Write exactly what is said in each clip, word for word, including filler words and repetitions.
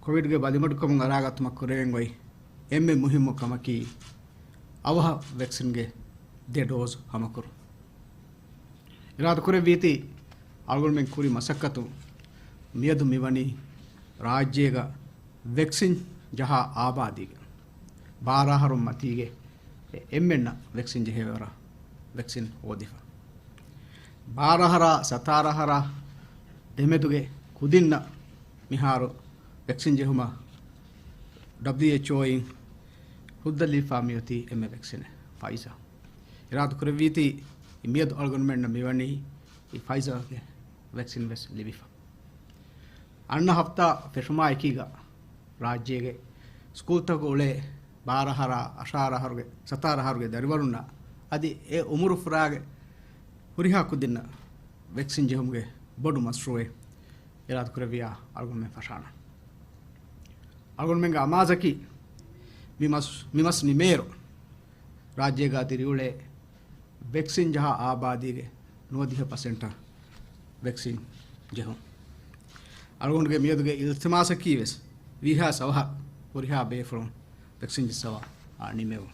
ކޮވިޑްގެ ބަލިމަޑުކަމުން އަރާގަތުމަށް ކުރެވެން އޮތް އެންމެ މުހިއްމު ކަމަކީ، އަވަހަށް ވެކްސިންގެ ދެ ޑޯޒް ހަމަކުރުން. އިރާދަ ކުރެއްވީތީ، އަޅުގަނޑުމެން ކުރި މަސައްކަތުން މިއަދު މިވަނީ ރާއްޖޭގަ ވެކްސިން ޖަހާ އާބާދީގެ ބާރަ އަހަރުން މަތީގެ އެންމެންނަށް ވެކްސިން ޖެހޭ ވަރަށް ވެކްސިން ހޯދިފަ. ބާރަ އަހަރާ ސަތާރަ އަހަރާ ދެމެދުގެ ކުދިންނަށް މިހާރު ވެކްސިން ޖެހުމަށް ޑަބްލިއުއެޗްއޯއިން ހުއްދަ ލިބިފާ މިއޮތީ އެންމެ ވެކްސިނެއް، ފައިޒާ. އިރާދަ ކުރެއްވީތީ، މިއަދު އަޅުގަނޑުމެންނަށް މިވަނީ އެ ފައިޒާގެ ވެކްސިން ވެސް ލިބިފަ. އަންނަ ހަފްތާ ފެށުމާ އެކީގަ، ރާއްޖޭގެ ސްކޫލްތަކުގަ އުޅޭ ބާރަ އަހަރާ އަށާރަ އަހަރުގެ، ސަތާރަ އަހަރުގެ ދަރިވަރުންނަށް އަދި އެ އުމުރު ފުރާގެ ހުރިހާ ކުދިންނަށް ވެކްސިން ޖެހުމުގެ ބޮޑު މަޝްރޫއެއް އިރާދަ ކުރެއްވިޔާ އަޅުގަނޑުމެން ފަށާނަން. އަޅުގަނޑުމެންގެ އަމާޒަކީ، މި މަސް، މި މަސް ނިމޭއިރު ރާއްޖޭގަ ދިރިއުޅޭ ވެކްސިން ޖަހާ އާބާދީގެ ނުވަދިހަ ޕަސެންޓަށް ވެކްސިން ޖެހުން. އަޅުގަނޑުގެ މިއަދުގެ އިލްތިމާސަކީ ވެސް ވީހާ ސަވަހަށް ހުރިހާ ބޭފުޅުން ވެކްސިން ޖެއްސަވާ ނިމެވުން.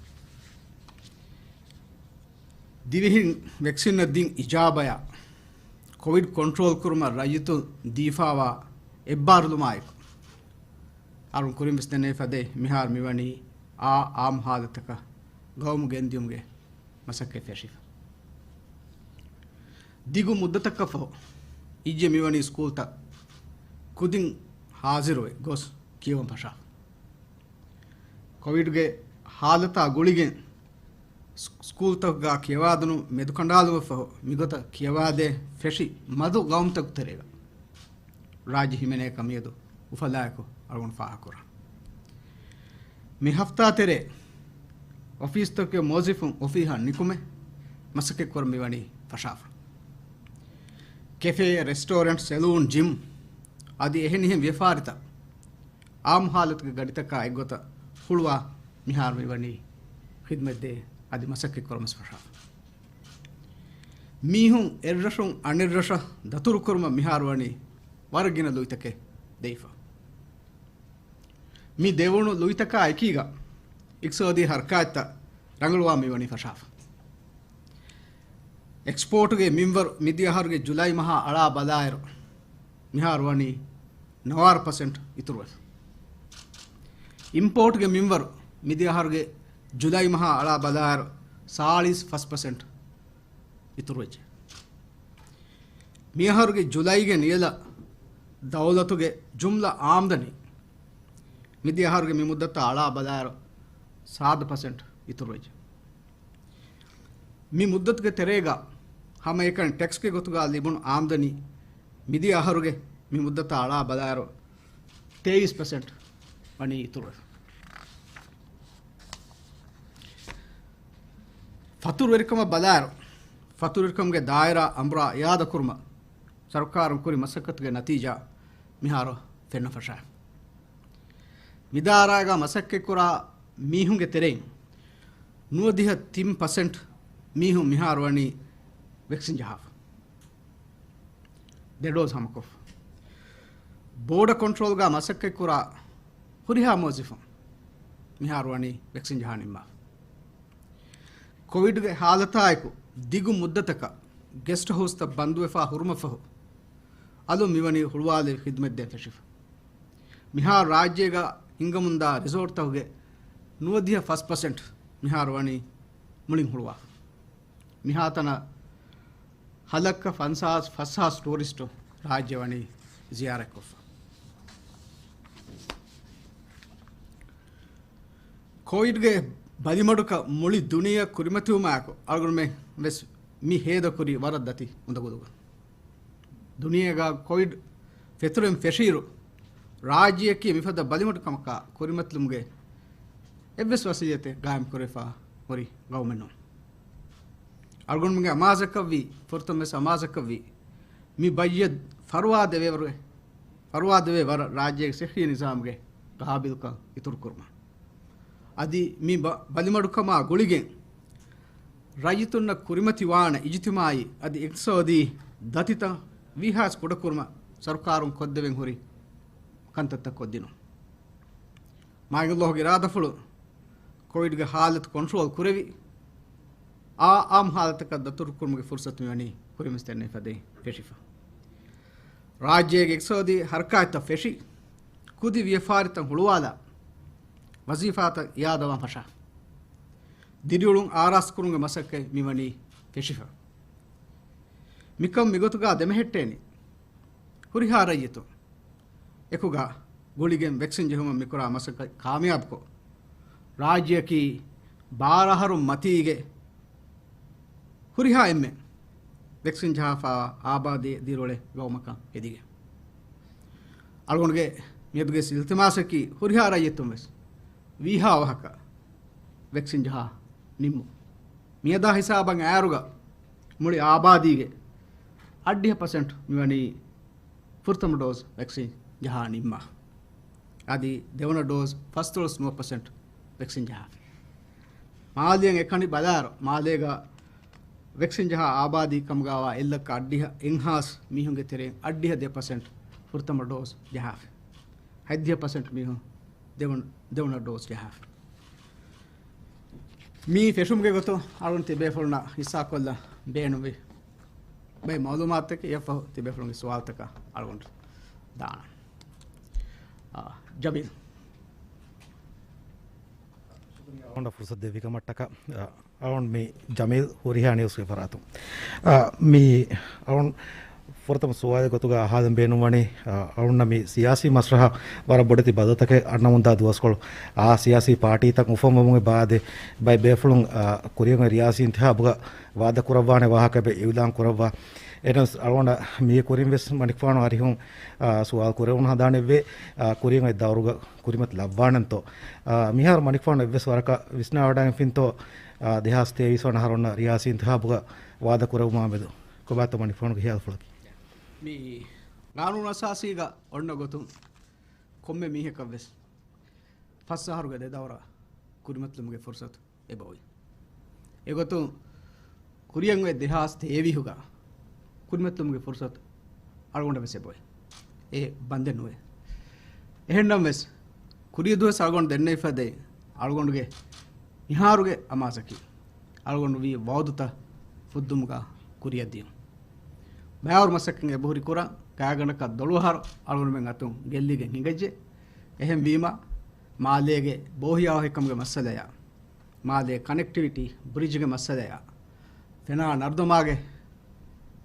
ދިވެހިން ވެކްސިންއަށް ދިން އިޖާބަޔާ ކޮވިޑް ކޮންޓްރޯލް ކުރުމަށް ރައްޔިތުން ދީފާވާ އެއްބާރުލުމާއެކު، އަޅުން ކުރިން ވެސް ދެނެވި ފަދައިން މިހާރު މިވަނީ އާ އާއްމު ހާލަތަކަށް ގައުމު ގެންދިޔުމުގެ މަސައްކަތް ފެށިފަ. ދިގު މުއްދަތަކަށް ފަހު އިއްޔެ މިވަނީ ސްކޫލްތައް ކުދިން ހާޒިރުވެ ގޮސް ކިޔަވަން ފަށާފަ. ކޮވިޑްގެ ހާލަތާ ގުޅިގެން ސް-، ސްކޫލްތަކުގަ ކިޔަވާދިނުން މެދުކަނޑާލުމަށްފަހު މިގޮތަށް ކިޔަވާދޭ ފެށި މަދު ގައުމުތަކު ތެރޭގަ ރާއްޖެ ހިމެނޭކަށް މިއަދު އުފަލާއެކު އަޅުގަނޑު ފާހަގަކުރަން. މި ހަފްތާ ތެރޭ އޮފީސްތަކުގެ މުވައްޒަފުން އޮފީހަށް ނިކުމެ މަސައްކަތްކުރަން މިވަނީ ފަށާފަ. ކެފޭ، ރެސްޓޯރެންޓް، ސެލޫން، ޖިމް އަދި އެހެނިހެން ވިޔަފާރިތައް އާއްމު ހާލަތުގެ ގަޑިތަކާ އެއްގޮތަށް ހުޅުވާ މިހާރު މިވަނީ ޚިދްމަތްދޭ އަދި މަސައްކަތްކުރަމަސް ފަށާފަ. މީހުން އެއްރަށުން އަނެއްރަށަށް ދަތުރުކުރުމަށް މިހާރު ވަނީ ވަރަށް ގިނަ ލުއިތަކެއް ދެވިފަ. މި ދެވުނު ލުއިތަކާ އެކީގަ އިޤްތިޞާދީ ހަރަކާތްތައް ރަނގަޅުވާ މިވަނީ ފަށާފަ. އެކްސްޕޯޓުގެ މިންވަރު މިދިޔަ އަހަރުގެ ޖުލައި މަހާ އަޅާ ބަލާއިރު، މިހާރު ވަނީ ނަވާރަ ޕަސެންޓް އިތުރުވެފަ. އިމްޕޯޓްގެ މިންވަރު މިދިޔަ އަހަރުގެ ޖުލައި މަހާ އަޅާ ބަލާއިރު، ސާޅީސް ފަސް ޕަސެންޓް އިތުރުވެއްޖެ. މިއަހަރުގެ ޖުލައިގެ ނިޔަލަށް ދައުލަތުގެ ޖުމްލަ އާމްދަނީ މިދިޔަ އަހަރުގެ މި މުއްދަތާ އަޅާ ބަލާއިރު، ސާދަ ޕަސެންޓް އިތުރުވެއްޖެ. މި މުއްދަތުގެ ތެރޭގަ ހަމައެކަނި ޓެކްސްގެ ގޮތުގަ ލިބުނު އާމްދަނީ މިދިޔަ އަހަރުގެ މި މުއްދަތާ އަޅާ ބަލާއިރު، ތޭވީސް ޕަސެންޓް ވަނީ އިތުރުވެފަ. ފަތުރުވެރިކަމަށް ބަލާއިރު، ފަތުރުވެރިކަމުގެ ދާއިރާ އަނބުރާ އިއާދަކުރުމަށް ސަރުކާރުން ކުރި މަސައްކަތުގެ ނަތީޖާ މިހާރު ފެންނަ ފަށާ. މިދާއިރާގަ މަސައްކަތްކުރާ މީހުންގެ ތެރެއިން ނުވަދިހަ ތިން ޕަސެންޓް މީހުން މިހާރު ވަނީ ވެކްސިން ޖަހާފަ. ދެ ޑޯޒް ހަމަކޮށްފަ. ބޯޑަ ކޮންޓްރޯލްގަ މަސައްކަތްކުރާ ހުރިހާ މުވައްޒަފުން މިހާރު ވަނީ ވެކްސިން ޖަހާ ނިންމާފަ. ކޮވިޑްގެ ހާލަތާއެކު ދިގު މުއްދަތަކަށް ގެސްޓް ހައުސްތައް ބަންދުވެފާ ހުރުމަށްފަހު، އަލުން މިވަނީ ހުޅުވާލެވި ޚިދްމަތްދޭން ފެށިފަ. މިހާރު ރާއްޖޭގަ ހިންގަމުންދާ ރިސޯޓްތަކުގެ ނުވަދިހަ ފަސް ޕަސެންޓް މިހާރު ވަނީ މުޅިން ހުޅުވާފަ. މިހާތަނަށް ހަލައްކަ ފަންސާސް ފަސްހާސް ޓޫރިސްޓު ރާއްޖެ ވަނީ ޒިޔާރަތްކޮށްފަ. ކޮވިޑްގެ ބަލިމަޑުކަން މުޅި ދުނިޔެއަށް ކުރިމަތިވުމާއެކު، އަޅުގަނޑުމެން ވެސް މި ހޭދަކުރީ ވަރަށް ދަތި އުނދަގުލުގަ. ދުނިޔޭގަ ކޮވިޑް ފެތުރެން ފެށިއިރު، ރާއްޖެއަކީ މިފަދަ ބަލިމަޑުކަމަކާ ކުރިމަތިލުމުގެ އެއްވެސް ވަސިއްޔަތެއް ގާއިމްކުރެވިފަ ހުރި ގައުމެއް ނޫން. އަޅުގަނޑުމެންގެ އަމާޒަކަށްވީ، ފުރަތަމަވެސް އަމާޒަކަށްވީ، މި ބައްޔަށް ފަރުވާ ދެވޭވަރު، ފަރުވާ ދެވޭ ވަރަށް ރާއްޖޭގެ ސިއްހީ ނިޒާމުގެ ގާބިލްކަން އިތުރުކުރުމަށް. އަދި މި ބަ-، ބަލިމަޑުކަމާ ގުޅިގެން، ރައްޔިތުންނަށް ކުރިމަތިވާނެ އިޖުތިމާއީ އަދި އިޤްތިޞާދީ ދަތިތައް ވީހާސް ކުޑަކުރުމަށް ސަރުކާރުން ކޮށްދެވެން ހުރި ކަންތައްތައް ކޮށްދިނުން. މާތްﷲގެ އިރާދަފުޅު ކޮވިޑްގެ ހާލަތު ކޮންޓްރޯލް ކުރެވި، އާ އާއްމު ހާލަތަކަށް ދަތުރުކުރުމުގެ ފުރުސަތު މިވަނީ ކުރިންވެސް ދެންނެވި ފަދައިން ފެށިފަ. ރާއްޖޭގެ އިޤްތިޞާދީ ޙަރަކާތްތައް ފެށި، ކުދި ވިޔަފާރިތައް ހުޅުވާލާ، ވަޒީފާތައް އިއާދަވާން ފަށާ، ދިރިއުޅުން އާރާސްތުކުރުމުގެ މަސައްކަތް މިވަނީ ފެށިފަ. މިކަން މިގޮތުގަ ދެމެހެއްޓޭނީ ހުރިހާ ރައްޔިތުން އެކުގަ ގުޅިގެން ވެކްސިން ޖެހުމަށް މިކުރާ މަސައްކަތް ކާމިޔާބުކޮށް، ރާއްޖެއަކީ ބާރަ އަހަރުން މަތީގެ ހުރިހާ އެންމެ ވެކްސިން ޖަހާފަ އާބާދީ ދިރިއުޅޭ ގައުމަކަށް ހެދިގެން. އަޅުގަނޑުގެ މިއަދުގެ އިލްތިމާސަކީ ހުރިހާ ރައްޔިތުން ވެސް ވީހާ ވަހަކަށް ވެކްސިން ޖަހާ ނިންމުން. މިއަދާ ހިސާބަށް އައިއިރުގަ މުޅި އާބާދީގެ އަށްޑިހަ ޕަސެންޓް މިވަނީ ފުރަތަމަ ޑޯޒް ވެކްސިން ޖަހާ ނިންމާ. އަދި ދެވަނަ ޑޯޒް ފަސްދޮޅަސް ނުވަ ޕަސެންޓް ވެކްސިން ޖަހާފި. މާލޭއަށް އެކަނި ބަލާއިރު، މާލޭގަ ވެކްސިން ޖަހާ އާބާދީ ކަމުގައިވާ އެއްލައްކަ އަށްޑިހަ އެއްހާސް މީހުންގެ ތެރެއިން އަށްޑިހަ ދެ ޕަސެންޓް ފުރަތަމަ ޑޯޒް ޖަހާފި. ހަތްދިހަ ޕަސެންޓް މީހުން ދެވަނަ، ދެވަނަ ޑޯޒް ޖަހާފި. މި ފެށުމުގެ ގޮތުން އަޅުގަނޑު ތިބޭފުޅުންނަށް ހިއްސާކޮށްލަން ބޭނުންވި ބައެއް މައުލޫމާތުތަކެއް އެއަށްފަހު ތިބޭފުޅުންގެ ސުވާލުތަކަށް އަޅުގަނޑު ދާނަން. އާ، ޖަމީލް. ޝުކުރިއްޔާ އަޅުގަނޑަށް ފުރުސަތު ދެއްވިކަމަށްޓަކާ. އާ، އަޅުން މި ޖަމީލް ހުރިހާ ނިއުސްގެ ފަރާތުން. އާ، މި އަޅުން ފުރަތަމަ ސުވާލެއް ގޮތުގަ އަހާލަން ބޭނުންވަނީ، އާ، އަޅުންނަށް މި ސިޔާސީ މަސްރަހަށް ވަރަށް ބޮޑެތި ބަދަލުތަކެއް އަންނަމުންދާ ދުވަސްކޮޅު، އާ ސިޔާސީ ޕާޓީތައް އުފަންވަމުގެ ބާދެ، ބައެއް ބޭފުޅުން، އާ، ކުރިއަށް ރިޔާސީ އިންތިހާބުގަ ވާދަ ކުރައްވާނެ ވާހަކަ އިއުލާން ކުރައްވާ. އެހެނަސް އަޅުގަނޑަށް މީ ކުރިން ވެސް މަނިކުފާނު އަރިހުން، އާ، ސުވާލު ކުރެވުނު ހަނދާނެއްވޭ، އާ، ކުރިއަށް އޮތް ދައުރުގަ ކުރިމަތި ލައްވާނަންތޯ؟ އާ، މިހާރު މަނިކުފާނު އެއްވެސް ވަރަކަށް ވިސްނާވަޑައިގެންފިންތޯ، އާ، ދެހާސް ތޭވީސް ވަނަ އަހަރު އޮންނަ ރިޔާސީ އިންތިހާބުގަ ވާދަ ކުރެވުމާމެދު؟ ކޮބާތޯ މަނިކުފާނުގެ ހިޔާލުފުޅަކީ؟ މި ގާނޫނު އަސާސީގަ އޮންނަ ގޮތުން ކޮންމެ މީހަކަށް ވެސް ފަސް އަހަރުގެ ދެ ދައުރަށް ކުރިމަތިލުމުގެ ފުރުސަތު އެބައޮތް. އެގޮތުން ކުރިއަށް އޮތް ދެހާސް ތޭވީހުގަ ކުރިމަތިލުމުގެ ފުރުސަތު އަޅުގަނޑަށް ވެސް އެބައޮތް. އެ ބަންދެއް ނުވޭ. އެހެންނަމަވެސް، ކުރިޔަށް ދުވަސް އަޅުގަނޑު ދެންނެވި ފަދައިން އަޅުގަނޑުގެ މިހާރުގެ އަމާޒަކީ، އަޅުގަނޑު ވީ ވައުދުތައް ފުއްދުމުގަ ކުރިއަށް ދިޔުން. ބައިވަރު މަސައްކަތް އެބަހުރި ކުރަން، ގާތްގަނޑަކަށް ދޮޅު އަހަރު އަޅުގަނޑުމެން އަތުން ގެއްލިގެން ހިނގައްޖެ. އެހެންވީމަ، މާލޭގެ ބޯހިޔާވަހިކަމުގެ މައްސަލަޔާ، މާލޭ ކަނެކްޓިވިޓީ ބްރިޖްގެ މައްސަލަޔާ، ފެނާ ނަރުދަމާގެ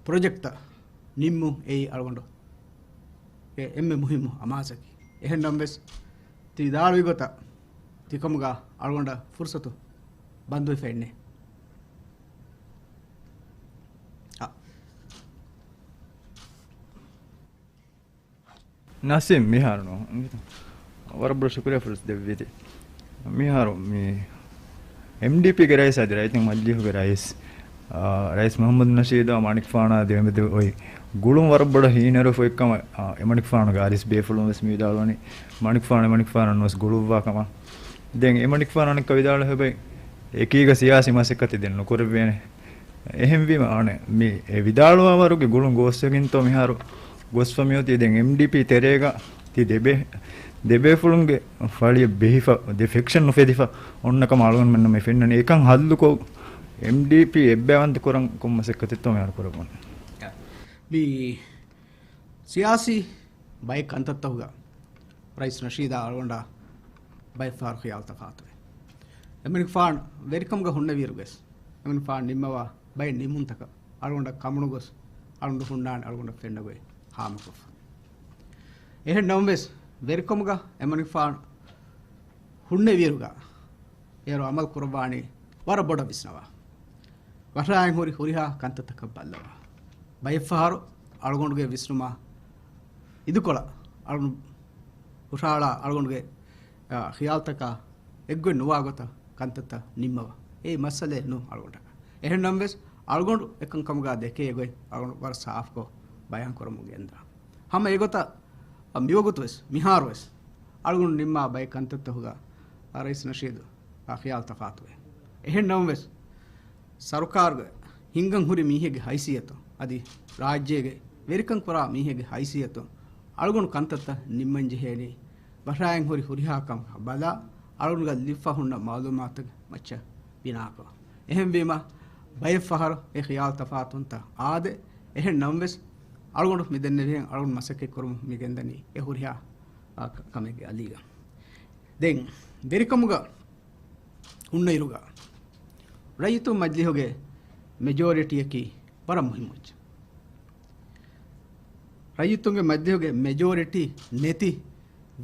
ޕްރޮޖެކްޓްތައް ނިންމުން އެއީ އަޅުގަނޑު އެ އެންމެ މުހިއްމު އަމާޒަކީ. އެހެންނަމަވެސް، ތި ވިދާޅުވި ގޮތަށް ތިކަމުގަ އަޅުގަނޑަށް ފުރުސަތު ބަންދުވެފައެއްނެއް. އަ. ނަސީމް މިހާރު ނޫން. ވަރަށް ބޮޑަށް ޝުކުރިއްޔާ ފުރުސަތު ދެއްވީތީ. މިހާރު މި އެމްޑީޕީގެ ރައީސް އަދި ރައްޔިތުންގެ މަޖިލީހުގެ ރައީސް، އާ، ރައީސް މުޙައްމަދު ނަޝީދާ މަނިކުފާނާ ދެމެދު އޮތް ގުޅުން ވަރަށް ބޮޑަށް ހީނަރުފު އޮތްކަމަށް، އާ، އެމަނިކުފާނުގެ އަރިސް ބޭފުޅުން ވެސް މިވިދާޅުވަނީ މަނިކުފާނު އެމަނިކުފާނަށް ނުވެސް ގުޅުއްވާ ކަމަށް. ދެން އެމަނިކުފާނު އަނެއްކާ ވިދާޅުވި އެކީގަ ސިޔާސީ މަސައްކަތެއް ދެން ނުކުރެއްވޭނެ. އެހެންވީމަ، އަނެއް މި އެ ވިދާޅުވާވަރުގެ ގުޅުން ގޯސްވެގެންތޯ މިހާރު ގޮސްފަ މިއޮތީ؟ ދެން އެމްޑީޕީ ތެރޭގަ ތި ދެބޭ-، ދެބޭފުޅުންގެ ފަޅިއަށް ބެހިފަ، ދެ ފެކްޝަން ނުފެދިފަ އޮންނަ ކަމަށް އަޅުގަނޑުމެންނަށް މި ފެންނަނީ. އެކަން ހައްލުކޮށް، އެމްޑީޕީ އެއްބައިވަންތަ ކުރަން ކޮން މަސައްކަތެއްތޯ މިހާރު ކުރައްވަނީ؟ މި ސިޔާސީ ބައެއް ކަންތައްތަކުގަ ރައީސް ނަޝީދާ އަޅުގަނޑާ ބައެއް ފަހަރު ޚިޔާލު ތަފާތުވޭ. އެމަނިކުފާނު ވެރިކަމުގަ ހުންނެވިއިރުވެސް، އެމަނިކުފާނު ނިންމަވާ ބައެއް ނިންމުންތަކަށް އަޅުގަނޑަށް ކަމުނުގޮސް، އަޅުގަނޑު ހުންނާނެ އަޅުގަނޑަށް ފެންނަ ގޮތް ހާމަކޮށްފަ. އެހެން ނަމަވެސް، ވެރިކަމުގަ އެމަނިކުފާނު ހުންނެވިއިރުގަ، އޭރު އަމަލު ކުރައްވާނީ ވަރަށް ބޮޑަށް ވިސްނަވާ. ވަށާއިން ހުރި ހުރިހާ ކަންތައްތަކަށް ބައްލަވާ. ބައެއްފަހަރު އަޅުގަނޑުގެ ވިސްނުމާ އިދިކޮޅަށް އަޅުގަނޑު ހުށަހަޅާ އަޅުގަނޑުގެ، އާ، ޚިޔާލްތަކާ އެއްގޮތް ނުވާ ގޮތަށް ކަންތައްތައް ނިންމަވާ. އެއީ މައްސަލައެއް ނޫން އަޅުގަނޑަކަށް. އެހެން ނަމަވެސް، އަޅުގަނޑު އެކަންކަމުގަ ދެކޭ ގޮތް އަޅުގަނޑު ވަރަށް ސާފުކޮށް ބަޔާން ކުރަމުން ގެންދާ. ހަމަ އެގޮތަށް މިވަގުތުވެސް، މިހާރުވެސް އަޅުގަނޑު ނިންމާ ބައެއް ކަންތައްތަކުގަ ރައީސް ނަޝީދު އާ ޚިޔާލް ތަފާތުވޭ. އެހެން ނަމަވެސް، ސަރުކާރުގެ ހިންގަން ހުރި މީހެއްގެ ހައިސިއްޔަތުން، އަދި ރާއްޖޭގެ ވެރިކަން ކުރާ މީހެއްގެ ހައިސިއްޔަތުން، އަޅުގަނޑު ކަންތައްތައް ނިންމަން ޖެހޭނީ ބަށާއިން ހުރި ހުރިހާ ކަމަކަށް ބަލާ، އަޅުގަނޑުގަ ލިބިފަ ހުންނަ މައުލޫމާތުގެ މައްޗަށް ބިނާކޮށް. އެހެންވީމަ، ބައެއް ފަހަރު އެ ޚިޔާލު ތަފާތުވުންތައް އާދޭ. އެހެން ނަމަވެސް، އަޅުގަނޑު މި ދެންނެވިހެން އަޅުގަނޑު މަސައްކަތް ކުރުމުން މި ގެންދަނީ އެ ހުރިހާ، އާ، ކަ-، ކަމެއްގެ އަލީގަ. ދެން، ވެރިކަމުގަ ހުންނައިރުގަ ރައްޔިތުން މަޖިލީހުގެ މެޖޯރިޓީއަކީ ވަރަށް މުހިއްމު އެއްޗެއް. ރައްޔިތުންގެ މަޖިލީހުގެ މެޖޯރިޓީ ނެތި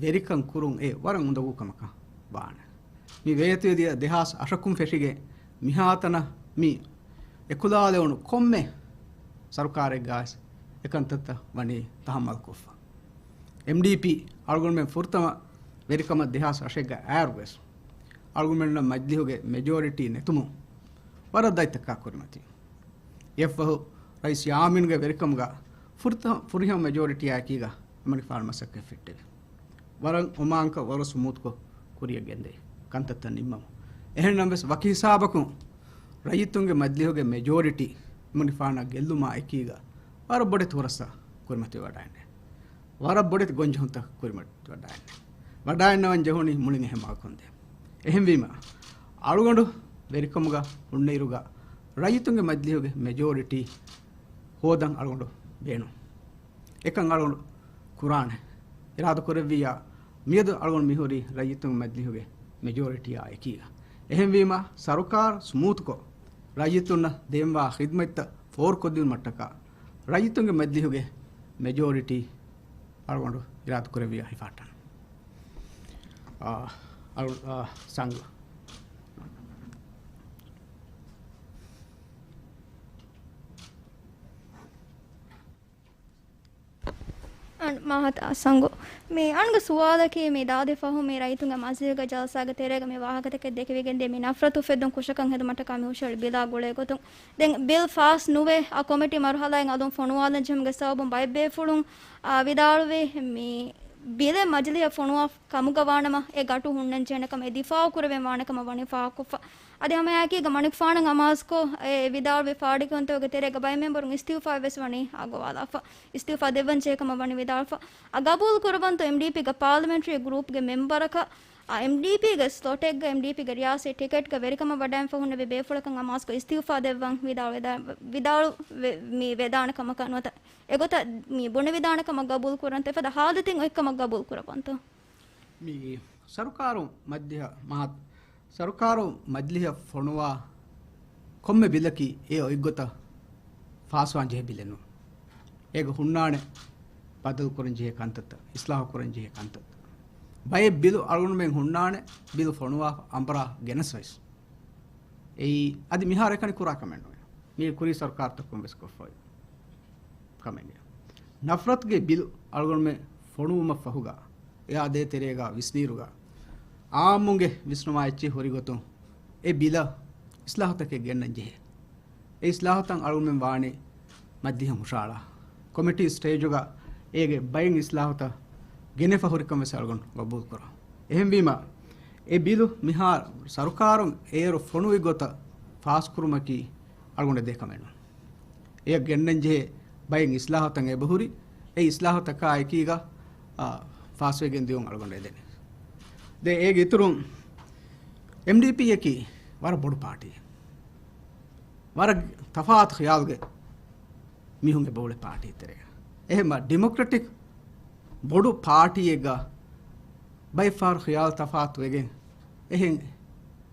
ވެރިކަން ކުރުން އެ ވަރަށް އުނދަގޫ ކަމަކަށް ވާނެ. މި ވޭތުވެދިޔަ ދެހާސް އަށަކުން ފެށިގެން މިހާތަނަށް މި އެކުލާލެވުނު ކޮންމެ ސަރުކާރެއްގަވެސް އެކަންތައްތައް ވަނީ ތަހައްމަލް ކޮށްފަ. އެމްޑީޕީ އަޅުގަނޑުމެން ފުރަތަމަ ވެރިކަމަށް ދެހާސް އަށެއްގަ އައިރުވެސް، އަޅުގަނޑުމެންނަށް މަޖިލީހުގެ މެޖޯރިޓީ ނެތުމުން ވަރަށް ދަތްތަކާ ކުރިމަތި. އެއަށްފަހު ރައީސް ޔާމީންގެ ވެރިކަމުގަ ފުރަތަ-، ފުރިހަމަ މެޖޯރިޓީއާ އެކީގަ އަމަނިފާނު މަސައްކަތް ފެއްޓެވި. ވަރަށް އޮމާންކަ ވަރަށް ސުމޫތުކޮށް ކުރިއަށް ގެންދެވި ކަންތައްތައް ނިންމަމު. އެހެންނަމަވެސް ވަކި ހިސާބަކުން ރައްޔިތުންގެ މަޖިލީހުގެ މެޖޯރިޓީ އަމަނިފާނަށް ގެއްލުމާ އެކީގަ ވަރަށް ބޮޑެތި ހުރަސްތައް ކުރިމަތިވެވަޑައިގެން. ވަރަށް ބޮޑެތި ގޮންޖެހުންތައް ކުރިމަތިވެވަޑައިގެން. ވަޑައިގަންނަވަން ޖެހުނީ މުޅިން އެހެން މާކޮންދޭ. އެހެންވީމަ، އަޅުގަނޑު ވެރިކަމުގަ ހުންނައިރުގަ ރައްޔިތުންގެ މަޖިލީހުގެ މެޖޯރިޓީ ހޯދަން އަޅުގަނޑު ބޭނުން. އެކަން އަޅުގަނޑު ކުރާނެ. އިރާދަ ކުރެއްވިއްޔާ، މިއަދު އަޅުގަނޑު މިހުރީ ރައްޔިތުން މަޖިލީހުގެ މެޖޯރިޓީއާ އެކީގަ. އެހެންވީމަ، ސަރުކާރު ސުމޫތުކޮށް، ރައްޔިތުންނަށް ދޭންވާ ޚިދްމަތްތައް ފޯރުކޮށްދިނުމަށްޓަކާ، ރައްޔިތުންގެ މަޖިލީހުގެ މެޖޯރިޓީ އަޅުގަނޑު އިރާދަ ކުރެއްވިއްޔާ ހިފަހައްޓަން. އާ، އަޅު-، އާ، ސަނގު. އަން-، މާހަތާ ސަނގު. މި އަންގަ ސުވާލަކީ، މި ދާދި ފަހު މި ރައްޔިތުންގެ މަޖިލީހުގެ ޖަލްސާގެ ތެރޭގަ މި ވާހަކަތަކެއް ދެކެވިގެން ދިޔަ މި ނަފްރަތު އުފެއްދުން ކުށަކަށް ހެދުމަށްޓަކާ މި ހުށަހެޅި ބިލާ ގުޅޭ ގޮތުން. ދެން ބިލް ފާސް ނުވެ، އާ ކޮމިޓީ މަރުހަލާއިން އަލުން ފޮނުވާލަން ޖެހުމުގެ ސަބަބުން ބައެއް ބޭފުޅުން، އާ، ވިދާޅުވި މި ބިލެއް މަޖިލީހަށް ފޮނުވާ ކަމުގަ ވާނަމަ، އެ ގަޓު ހުންނަން ޖެހޭނެ ކަމަށް އެ ދިފާއު ކުރެވެން ވާނެ ކަމަށް ވަނީ ފާހަގަކޮށްފަ. އަދި ހަމައެކީގަ މަނިކުފާނަށް އަމާޒުކޮށް، އެ ވިދާޅުވި ފާޑިގަންތަކުގެ ތެރޭގަ ބައެއް މެމްބަރުން އިސްތިއުފާ ވެސް ވަނީ އަގުވާލާފަ. އިސްތިއުފާ ދެއްވަން ޖެހޭ ކަމަށް ވަނީ ވިދާޅުފަ. އަ، ގަބޫލު ކުރައްވަންތޯ އެމްޑީޕީގެ ޕާލަމެންޓްރީ ގްރޫޕްގެ މެމްބަރަކަށް، އަ، އެމްޑީޕީގެ ސްލޮޓެއްގަ އެމްޑީޕީގެ ރިޔާސީ ޓިކެޓްގަ ވެރިކަމަށް ވަޑައިން ފަހުން އެބަ ބޭފުޅަކަށް އަމާޒުކޮށް އިސްތިއުފާ ދެއްވަން ވިދާޅުވެދާ-، ވިދާޅު ވެ-، މި ވެދާނެ ކަމަކަށް ނުވަތަ އެގޮތަށް މި ބުނެވިދާނެ ކަމަށް ގަބޫލު ކުރަންތޯ އެފަދަ ހާލަތެއް އޮތް ކަމަށް ގަބޫލު ކުރައްވަންތޯ؟ މި ސަރުކާރު މަޖިލިހަ މަހަ-، ސަރުކާރު މަޖިލިހަށް ފޮނުވާ ކޮންމެ ބިލަކީ އެ އޮތްގޮތަށް ފާސްވާން ޖެހޭ ބިލެއް ނޫން. އޭގަ ހުންނާނެ ބަދަލު ކުރަން ޖެހޭ ކަންތައްތައް، އިސްލާހު ކުރަން ޖެހޭ ކަންތައްތައް. ބައެއް ބިލު އަޅުގަނޑުމެން ހުންނާނެ ބިލު ފޮނުވާ އަނބުރާ ގެނެސް ވެސް. އެއީ އަދި މިހާރު އެކަނި ކުރާ ކަމެއް ނުވޭ. މީ ކުރީ ސަރުކާރުތަކުން ވެސް ކޮށްފައި ކަމެއް. ނަފްރަތުގެ ބިލު އަޅުގަނޑުމެން ފޮނުވުމަށް ފަހުގަ، އެއާ ދޭތެރޭގަ ވިސްނިއިރުގަ، އާއްމުންގެ ވިސްނުމާ އެއްޗެއް ހުރި ގޮތުން އެ ބިލަށް އިސްލާހުތަކެއް ގެންނަން ޖެހޭ. އެ އިސްލާހުތައް އަޅުގަނޑުމެން ވާނީ މަޖިލިހަށް ހުށަހަޅާ. ކޮމިޓީ ސްޓޭޖުގަ އޭގެ ބައެއް އިސްލާހުތައް ގެނެފަ ހުރިކަން ވެސް އަޅުގަނޑު ގަބޫލުކުރާ. އެހެންވީމަ، އެ ބިލު މިހާރު ސަރުކާރުން އޭރު ފޮނުވި ގޮތަށް ފާސްކުރުމަކީ އަޅުގަނޑަށް ދޭ ކަމެއް ނޫން. އެޔަށް ގެންނަން ޖެހޭ ބައެއް އިސްލާހުތައް އެބަހުރި، އެ އިސްލާހުތަކާ އެކީގަ، އާ، ފާސްވެގެން ދިޔުން އަޅުގަނޑަށް އެދެނީ. ދެ އޭގެ އިތުރުން އެމްޑީޕީއަކީ ވަރަށް ބޮޑު ޕާޓީއެއް. ވަރަށް ތަފާތު ޚިޔާލުގެ މީހުން އެބައުޅޭ ޕާޓީ ތެރޭގަ. އެހެންމަ ޑިމޮކްރެޓިކް ބޮޑު ޕާޓީއެއްގަ ބައެއް ފަހަރު ޚިޔާލު ތަފާތު ވެގެން އެހެން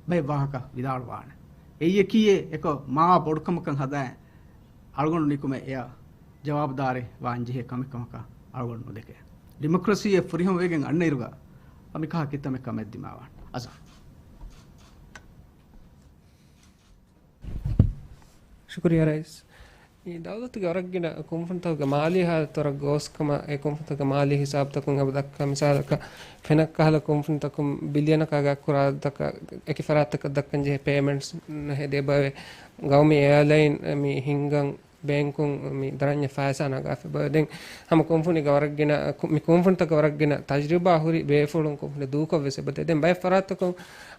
ބައެއް ވާހަކަ ވިދާޅުވާނެ. އެއީ އެކީ އެކޮށް މާ ބޮޑުކަމަކަށް ހަދާ އަޅުގަނޑު ނިކުމެ އެޔަށް ޖަވާބުދާރީ ވާން ޖެހޭ ކަމެއް ކަމަކަށް އަޅުގަނޑު ނުދެކޭ. ޑިމޮކްރަސީއެއް ފުރިހަމަވެގެން އަންނައިރުގަ މިކަހަ ކިތަމެއް ކަމެއް ދިމާވާނެ. އަޒާ. ޝުކުރިއްޔާ ރައީސް. މި ދައުލަތުގެ ވަރަށްގިނަ ކުންފުނިތަކުގެ މާލީ ހާލަތު ވަރަށް ގޯސްކަމަށް، އެ ކުންފުނިތަކުގެ މާލީ ހިސާބުތަކުން އެބަ ދައްކާ މިސާލަކަށް ފެނަށް ކަހަލަ ކުންފުނިތަކުން ބިލިއަނަކާ ގާތް ކުރާ އަދަދަކަށް އެކި ފަރާތްތަކަށް ދައްކަން ޖެހޭ ޕޭމަންޓްސް ނަހެދޭ ބައެއް ގައުމީ އެއާލައިން މި ހިންގަން ބޭންކުން މި ދަރަންޏަށް ފައިސާ ނަގާފަ އެބަ. ދެން ހަމަ ކުންފުނިގެ ވަރަށްގިނަ، ކު-، މި ކުންފުނިތަކަށް ވަރަށްގިނަ ތަޖްރިބާ ހުރި ބޭފުޅުން ކުންފުނި ދޫކޮށް ވެސް އެބަދޭ. ދެން ބައެއް ފަރާތްތަކުން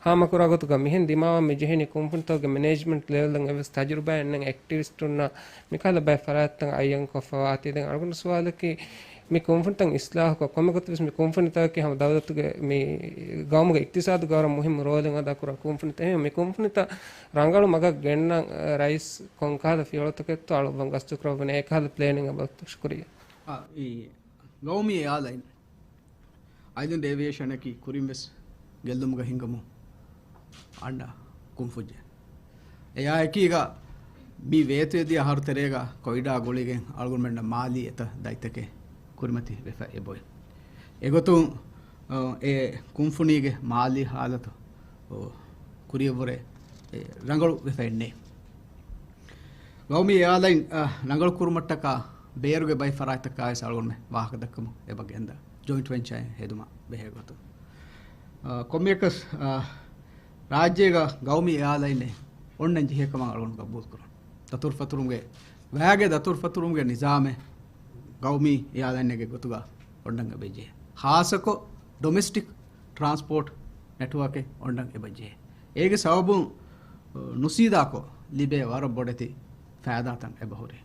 ހާމަކުރާ ގޮތުގަ މިހެން ދިމާވާން މި ޖެހެނީ ކުންފުނިތަކުގެ މެނޭޖްމަންޓް ލެވެލްއަށް އެއްވެސް ތަޖްރިބާއެއް ނެތް އެކްޓިވިސްޓުންނަށް މިކަހަލަ ބައެއް ފަރާތްތައް އައްޔަން ކޮށްފަ ވާތީ. ދެން އަޅުގަނޑު ސުވާލަކީ މި ކުންފުނިތައް އިސްލާހުކޮށް، ކޮންމެ ގޮތަކަށް ވެސް މި ކުންފުނިތަކަކީ ހަމަ ދައުލަތުގެ މި ގައުމުގެ އިޤްތިޞާދުގަ ވަރަށް މުހިއްމު ރޯލެއް އަދާކުރާ ކުންފުނިތައް. އެހެން މި ކުންފުނިތައް ރަނގަޅު މަގަށް ގެންނަން، އަ، ރައީސް ކޮންކަހަލަ ފިޔަވަޅުތަކެއްތޯ އަޅުގަނޑު ގަސްތުކުރައްވަނީ، އެކަހަލަ ޕްލޭނެއް އެބައޮތްތޯ؟ ޝުކުރިއްޔާ. އާ، އީ، ގައުމީ އެއާލައިން އައިލެންޑް އޭވިއޭޝަނަކީ ކުރިން ވެސް ގެއްލުމުގަ ހިނގަމުން އަންނަ ކުންފުންޏެއް. އެއާ އެކީގަ މި ވޭތުވެދިޔަ އަހަރު ތެރޭގަ ކޮވިޑާ ގުޅިގެން އަޅުގަނޑުމެންނަށް މާލީ އެތައް ދަތިތަކެއް ކުރިމަތި ވެފަ އެބައޮތް. އެގޮތުން، އަ، އެ ކުންފުނީގެ މާލީ ހާލަތު، އަ، ކުރިއަށްވުރެ، އެ، ރަނގަޅު ވެފައެއްނެތް. ގައުމީ އެއާލައިން، އަ، ރަނގަޅު ކުރުމަށްޓަކާ ބޭރުގެ ބައެއް ފަރާތްތަކާ ވެސް އަޅުގަނޑުމެ ވާހަކަ ދައްކަމުން އެބަ ގެންދާ ޖޮއިންޓް ވެންޗާއެއް ހެދުމާ ބެހޭ ގޮތުން. އަ، ކޮންމެއަކަސް، އަ، ރާއްޖޭގަ ގައުމީ އެއާލައިނެއް އޮންނަން ޖެހޭ ކަމަށް އަޅުގަނޑު ގަބޫލުކުރަން. ދަތުރުފަތުރުމުގެ، ވައިގެ ދަތުރުފަތުރުމުގެ ނިޒާމެއް ގައުމީ އެއާލައިނެއްގެ ގޮތުގަ އޮންނަން އެބަޖެހޭ. ޚާއްޞަކޮށް ޑޮމެސްޓިކް ޓްރާންސްޕޯޓް ނެޓްވާކެއް އޮންނަން އެބަޖެހޭ. އޭގެ ސަބަބުން، އަ، ނުސީދާކޮށް ލިބޭ ވަރަށް ބޮޑެތި ފައިދާތައް އެބަހުރި.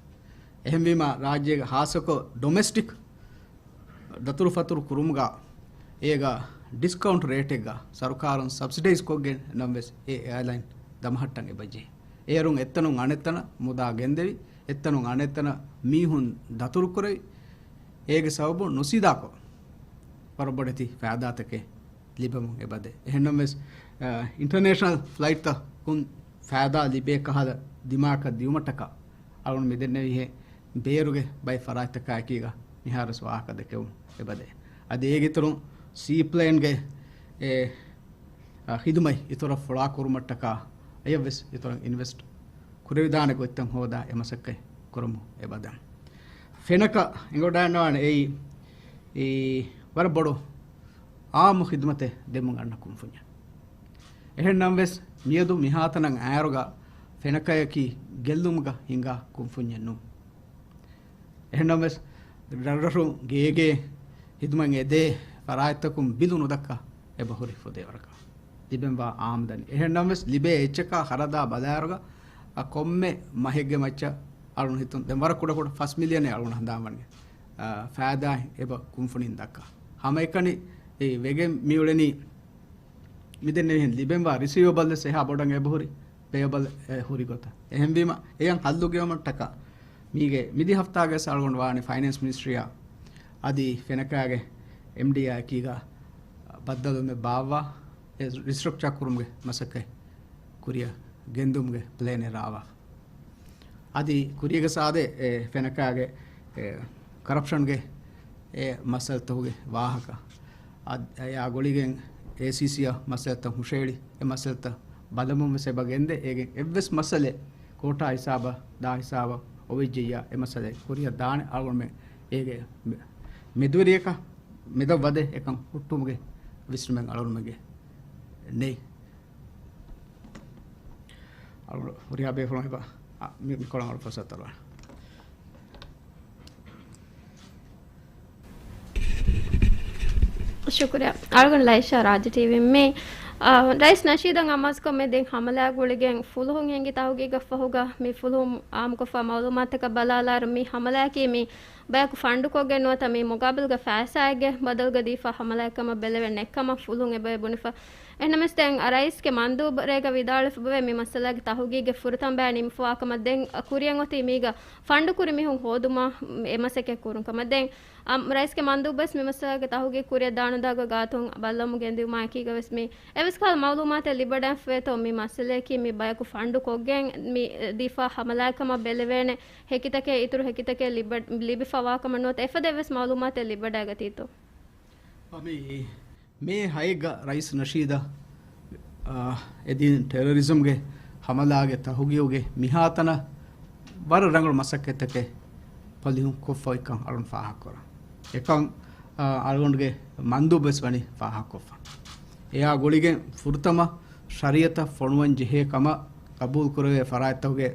އެހެންވީމަ، ރާއްޖޭގެ ޚާއްޞަކޮށް ޑޮމެސްޓިކް ދަތުރުފަތުރު ކުރުމުގަ އޭގަ ޑިސްކައުންޓް ރޭޓެއްގަ ސަރުކާރުން ސަބްސިޑައިޒް ކޮށްގެން ނަމަވެސް އެ އެއާލައިން ދަމަހައްޓަން އެބަޖެހޭ. އޭރުން އެއްތަނުން އަނެއްތަނަށް މުދާ ގެންދެވި، އެއްތަނުން އަނެއްތަނަށް މީހުން ދަތުރުކުރެވި، އޭގެ ސަބަބުން ނުސީދާކޮށް ވަރަށް ބޮޑެތި ފައިދާތަކެއް ލިބެމުން އެބަދޭ. އެހެންނަމަވެސް، އަ، އިންޓަރނޭޝަނަލް ފްލައިޓްތަކުން ފައިދާ ލިބޭ ކަހަލަ ދިމާކަށް ދިއުމަށްޓަކާ އަޅުގަނޑު މިދެންނެވިހެން ބޭރުގެ ބައެއް ފަރާތްތަކާއެކީގަ މިހާރުވެސް ވާހަކަ ދެކެވުން އެބަދޭ. އަދި އޭގެ އިތުރުން ސީޕްލޭންގެ އެ، އަ، ޚިދުމަތް އިތުރަށް ފުޅާކުރުމަށްޓަކާ އެޔަށްވެސް އިތުރަށް އިންވެސްޓް ކުރެވިދާނެ ގޮތްތައް ހޯދާ އެ މަސައްކަތް ކުރަމުން އެބަދޭ. ފެނަކަ އެނގިވަޑައިގަންނަވާނެ އެއީ، އެއީ ވަރަށް ބޮޑު އާއްމު ޚިދުމަތެއް ދެމުން އަންނަ ކުންފުންޏެއް. އެހެންނަމަވެސް، މިއަދު މިހާތަނަށް އައިރުގަ ފެނަކަޔަކީ ގެއްލުމުގަ ހިނގާ ކުންފުންޏެއް ނޫން. އެހެންނަމަވެސް، ރަށްރަށު ގޭގެ ޚިދުމަތް އެދޭ ފަރާތްތަކުން ބިލު ނުދައްކާ އެބަހުރި ފުދޭވަރަކަށް ލިބެންވާ އާމްދަނީ. އެހެންނަމަވެސް، ލިބޭ އެއްޗަކާ ޚަރަދާ ބަލާއިރުގަ، އަ، ކޮންމެ މަހެއްގެ މައްޗަށް އަޅުން ހިތުން ދެން ވަރަށް ކުޑަކުޑަ ފަސް މިލިއަނެއް އަޅުން ހަނދާންވަންގެ، އަ، ފައިދާ އެބަ ކުންފުނިން ދައްކާ. ހަމައެކަނި އެ ވެގެން މިއުޅެނީ މިދެންނެވިހެން ލިބެންވާ ރިސީވަބަލް ވެސް އެހާ ބޮޑަށް އެބަހުރި، ޕޭއަބަލް އެ ހުރި ގޮތަށް. އެހެންވީމަ، އެޔަށް ހައްލު ގެއުމަށްޓަކާ މީގެ މިދި ހަފްތާގަ ވެސް އަޅުގަނޑު ވާނެ ފައިނޭންސް މިނިސްޓްރީއާ އަދި ފެނަކާގެ އެމްޑީއާ އެކީގަ ބައްދަލުވުމެއް ބާއްވާ، އެ ރިސްޓްރަކްޗާ ކުރުމުގެ މަސައްކަތް ކުރިއަށް ގެންދުމުގެ ޕްލޭނެއް ރާވާފަ. އަދި ކުރީގަ ސާދެ، އެ، ފެނަކާގެ، އެ، ކަރަޕްޝަންގެ، އެ، މައްސަލަތަކުގެ ވާހަކަ. އަދި އެއާ ގުޅިގެން އޭސީސީއަށް މައްސަލަތައް ހުށައެޅި، އެ މައްސަލަތައް ބަލަމުން ވެސް އެބަ ގެންދޭ. އޭގެ އެއްވެސް މައްސަލެއް ކޯޓާ ހިސާބަށް ދާ ހިސާބަށް އޮވެއްޖެއްޔާ އެ މައްސަލަ ކުރިއަށް ދާނެ އަޅުގަނޑުމެން އޭގެ މެ-، މެދުވެރިޔަކަށް މެދަށް ވަދެ އެކަން ހުއްޓުމުގެ ވިސްނުމެއް އަޅުގަނޑުމެންގެ ނެތް. އަޅުގަނޑު ހުރިހާ ބޭފުޅުން އެބަ، އަ، މި-، މިކޮޅަށް އަޅު ފުރުސަތު އަޅުވާނެ. ޝުކުރިއްޔާ. އަޅުގަނޑު ލައިޝާ ރާއްޖެ ޓީވީ މި، އާ، ރައީސް ނަޝީދަށް އަމާޒުކޮށް މި ދިން ހަމަލާ ގުޅިގެން ފުލުހުން ހިންގި ތަހުގީގަށް ފަހުގަ މި ފުލުހުން އާއްމުކޮށްފަ މައުލޫމާތަކަށް ބަލާލާއިރު މި ހަމަލާއަކީ މި ބަޔަކު ފަންޑުކޮށްގެން ނުވަތަ މި މުގާބިލްގެ ފައިސާއެއްގެ ބަދަލުގަ ދީފަ ހަމަލާއެއްކަމަށް ބެލެވޭ ނެތްކަމަށް ފުލުހުން އެބައޮތް ބުނެފަ. އެހެންނަމަވެސް ދެން ރައީސްގެ މަންދޫބު ރޭގަ ވިދާޅުވެފަ ބޮވޭ މި މައްސަލާގެ ތަހުގީގެއް ފުރަތަމަ ބަޔަށް ނިމިފަވާ ކަމަށް ދެން ކުރިއަށް އޮތީ މީގަ ފަންޑު ކުރި މީހުން ހޯދުމަށް އެ މަސައްކަތް ކުރުން ކަމަށް. ދެން އަ، ރައީސްގެ މަންދޫބުވެސް މި މައްސަލާގެ ތަހުގީގު ކުރިއަށް ދާނުދާގޮތް ގާތުން ބައްލަވަމުން ގެންދިއުމާ އެކީގަވެސް މި އެވެސް ކަހަލަ މައުލޫމާތެއް ލިބިވަޑައިފަވޭތޯ މި މައްސަލަޔަކީ މި ބަޔަކު ފަންޑު ކޮށްގެން މި ދީފާ ހަމަލާއެއްކަމަށް ބެލެވޭނެ ހެކިތަކެއް އިތުރު ހެކިތަކެއް ލިބ-، ލިބިފަވާކަމަށް ނުވަތަ އެފަދަ އެއްވެސް މައުލޫމާތެއް ލިބިވަޑައިގަތީތޯ؟ މި މޭ ހައެއްގަ ރައީސް ނަޝީދަށް، އާ، އެދިން ޓެރަރިޒަމްގެ ހަމަލާގެ ތަހުގީގުގެ މިހާތަނަށް ވަރަށް ރަނގަޅު މަސައްކަތްތަކެއް ޕޮލިހުން ކޮށްފައިކަން އަޅުން ފާހަގަކުރަން. އެކަން، އާ، އަޅުގަނޑުގެ މަންދޫބުވެސް ވަނީ ފާހަގަކޮށްފަ. އެއާ ގުޅިގެން ފުރަތަމަ ޝަރީއަތަށް ފޮނުވަން ޖެހޭ ކަމަށް ގަބޫލުކުރެވޭ ފަރާތްތަކުގެ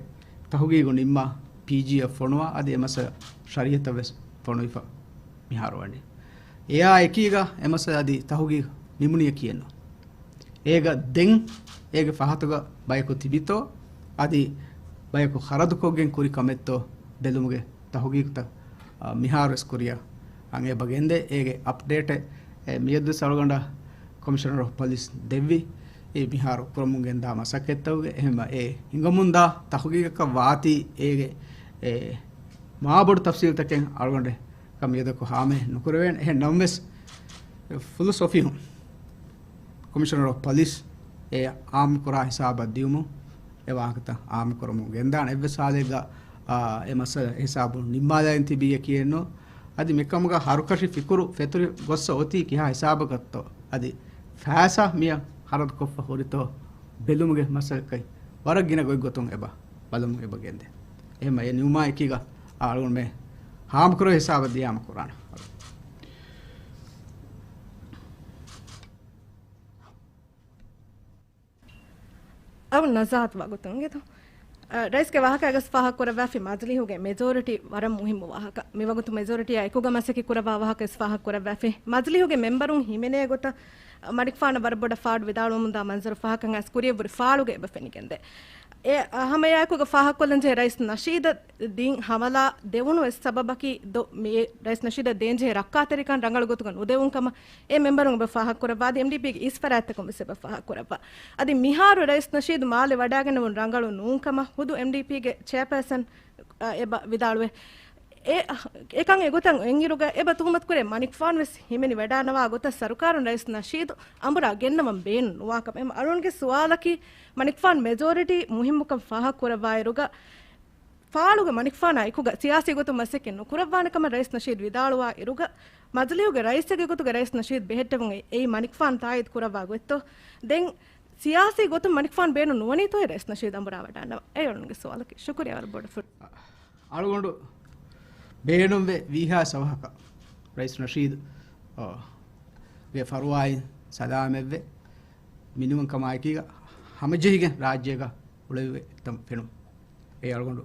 ތަހުގީގު ނިންމާ ޕީޖީއަށް ފޮނުވާ އަދި އެ މައްސަލަ ޝަރީއަތަށްވެސް ފޮނުވިފަ މިހާރު ވަނީ. އެއާ އެކީގަ އެ މައްސަލަ އަދި ތަހުގީގު ނިމުނިއަކީއެއްނު. އޭގަ ދެން އޭގެ ފަހަތުގަ ބަޔަކު ތިބިތޯ އަދި ބަޔަކު ޚަރަދުކޮށްގެން ކުރި ކަމެއްތޯ ބެލުމުގެ ތަހުގީގުތައް، އާ، މިހާރުވެސް ކުރިއަށް އަން އެބަ ގެންދޭ އޭގެ އަޕްޑޭޓެއް، އެ، މިއަދުވެސް އަޅުގަނޑަށް ކޮމިޝަނަރ އޮފް ޕޮލިސް ދެއްވި، އެ، މިހާރު ކުރަމުން ގެންދާ މަސައްކަތްތަކުގެ އެހެންމަ އެ ހިނގަމުންދާ ތަހުގީގަކަށް ވާތީ އޭގެ، އެ، މާބޮޑު ތަފްސީލްތަކެއް އަޅުގަނޑަކަށް މިއަދަކު ހާމައެއް ނުކުރެވޭނެ. އެހެން ނަމަވެސް، ފުލުސް އޮފީހުން ކޮމިޝަނަރ އޮފް ޕޮލިސް އެ އާއްމުކުރާ ހިސާބަށް ދިޔުމުން އެ ވާހަކަތައް އާއްމުކުރަމުން ގެންދާނެ. އެއްވެސް ހާލެއްގަ، އާ، އެ މައްސަލަ ހިސާބުން ނިންމާލައިން ތިބީއެކީއެއްނު. އަދި މިކަމުގަ ހަރުކަށި ފިކުރު ފެތުރި ގޮއްސަ އޮތީ ކިހާ ހިސާބަކަށްތޯ؟ އަދި ފައިސާ މިއަށް ހަރަދުކޮށްފަ ހުރިތޯ ބެލުމުގެ މައްސަލަކައި ވަރަށް ގިނަ ގޮތްގޮތުން އެބަ ބަލަމުން އެބަ ގެންދޭ. އެހެންމަ އެ ނިމުމާ އެކީގަ އަޅުގަނޑުމެ ހާމަކުރެވޭ ހިސާބަށް ދިޔާމަ ކުރާނެ. އަޅު ނަޒާތް ވަގުތުން ގެތު. އަ، ރައީސްގެ ވާހަކައިގަސް ފާހަގަކުރައްވާފި މަޖިލީހުގެ މެޖޯރިޓީ ވަރަށް މުހިއްމު ވާހަކަ. މިވަގުތު މެޖޯރިޓީއާ އެކުގަ މަސައްކަތް ކުރައްވާ ވާހަކަ އިސް ފާހަގަކުރައްވާފި. މަޖިލީހުގެ މެމްބަރުން ހިމެނޭ ގޮތަށް މަނިކުފާނަށް ވަރަށް ބޮޑަށް ފާޑު ވިދާޅުވަމުންދާ މަންޒަރު ފާހަގަކަން އައިސް ކުރިއަށްވުރެ ފާޅުގަ އެބަ ފެނިގެންދޭ. އެ، އަ، ހަމައެއާއެކުގަ ފާހަގަކޮށްލަންޖެހޭ ރައީސް ނަޝީދަށް ދިން ހަމަލާ ދެވުނު އެއް ސަބަބަކީ ދޯ، މި ރައީސް ނަޝީދަށް ދޭންޖެހޭ ރައްކާތެރިކަން ރަނގަޅު ގޮތުގަ ނުދެވުން ކަމަށް އެ މެމްބަރުން އެބަ ފާހަގަކުރައްވާ. އަދި އެމްޑީޕީގެ އިސް ފަރާތްތަކުން ވެސް އެބަ ފާހަގަކުރައްވާ. އަދި މިހާރު ރައީސް ނަޝީދު މާލެ ވަޑާގެންނެވުން ރަނގަޅު ނޫން ކަމަށް ހުދު އެމްޑީޕީގެ ޗެއާޕާސަން، އަ، އެބަ ވިދާޅުވޭ. އެ، އެކަން އެގޮތަށް އެންއިރުގަ އެބަ ތުހުމަތުކުރޭ މަނިކުފާނު ވެސް ހިމެނި ވަޑާނަވާ ގޮތަށް ސަރުކާރުން ރައީސް ނަޝީދު އަނބުރާ ގެންނަވަން ބޭނުން ނުވާކަމަށް. އެހެން އަޅުގަނޑުގެ ސުވާލަކީ މަނިކުފާނު މެޖޯރިޓީ މުހިއްމުކަން ފާހަގަކުރައްވާއިރުގަ، ފާޅުގެ މަނިކުފާނާ އެކުގަ ސިޔާސީ ގޮތުން މަސައްކަތް ނުކުރައްވާނެ ކަމަށް ރައީސް ނަޝީދު ވިދާޅުވާ އިރުގަ، މަޖިލީހުގެ ރައީސެއްގެ ގޮތުގަ ރައީސް ނަޝީދު ބެހެއްޓެވުން އެ-، އެއީ މަނިކުފާނު ތާއީދު ކުރައްވާ ގޮތްތޯ؟ ދެން ސިޔާސީ ގޮތުން މަނިކުފާނު ބޭނުން ނުވަނީތޯ ރައީސް ނަޝީދު އަނބުރާ ވަޑާންނަވަން؟ އެއީ އަޅުގަނޑުގެ ސުވާލަކީ. ޝުކުރިއްޔާ ވަރަށް ބޮޑަށް ފު- އަޅުގަނޑު ބޭނުންވެ ވީހާ ސަވަހަކަށް ރައީސް ނަޝީދު، އަ، ގެ ފަރުވާއިން ސަލާމަތްވެ މިނިވަންކަމާއެކީގަ ހަމަޖެހިގެން ރާއްޖޭގަ އުޅެވި ތަން ފެނުން. އެ އަޅުގަނޑު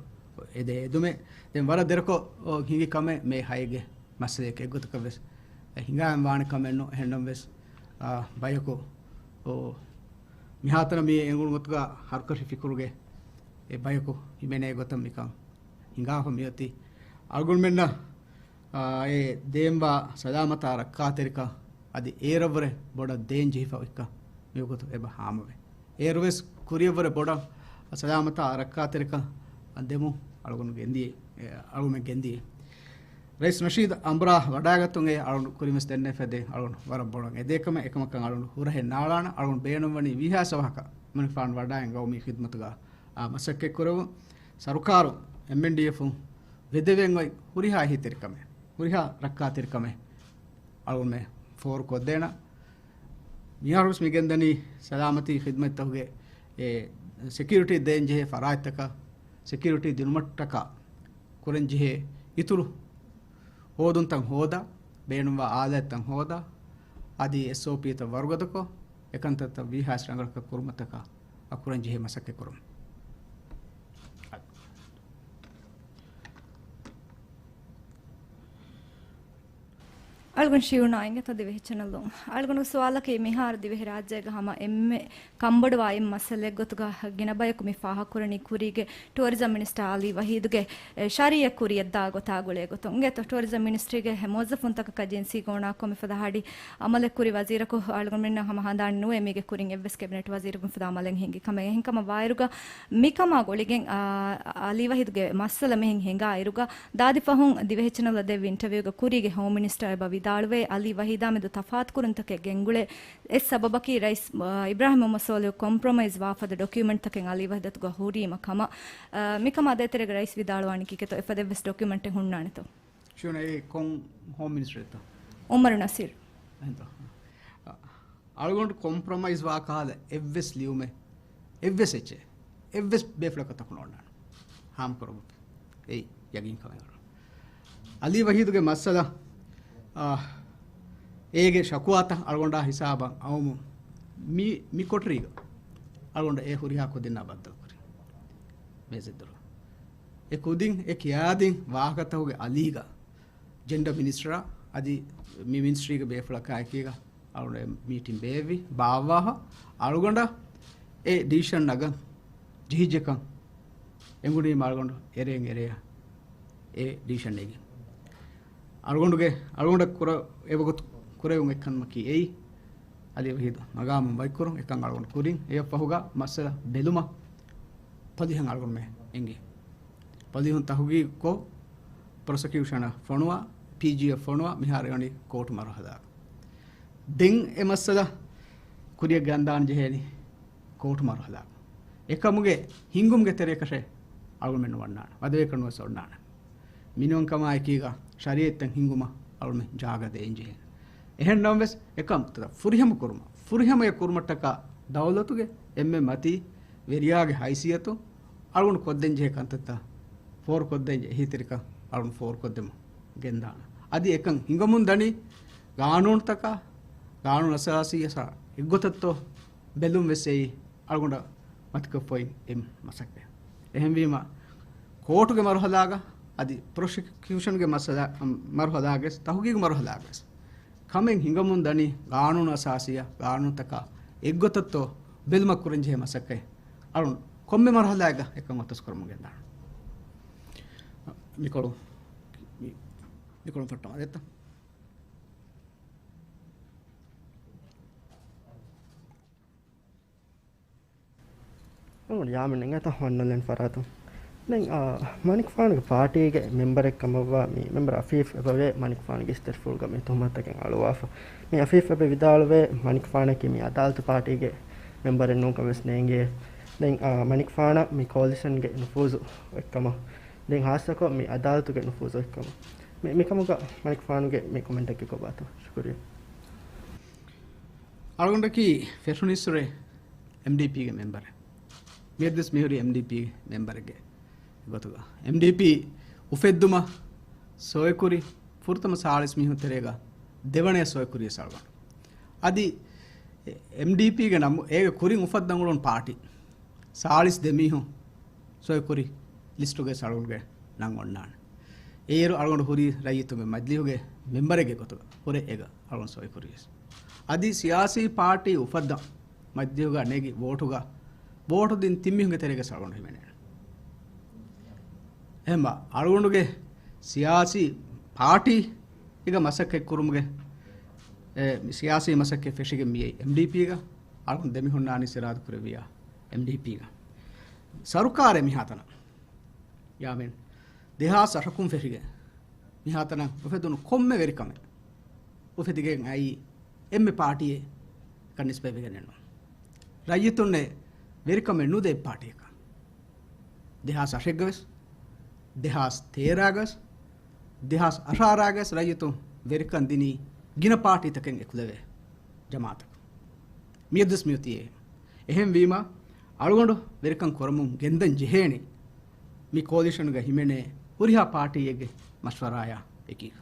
އެދޭ އެދުމެއް ދެން ވަރަށް ދެރަކޮށް ހިނގި ކަމެއް މޭ ހައެއްގެ މައްސަލައެއް އެއްގޮތަކަށް ވެސް ހިނގާން ވާނެ ކަމެއް ނޫން. އެހެންނަމަވެސް، އާ، ބަޔަކު، އޯ، މިހާތަނަށް މި އެނގުނު ގޮތުގަ ހަރުކަށި ފިކުރުގެ އެ ބަޔަކު ހިމެނޭ ގޮތަށް މިކަން ހިނގާފަ މިއޮތީ. އަޅުގަނޑުމެންނަށް، އާ، އެ ދޭންވާ ސަލާމަތާ ރައްކާތެރިކަން އަދި އޭރަށްވުރެ ބޮޑަށް ދޭން ޖެހިފަ އޮތްކަން މިވަގުތު އެބަ ހާމަވޭ. އޭރުވެސް ކުރިއަށްވުރެ ބޮޑަށް ސަލާމަތާ ރައްކާތެރިކަން ދެމުން އަޅުގަނޑު ގެންދިޔަ، އެ، އަޅުގަނޑު ގެންދިޔަ. ރައީސް ނަޝީދު އަނބުރާ ވަޑާގަތުން އެ އަޅުގަނޑު ކުރިންވެސް ދެންނެވިފަ ދެން އަޅުގަނޑު ވަރަށް ބޮޑަށް އެދޭ ކަމެއް އެކަމަކަށް އަޅުގަނޑު ހުރަހެއް ނާޅާނަ އަޅުގަނޑު ބޭނުންވަނީ ވީހާ ސަވަހަކަށް މަނިކުފާނު ވަޑާއިން ގައުމީ ޚިދުމަތުގަ، އާ، މަސައްކަތް ކުރެވުން. ސަރުކާރު އެމްއެންޑީއެފުން ވެދެވެން އޮތް ހުރިހާ އެހީތެރިކަމެއް، ހުރިހާ ރައްކާތެރިކަމެއް އަޅުގަނޑުމެ ފޯރުކޮށްދޭނަ. މިހާރުވެސް މި ގެންދަނީ ސަލާމަތީ ޚިދުމަތްތަކުގެ އެ ސެކިއުރިޓީ ދޭންޖެހޭ ފަރާތްތަކަށް، ސެކިއުރިޓީ ދިނުމަށްޓަކާ ކުރަންޖެހޭ އިތުރު ހޯދުންތައް ހޯދާ، ބޭނުންވާ އާލާތްތައް ހޯދާ، އަދި އެސްއޯޕީތައް ވަރުގަދަކޮށް، އެކަންތައްތައް ވީހާވެސް ރަނގަޅަކަށް ކުރުމަށްޓަކާ އަ، ކުރަންޖެހޭ މަސައްކަތް ކުރުން. އަޅުގަނޑު ޝިޔުނާ އިނގޭތޯ ދިވެހި ޗެނަލުން. އަޅުގަނޑު ސުވާލަކީ މިހާރު ދިވެހި ރާއްޖޭގަ ހަމަ އެންމެ ކަންބޮޑުވާ އެއް މައްސަލައެއްގޮތުގަ ގިނަ ބަޔަކު މި ފާހަގަކުރަނީ ކުރީގެ ޓުއަރިޒަމް މިނިސްޓަރ އަލީ ވަހީދުގެ، އެ، ޝަރީއަތް ކުރިއަށްދާ ގޮތާ ގުޅޭ ގޮތުން. އިނގޭތޯ ޓުއަރިޒަމް މިނިސްޓްރީގެ މުވައްޒަފުންތަކަކަށް ޖިންސީ ގޯނާކޮށް މިފަދަ ހަޑި އަމަލެއް ކުރި ވަޒީރަކު އަޅުގަނޑުމެންނަށް ހަމަ ހަނދާން ނުވޭ މީގެ ކުރިން އެއްވެސް ކެބިނެޓް ވަޒީރަކު މިފަދަ އަމަލެއް ހިނގި ކަމެއް. އެހެންކަމަށް ވާއިރުގަ މިކަމާ ގުޅިގެން، އާ، އަލީ ވަހީދުގެ މައްސަލަ މިހެން ހިނގާއިރުގަ، ދާދި ފަހުން ދިވެހި ޗެނަލަށް ދެއްވި އިންޓަވިއުގަ ކުރީގެ ހޯމް މިނިސްޓަރ އެބަ ވިދާޅުވޭ، އަލީ ވަހީދާމެދު ތަފާތުކުރުންތަކެއް ގެންގުޅޭ އެއް ސަބަބަކީ ރައީސް، އާ، އިބްރާހިމް މުހައްމަދު ސޯލިހު ކޮމްޕްރޮމައިޒް ވާ ފަދަ ޑޮކިއުމެންޓްތަކެއް އަލީ ވަހީދުގަ ހުރީމަ ކަމަށް. އާ، މިކަމާ ދޭތެރޭގަ ރައީސް ވިދާޅުވާނީ ކީކޭތޯ؟ އެފަދަ އެއްވެސް ޑޮކިއުމެންޓެއް ހުންނާނެތޯ؟ ޝިޔުނާ، އެ ކޮން ހޯމް މިނިސްޓަރެއްތޯ؟ އުމަރު ނަސީރު. އެހެންތޯ؟ އަ، އަޅުގަނޑު ކޮމްޕްރޮމައިޒް ވާ ކަހަލަ އެއްވެސް ލިޔުމެއް، އެއްވެސް އެއްޗެއް، އެއްވެސް ބޭފުޅަކަށް ތަކު ނޯންނާނެ. ހާމަކުރަމު. އެއީ ޔަގީން ކަމެއް. އަލީ ވަހީދުގެ މައްސަލަ، އާ، އޭގެ ޝަކުވާތައް އަޅުގަނޑާ ހިސާބަށް އައުމު މި، މި ކޮޓަރީގަ އަޅުގަނޑު އެ ހުރިހާ ކުދިންނާ ބައްދަލުކުރި. މޭޒެއްދުރު. އެ ކުދިން އެ ކިޔާދިން ވާހަކަތަކުގެ އަލީގަ ޖެންޑަ މިނިސްޓަރާ އަދި މި މިނިސްޓްރީގެ ބޭފުޅަކާއެކީގަ އަޅުގަނޑު މީޓިން ބޭއްވި ބާއްވާފަ އަޅުގަނޑަށް އެ ޑިސިޝަން ނަގަން ޖެހިއްޖެކަން އެނގުނީމަ އަޅުގަނޑު އެރެއިން އެރެއަށް އެ ޑިސިޝަން ނެގިން. އަޅުގަނޑުގެ، އަޅުގަނޑަށް ކުރ-، އެވަގުތު ކުރެވުން އެއްކަންމަކީ އެއީ، އަލީ ވަހީދު މަގާމުން ބައިކުރުން އެކަން އަޅުގަނޑު ކުރިން. އެއަށް ފަހުގަ މައްސަލަ ބެލުމަށް ޕޮލިހަން އަޅުގަނޑުމެ އެނގޭ. ޕޮލިހުން ތަހުގީގުކޮށް، ޕްރޮސިކިއުޝަނަށް ފޮނުވާ، ޕީޖީއަށް ފޮނުވާ، މިހާރު އެވަނީ ކޯޓު މަރުހަލާ. ދެން އެ މައްސަލަ ކުރިއަށް ގެންދާން ޖެހޭނީ ކޯޓު މަރުހަލާ. އެކަމުގެ ހިންގުމުގެ ތެރޭކަށެއް އަޅުގަނޑުމެން ނުވަންނާނެ. ވަދެވޭކަށް ނުވެސް އޮންނާނެ. މިނިވަންކަމާ އެކީގަ ޝަރީއަތްތައް ހިންގުމަށް އަޅުމެން ޖާގަ ދޭން ޖެހޭނެ. އެހެން ނަމަވެސް، އެކަން ފުރިހަމަ ކުރުމަށް، ފުރިހަމަޔަށް ކުރުމަށްޓަކާ ދައުލަތުގެ އެންމެ މަތީ ވެރިޔާގެ ހައިސިއްޔަތު އަޅުގަނޑު ކޮށްދޭން ޖެހޭ ކަންތައްތައް ފޯރުކޮށްދޭން ޖެހޭ އެހީތެރިކަން އަޅުގަނޑު ފޯރުކޮށްދެމުން ގެންދާނެ. އަދި އެކަން ހިނގަމުން ދަނީ ގާނޫނުތަކާ، ގާނޫނު އަސާސީ އަސާ އެއްގޮތަށްތޯ ބެލުން ވެސް އެއީ އަޅުގަނޑަށް މަތިކޮށްފައި އެއް މަސައްކަތް. އެހެންވީމަ، ކޯޓުގެ މަރުހަލާގަ އަދި ޕްރޮސިކިއުޝަންގެ މައްސަލަ، މަރުހަލާގެސް، ތަހުގީގު މަރުހަލާގެސް ކަމެއް ހިނގަމުން ދަނީ ގާނޫނު އަސާސީއަށް، ގާނޫނުތަކާ އެއްގޮތަށްތޯ ބެލުމަށް ކުރަންޖެހޭ މަސައްކަތް އަޅުން ކޮންމެ މަރުހަލާއެއްގަ އެކަން އޮތަސް ކުރަމުން ގެންދާނެ. މިކޮޅު، މި، މިކޮޅު ފައްޓަމާ ދެއްތަ؟ އަޅުގަނޑު ޔާމިން އެނގޭތަ ހޮންނަލެން ފަރާތުން. ދެން، އާ، މަނިކުފާނުގެ ޕާޓީގެ މެމްބަރެއް ކަމަށްވާ މި މެމްބަރ އަފީފް އެބަވޭ މަނިކުފާނުގެ އިސްތަށިފުޅުގަ މި ތުހުމަތުތަކެއް އަޅުވާފަ. މި އަފީފް އެބަ ވިދާޅުވޭ މަނިކުފާނަކީ މި އަދާލަތު ޕާޓީގެ މެމްބަރެއް ނޫންކަން ވެސް ނޭނގޭ. ދެން، އާ، މަނިކުފާނަށް މި ކޯލިޝަންގެ ނުފޫޒު އޮތްކަމަށް، ދެން ހާއްސަކޮށް މި އަދާލަތުގެ ނުފޫޒު އޮތްކަމަށް. މި، މިކަމުގަ މަނިކުފާނުގެ މި ކޮމެންޓަކީ ކޮބާތޯ؟ ޝުކުރިއްޔާ. އަޅުގަނޑަކީ ފެށުނީއްސުރެ އެމްޑީޕީގެ މެމްބަރެއް. މިއަދުވެސް މިހުރީ އެމްޑީޕީގެ މެމްބަރެއްގެ ގޮތުގަ. އެމްޑީޕީ އުފެއްދުމަށް ސޮއިކުރި ފުރަތަމަ ސާޅީސް މީހުން ތެރޭގަ ދެވަނަޔަށް ސޮއިކުރިޔަސް އަޅުގަނޑު. އަދި އެމްޑީޕީގެ ނަމު އޭގެ ކުރިން އުފައްދަން އުޅުނު ޕާޓީ. ސާޅީސް ދެ މީހުން ސޮއިކުރި ލިސްޓުގައި އަޅުގަނޑުގެ ނަން އޮންނާނެ. އޭރު އަޅުގަނޑު ހުރީ ރައްޔިތުންގެ މަޖިލީހުގެ މެމްބަރެއްގެ ގޮތުގަ ހުރެ އޭގަ އަޅުގަނޑު ސޮއިކުރިޔަސް. އަދި ސިޔާސީ ޕާޓީ އުފައްދަން މަޖިލީހުގަ ނެގި ވޯޓުގަ، ވޯޓު ދިން ތިން މީހުންގެ ތެރޭގަ އަޅުގަނޑު ހިމެނޭނެ. އެހެންވީމަ އަޅުގަނޑުގެ ސިޔާސީ ޕާޓީ އިގަ މަސައްކަތް ކުރުމުގެ، އެ، ސިޔާސީ މަސައްކަތް ފެށިގެން މިއައީ އެމްޑީޕީގަ. އަޅުގަނޑު ދެމިހުންނާނީ އިރާދަ ކުރެއްވިޔާ އެމްޑީޕީގަ. ސަރުކާރެއް މިހާތަނަށް ޔާމިން ދެހާސް އަށަކުން ފެށިގެން މިހާތަނަށް އުފެދުނު ކޮންމެ ވެރިކަމެއް އުފެދިގެން އައީ އެންމެ ޕާޓީއެއް ކަން ނިސްބަތްވެގެނެއް ނޫން. ރައްޔިތުންނެއް ވެރިކަމެއް ނުދޭ ޕާޓީއަކަށް. ދެހާސް އަށެއްގަވެސް، ދެހާސް ތޭރާގަވެސް، ދެހާސް އަށާރާގަވެސް ރައްޔިތުން ވެރިކަން ދިނީ ގިނަ ޕާޓީތަކެއް އެކުލެވޭ ޖަމާއަތަކަށް. މިއަދުވެސް މިއޮތީ އެހެން. އެހެންވީމަ، އަޅުގަނޑު ވެރިކަން ކުރަމުން ގެންދަން ޖެހޭނީ މި ކޯލިޝަނުގަ ހިމެނޭ ހުރިހާ ޕާޓީއެއްގެ މަޝްވަރާޔާ އެކީގަ.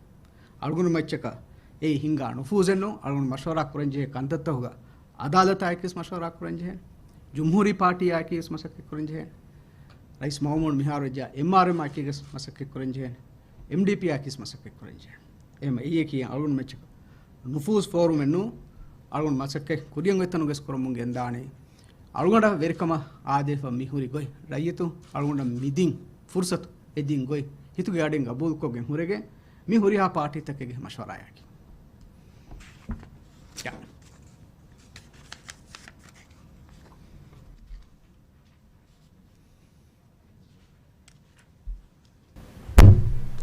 އަޅުގަނޑު މައްޗަކަށް އެއީ ހިނގާ ނުފޫޒެއް ނޫން. އަޅުގަނޑު މަޝްވަރާ ކުރަންޖެހޭ ކަންތައްތަކުގަ އަދާލަތާއެކީވެސް މަޝްވަރާ ކުރަންޖެހޭނެ. ޖުމްހޫރީ ޕާޓީއާއެކީވެސް މަސައްކަތް ކުރަންޖެހޭނެ. ރައީސް މައުމޫން މިހާރު ވެއްޖާ އެމްއާރްއެމް އާއެކީވެސް މަސައްކަތް ކުރަންޖެހޭނެ. އެމްޑީޕީ އާއެކީވެސް މަސައްކަތް ކުރަންޖެހޭނެ. އެހެން އެއީއަކީ އަޅުގަނޑު މައްޗަކަށް ނުފޫޒު ފޯރުމެއް ނޫން. އަޅުގަނޑު މަސައްކަތް ކުރިއަށް އޮތްތަނުގަވެސް ކުރަމުން ގެންދާނީ. އަޅުގަނޑަށް ވެރިކަމަށް އާދޭފަ މި ހުރި ގޮތް ރައްޔިތުން އަޅުގަނޑަށް މި ދިން ފުރުސަތު، އެ ދިން ގޮތް ހިތުގެ އަޑިން ގަބޫލުކޮށްގެން ހުރެގެން މި ހުރިހާ ޕާޓީތަކެއްގެ މަޝްވަރާއަކީ. ޔާ.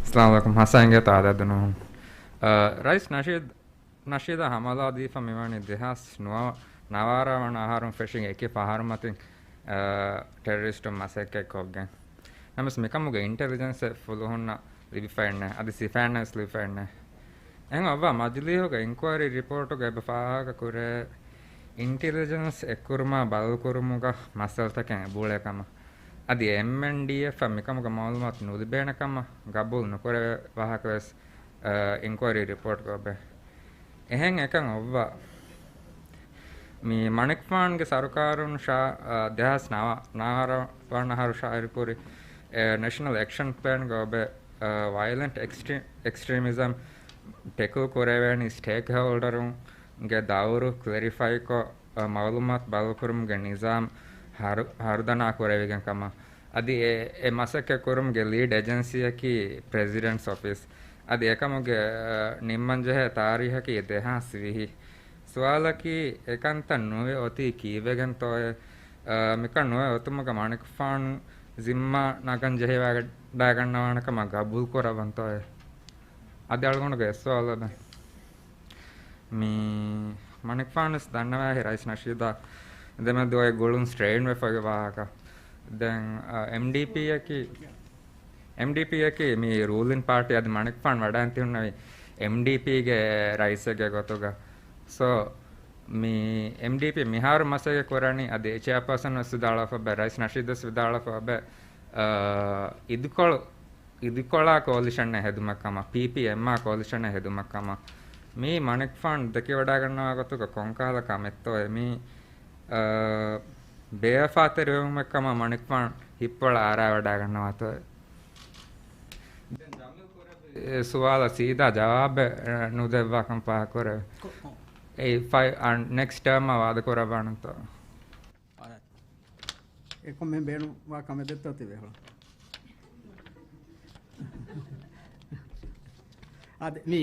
އައްސަލާމު ޢަލައިކުމް. ހަސަންގެ ތާދަ ދުނުހުން. އަ، ރައީސް ނަޝީދު، ނަޝީދަށް ހަމަލާ ދީފަ މިވަނީ ދެހާސް ނުވަ، ނަވާރަ ވަނަ އަހަރުން ފެށިގެން އެކި ފަހަރު މަތިން، އަ، ޓެރަރިސްޓުން މަސައްކަތް ކޮށްގެން. ނަމަވެސް މިކަމުގެ އިންޓެލިޖެންސެއް ފުލުހުންނަށް ލިބިފައެއް ނެތް. އަދި ސިފައެއް ނެތް، ލިބިފައެއް ނެތް. އެހެން އޮއްވާ މަޖިލީހުގެ އިންކުއަރީ ރިޕޯޓުގަ އެބަ ފާހަގަ ކުރޭ، އިންޓެލިޖެންސް އެއްކުރުމާ ބަދަލުކުރުމުގަ މައްސަލަތަކެއް އެބައުޅޭ ކަމަށް. އަދި އެމްއެންޑީއެފަށް މިކަމުގެ މައުލޫމާތު ނުލިބޭނެ ކަމަށް ގަބޫލު ނުކުރެވޭ ވާހަކަވެސް، އަ، އިންކުއަރީ ރިޕޯޓްގަ އޮވޭ. އެހެން އެކަން އޮއްވާ މި މަނިކުފާނުގެ ސަރުކާރުން ޝާ-، އަ، ދެހާސް ނަވާ، ނަވާރަ ވަނަ އަހަރު ޝާއިރުކުރި، އެ، ނެޝަނަލް އެކްޝަން ޕްލޭންގަ އޮވޭ، އަ، ވަޔަލެންޓް އެކްސްޓްރީ-، އެކްސްޓްރީމިޒަމް ޓެކްލް ކުރެވޭނީ ސްޓޭކްހޯލްޑަރުންގެ ދައުރު ކްލެރިފައިކޮށް، އަ، މައުލޫމާތު ބަދަލުކުރުމުގެ ނިޒާމް ހަރު-، ހަރުދަނާ ކުރެވިގެން ކަމަށް. އަދި އެ، އެ މަސައްކަތް ކުރުމުގެ ލީޑް އެޖެންސީއަކީ ޕްރެޒިޑެންޓްސް އޮފީސް. އަދި އެކަމުގެ، އަ، ނިންމަންޖެހޭ ތާރީހަކީ ދެހާސް ވިހި. ސުވާލަކީ އެކަންތައް ނުވެ އޮތީ ކީއްވެގެންތޯއޭ؟ އަ، މިކަން ނުވެ އޮތުމުގަ މަނިކުފާނު ޒިންމާ ނަގަން ޖެހިވަޑައިގަންނަވާނެ ކަމަށް ގަބޫލު ކުރައްވަންތޯއޭ؟ އަދި އަޅުގަނޑުގެ އެއް ސުވާލެއް. މި މަނިކުފާނުވެސް ދަންނަވައި ރައީސް ނަޝީދާ ދެމެދު އޮތް ގުޅުން ސްޓްރެއިން ވެފައި ވާހަކަ. ދެން، އަ، އެމްޑީޕީއަކީ، އެމްޑީޕީއަކީ މި ރޫލިން ޕާޓީ އަދި މަނިކުފާނު ވަޑައިން ތިހުންނެވި އެމްޑީޕީގެ ރައީސެއްގެ ގޮތުގަ. ސޯ، މި އެމްޑީޕީ މިހާރު މަސައްކަތް ކުރަނީ އަދި ޗެއާޕާސަން ވެސް ވިދާޅުވެފަ އެބަ، ރައީސް ނަޝީދު ވެސް ވިދާޅުވެފަ އެބަ، އަ، އިދިކޮޅު އިދިކޮޅާ ކޯލިޝަނެއް ހެދުމަށް ކަމަށް، ޕީޕީއެމްއާ ކޯލިޝަނެއް ހެދުމަށް ކަމަށް، މީ މަނިކުފާނު ދެކިވަޑައިގަންނަވާ ގޮތުގަ ކޮންކަހަލަ ކަމެއްތޯއޭ؟ މީ، އަ، ބޭވަފާތެރިވުމެއް ކަމަށް މަނިކުފާނު ހިއްޕޮޅަށް އަރާވަޑައިގަންނަވާތޯއޭ؟ ދެން ޖަމީލް ކުރެއްވި އެ ސުވާލަށް ސީދާ ޖަވާބެއް، އަ، ނުދެއްވާކަން ފާހަގަކުރެވޭ. ކޮ-، ކޮ-، އެ ފައި-، އަ، ނެކްސްޓް ޓާމަށް ވާދަކުރައްވާނަންތޯ؟ އެކަމެއް ބޭނުންވާ ކަމެއް ދެއްތޯ ތިބޭފުޅުން. އާދެ، މި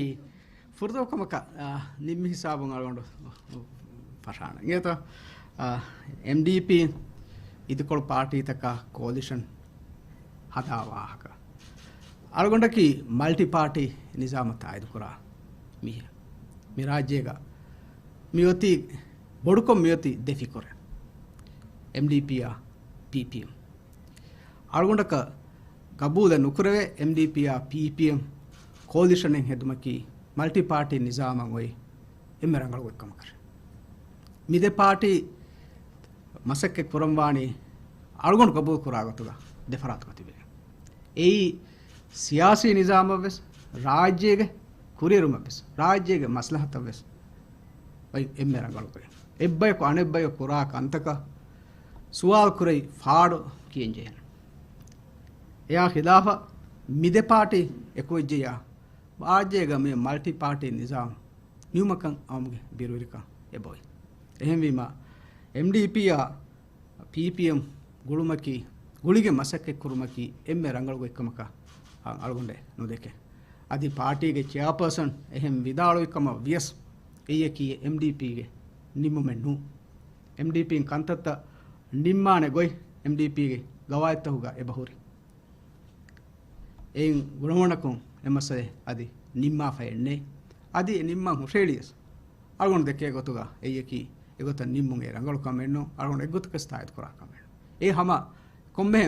ފުރަތަމަ ކަމަކަށް، އާ، ނިންމި ހިސާބުން އަޅުގަނޑު ފަށާނަން. އިނގޭތޯ، އާ، އެމްޑީޕީ އިދިކޮޅު ޕާޓީތަކާ ކޯލިޝަން ހަދާ ވާހަކަ. އަޅުގަނޑަކީ މަލްޓި ޕާޓީ ނިޒާމަށް ތާއީދުކުރާ މީހެއް. މި ރާއްޖޭގަ މިއޮތީ، ބޮޑުކޮށް މިއޮތީ ދެ ފިކުރެއް، އެމްޑީޕީއާ ޕީޕީއެމް. އަޅުގަނޑަކަށް ގަބޫލެއް ނުކުރެވޭ އެމްޑީޕީއާ ޕީޕީއެމް ކޯލިޝަނެއް ހެދުމަކީ މަލްޓި ޕާޓީ ނިޒާމަށް އޮތް އެންމެ ރަނގަޅު ގޮތްކަމަކަށް. މި ދެ ޕާޓީ މަސައްކަތް ކުރަންވާނީ އަޅުގަނޑު ގަބޫލު ކުރާ ގޮތުގަ ދެ ފަރާތުގަ ތިބެގެން. އެއީ ސިޔާސީ ނިޒާމަށްވެސް، ރާއްޖޭގެ ކުރިއެރުމަށްވެސް، ރާއްޖޭގެ މަސްލަހަތަށްވެސް އޮތް އެންމެ ރަނގަޅު ގޮތް. އެއްބަޔަކު އަނެއްބަޔަކު ކުރާ ކަންތަކަށް ސުވާލު ކުރެވި ފާޑު ކިޔަން ޖެހޭނެ. އެއާ ޚިލާފަށް މި ދެ ޕާޓީ އެކުވެއްޖެޔާ، ރާއްޖޭގަ މި މަލްޓި ޕާޓީ ނިޒާމް ނިމުމަކަށް އައުމުގެ ބިރުވެރިކަން އެބައޮތް. އެހެންވީމަ، އެމްޑީޕީއާ ޕީޕީއެމް ގުޅުމަކީ، ގުޅިގެން މަސައްކަތް ކުރުމަކީ އެންމެ ރަނގަޅު ގޮތްކަމަކަށް އަޅުގަނޑެއް ނުދެކެ. އަދި ޕާޓީގެ ޗެއާޕާސަން އެހެން ވިދާޅުވި ކަމަށް ވިޔަސް، އެއީއަކީ އެމްޑީޕީގެ ނިންމުމެއް ނޫން. އެމްޑީޕީން ކަންތައްތައް ނިންމާނެ ގޮތް އެމްޑީޕީގެ ގަވާއިދުތަކުގަ އެބަހުރި. އެއިން ގުނަވަނަކުން އެ މައްސަލަ އަދި ނިންމާފައެއް ނެތް. އަދި އެ ނިންމަން ހުށައެޅިޔަސް، އަޅުގަނޑު ދެކޭ ގޮތުގަ އެއީއަކީ އެގޮތަށް ނިންމުން އެ ރަނގަޅު ކަމެއް ނޫން. އަޅުގަނޑު އެއްގޮތަކަސް ތާއީދު ކުރާ ކަމެއް ނޫން. އެ ހަމަ ކޮންމެ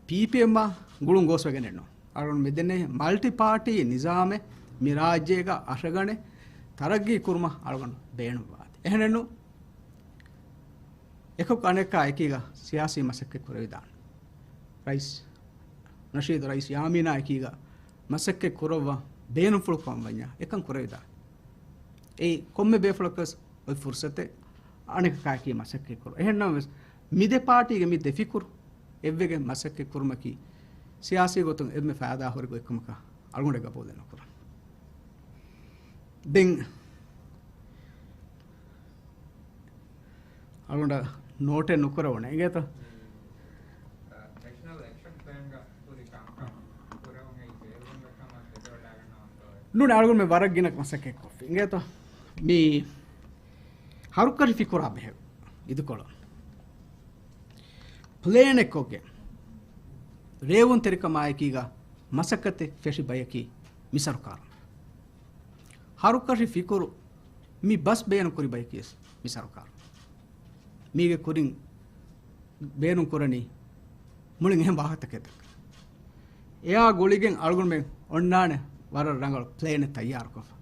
ޕީޕީއެމްއާ ގުޅުން ގޯސްވެގެނެއް ނޫން. އަޅުގަނޑު މިދެންނެވި މަލްޓި ޕާޓީ ނިޒާމެއް މި ރާއްޖޭގަ އަށްރަގަނެ ތަރައްގީ ކުރުމަށް އަޅުގަނޑު ބޭނުންވާތީ. އެހެނެއްނު އެކަކު އަނެއްކާ އެކީގަ ސިޔާސީ މަސައްކަތް ކުރެވިދާނެ. ރައީސް ނަޝީދު ރައީސް ޔާމީނާ އެކީގަ މަސައްކަތް ކުރައްވާ ބޭނުންފުޅު ކަމަށް ވަންޏާ އެކަން ކުރެވިދާނެ. އެއީ ކޮންމެ ބޭފުޅަކަސް އޮތް ފުރުސަތެއް އަނެކަކާއެކީ މަސައްކަތް ކުރު. އެހެންނަމަވެސް، މި ދެ ޕާޓީގެ މި ދެ ފިކުރު އެއްވެގެން މަސައްކަތް ކުރުމަކީ ސިޔާސީ ގޮތުން އެންމެ ފައިދާ ހުރި ގޮތްކަމަކަށް އަޅުގަނޑެއް ގަބޫލެއް ނުކުރަން. ދެން އަޅުގަނޑަށް ނޯޓެއް ނުކުރެވުނެ އިނގޭތަ؟ ނެޝަނަލް އެކްޝަން ޕްލޭންގަ ހުރި ކަންކަން ކުރެވުނީ ބޭރުވުންވެ ކަމަށް ދެކެވަޑައިގަންނަވަންތޯއޭ؟ ނޫން، އަޅުގަނޑުމެން ވަރަށް ގިނަ މަސައްކަތް ކޮށްފި އިނގޭތަ؟ މި ހަރުކަށި ފިކުރާ ބެހޭ އިދިކޮޅަށް ޕްލޭނެއް ކޮށްގެން ރޭވުންތެރިކަމާއެކީގަ މަސައްކަތެއް ފެށި ބަޔަކީ މި ސަރުކާރު. ހަރުކަށި ފިކުރު މި ބަސް ބޭނުން ކުރި ބަޔަކީވެސް މި ސަރުކާރު. މީގެ ކުރިން ބޭނުން ކުރަނީ މުޅިން އެހެން ވާހަކަތަކެއް ދައްކަން. އެއާ ގުޅިގެން އަޅުގަނޑުމެން އޮންނާނެ ވަރަށް ރަނގަޅު ޕްލޭނެއް ތައްޔާރުކޮށްފަ.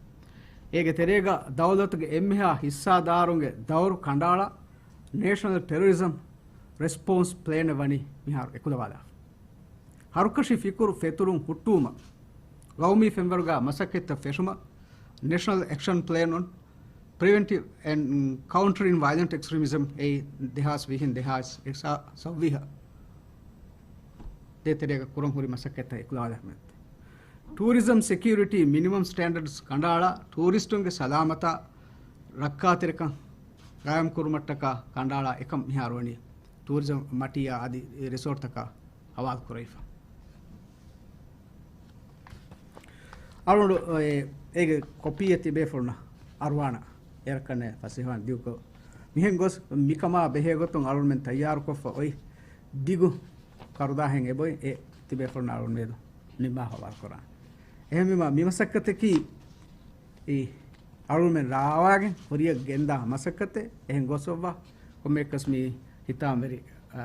އޭގެ ތެރޭގަ ދައުލަތުގެ އެންމެހާ ހިއްސާދާރުންގެ ދައުރު ކަނޑައަޅާ، ނޭޝަނަލް ޓެރަރިޒަމް ރެސްޕޯންސް ޕްލޭނެއް ވަނީ މިހާރު އެކުލަވާލާފަ. ހަރުކަށި ފިކުރު ފެތުރުން ހުއްޓުވުމަށް ގައުމީ ފެންވަރުގަ މަސައްކަތްތައް ފެށުމަށް ނޭޝަނަލް އެކްޝަން ޕްލޭން އޮން ޕްރިވެންޓިވް އެންޑް ކައުންޓަރިން ވަޔަލެންޓް އެކްސްޓްރީމިޒަމް އެއީ ދެހާސް ވިހިން ދެހާސް އެއްސާ ސައްވީހަށް ދޭތެރޭގަ ކުރަން ހުރި މަސައްކަތްތައް އެކުލަވާލަމެއް. ޓޫރިޒަމް ސެކިއުރިޓީ މިނިމަމް ސްޓޭންޑަޑްސް ކަނޑައަޅާ، ޓޫރިސްޓުންގެ ސަލާމަތާ ރައްކާތެރިކަން ގާއިމްކުރުމަށްޓަކާ ކަނޑައަޅާ އެކަން މިހާރު ވަނީ ޓޫރިޒަމް މަޓީއާ އަދި ރިސޯޓްތަކާ ހަވާލު ކުރެވިފަ. އަޅުގަނޑު އެ، އޭގެ ކޮޕީއެއް ތިބޭފުޅުންނަށް އަރުވާނަ އޭރަކަށް ފަސޭހަވާން ދިގުކޮށް، މިހެން ގޮސް މިކަމާ ބެހޭ ގޮތުން އަޅުގަނޑުމެން ތައްޔާރުކޮށްފަ އޮތް ދިގު ކަރުދާހެއް އެބޮތް އެ ތިބޭފުޅުން އަޅުގަނޑު މިއަދު ނިންމާ ހަވާލުކުރާނެ. އެހެންވީމަ، މި މަސައްކަތަކީ އެ އަޅުގަނޑުމެން ރާވާގެން ކުރިއަށް ގެންދާ މަސައްކަތެއް. އެހެން ގޮސް އޮއްވާ ކޮންމެއަކަސް މި ހިތާމަވެރި، އާ،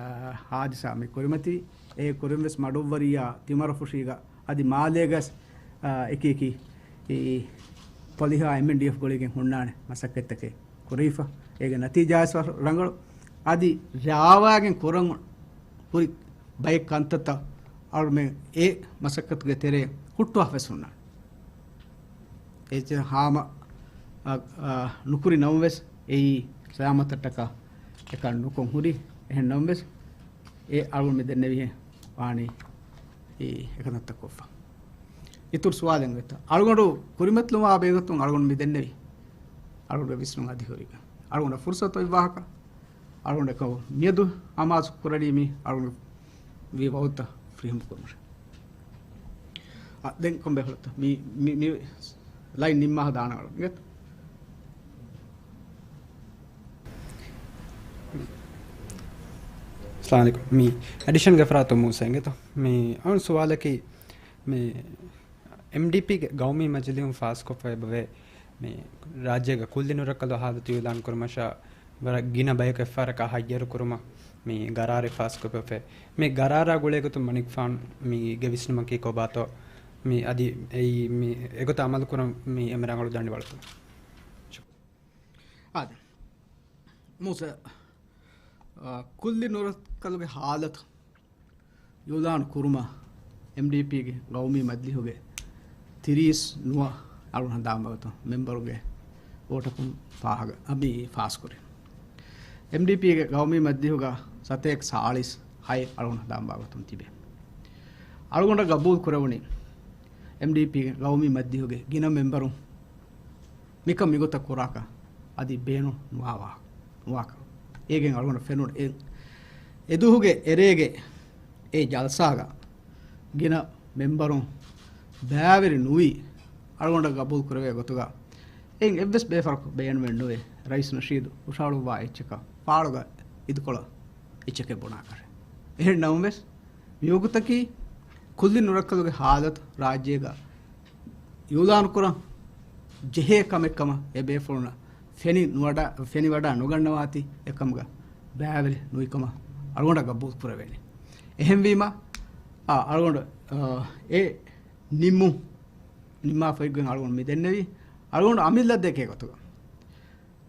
ހާދިސާ މި ކުރިމަތިވި. އެ ކުރިން ވެސް މަޑުއްވަރިއްޔާ ތިމަރަފުށީގަ އަދި މާލޭގަސް، އާ، އެކި އެކި އެ ޕޮލިހާ އެމްއެންޑީއެފް ގުޅިގެން ހުންނާނެ މަސައްކަތްތަކެއް ކުރެވިފަ. އޭގެ ނަތީޖާވެސް ރަނގަޅު. އަދި ރާވާގެން ކުރަން ހުރި ބައެއް ކަންތައްތައް އަޅުމެން އެ މަސައްކަތުގެ ތެރޭ ހުއްޓުވާފަވެސް ހުންނާނެ. އެއްޗެއް ހާމަ، އަ، އަ، ނުކުރި ނަމަވެސް، އެއީ ސަލާމަތަށްޓަކާ އެކަން ނުކޮށް ހުރި. އެހެން ނަމަވެސް، އެ އަޅުގަނޑު މި ދެންނެވިހެން ވާނީ އެ އެކަންތައްތައް ކޮށްފަ. އިތުރު ސުވާލެއް އޮތްތަ؟ އަޅުގަނޑު ކުރިމަތިލުމާ ބެހޭގޮތުން އަޅުގަނޑު މި ދެންނެވި. އަޅުގަނޑުގެ ވިސްނުން އަދި ހުރި. އަޅުގަނޑަށް ފުރުސަތު އޮތް ވާހަކަ. އަޅުގަނޑަކަށް މިއަދު އަމާޒު ކުރަނީ މި އަޅުގަނޑު ވީ ވަގުތަށް ފިރިހެން ކުރުމަށް. އަ، ދެން ކޮންބޭފުޅެއްތަ؟ މި، މި، މި ލައިން ނިންމާ ދާނަ އަޅު. އިނގޭތަ؟ އައްސަލާމު ޢަލައިކުމް. މި އެޑިޝަންގެ ފަރާތުން މޫސާ އިނގޭތަ؟ މި އަޅުން ސުވާލަކީ މި އެމްޑީޕީގެ ގައުމީ މަޖިލީހުން ފާސްކޮށްފަ އެބަވޭ، މި ރާއްޖޭގަ ކުއްލި ނުރައްކަލު ހާލަތު އިޢުލާން ކުރުމަށާ ވަރަށް ގިނަ ބަޔަކު އެއްފަހަރަކާ ހައްޔަރު ކުރުމަށް މި ގަރާރެއް ފާސްކޮށްފައި. މި ގަރާރާ ގުޅޭގޮތުން މަނިކުފާނު މީގެ ވިސްނުމަކީ ކޮބާތޯ؟ މި އަދި އެއީ މި އެގޮތަށް އަމަލު ކުރަން މި އެންމެ ރަނގަޅު ދަނޑިވަޅުތަ؟ އާދެ. މޫސާ، އާ، ކުއްލި ނުރައްކަލުގެ ހާލަތު އިޢުލާނު ކުރުމަށް އެމްޑީޕީގެ ގައުމީ މަޖިލީހުގެ ތިރީސް ނުވަ އަޅުގަނޑު ހަނދާން ވަގުތު މެމްބަރުންގެ ވޯޓަކުން ފާހަގަ އަ، މި ފާސްކުރި. އެމްޑީޕީގެ ގައުމީ މަޖިލީހުގަ ސަތޭކަ ސާޅީސް ހައެއް އަޅުގަނޑު ހަނދާން ވަގުތުން ތިބޭ. އަޅުގަނޑަށް ގަބޫލު ކުރެވުނީ އެމްޑީޕީގެ ގައުމީ މަޖިލީހުގެ ގިނަ މެމްބަރުން މިކަން މިގޮތަށް ކުރާކަށް އަދި ބޭނުން ނުވާ، ނުވާކަށް. އޭގެން އަޅުގަނޑަށް ފެނުނު އެ، އެދުވަހުގެ އެރޭގެ އެ ޖަލްސާގަ ގިނަ މެމްބަރުން ބައިވެރި ނުވީ އަޅުގަނޑަށް ގަބޫލު ކުރެވޭ ގޮތުގަ އެއިން އެއްވެސް ބޭފަރަކު ބޭނުމެއް ނުވޭ ރައީސް ނަޝީދު ހުށަހަޅުއްވާ އެއްޗަކަށް ފާޅުގަ އިދިކޮޅަށް އެއްޗެކޭ ބުނާކަށެއް. އެހެން ނަމަވެސް، މިވަގުތަކީ ކުއްލި ނުރައްކަލުގެ ހާލަތު ރާއްޖޭގަ އިޢުލާނުކުރަން ޖެހޭ ކަމެއްކަމަށް އެ ބޭފުޅުންނަށް ފެނި ނުވަޑަ، ފެނިވަޑަ ނުގަންނަވާތީ އެކަމުގަ ބައިވެރި ނުވިކަމަށް އަޅުގަނޑަށް ގަބޫލު ކުރެވޭނެ. އެހެންވީމަ، އާ، އަޅުގަނޑު، އާ، އެ ނިންމުން ނިންމާފައިގެން އަޅުގަނޑު މި ދެންނެވީ، އަޅުގަނޑު އަމިއްލަ ދެކޭ ގޮތުގަ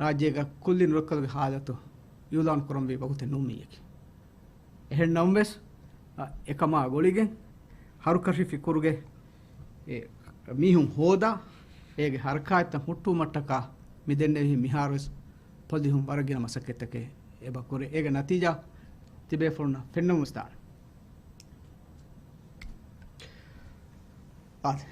ރާއްޖޭގަ ކުއްލި ނުރައްކަލުގެ ހާލަތު އިޢުލާނު ކުރަންވީ ވަގުތެއް ނޫން މީއަކީ. އެހެން ނަމަވެސް، އަ، އެކަމާ ގުޅިގެން ހަރުކަށި ފިކުރުގެ އެ މީހުން ހޯދާ، އޭގެ ހަރަކާތްތައް ހުއްޓުވުމަށްޓަކާ މި ދެންނެވިހެން މިހާރުވެސް ޕޮލިހުން ވަރަށް ގިނަ މަސައްކަތްތަކެއް އެބަ ކުރޭ. އޭގެ ނަތީޖާ ތިބޭފުޅުންނަށް ފެންނަމުން ވެސް ދާނެ. އާދެ.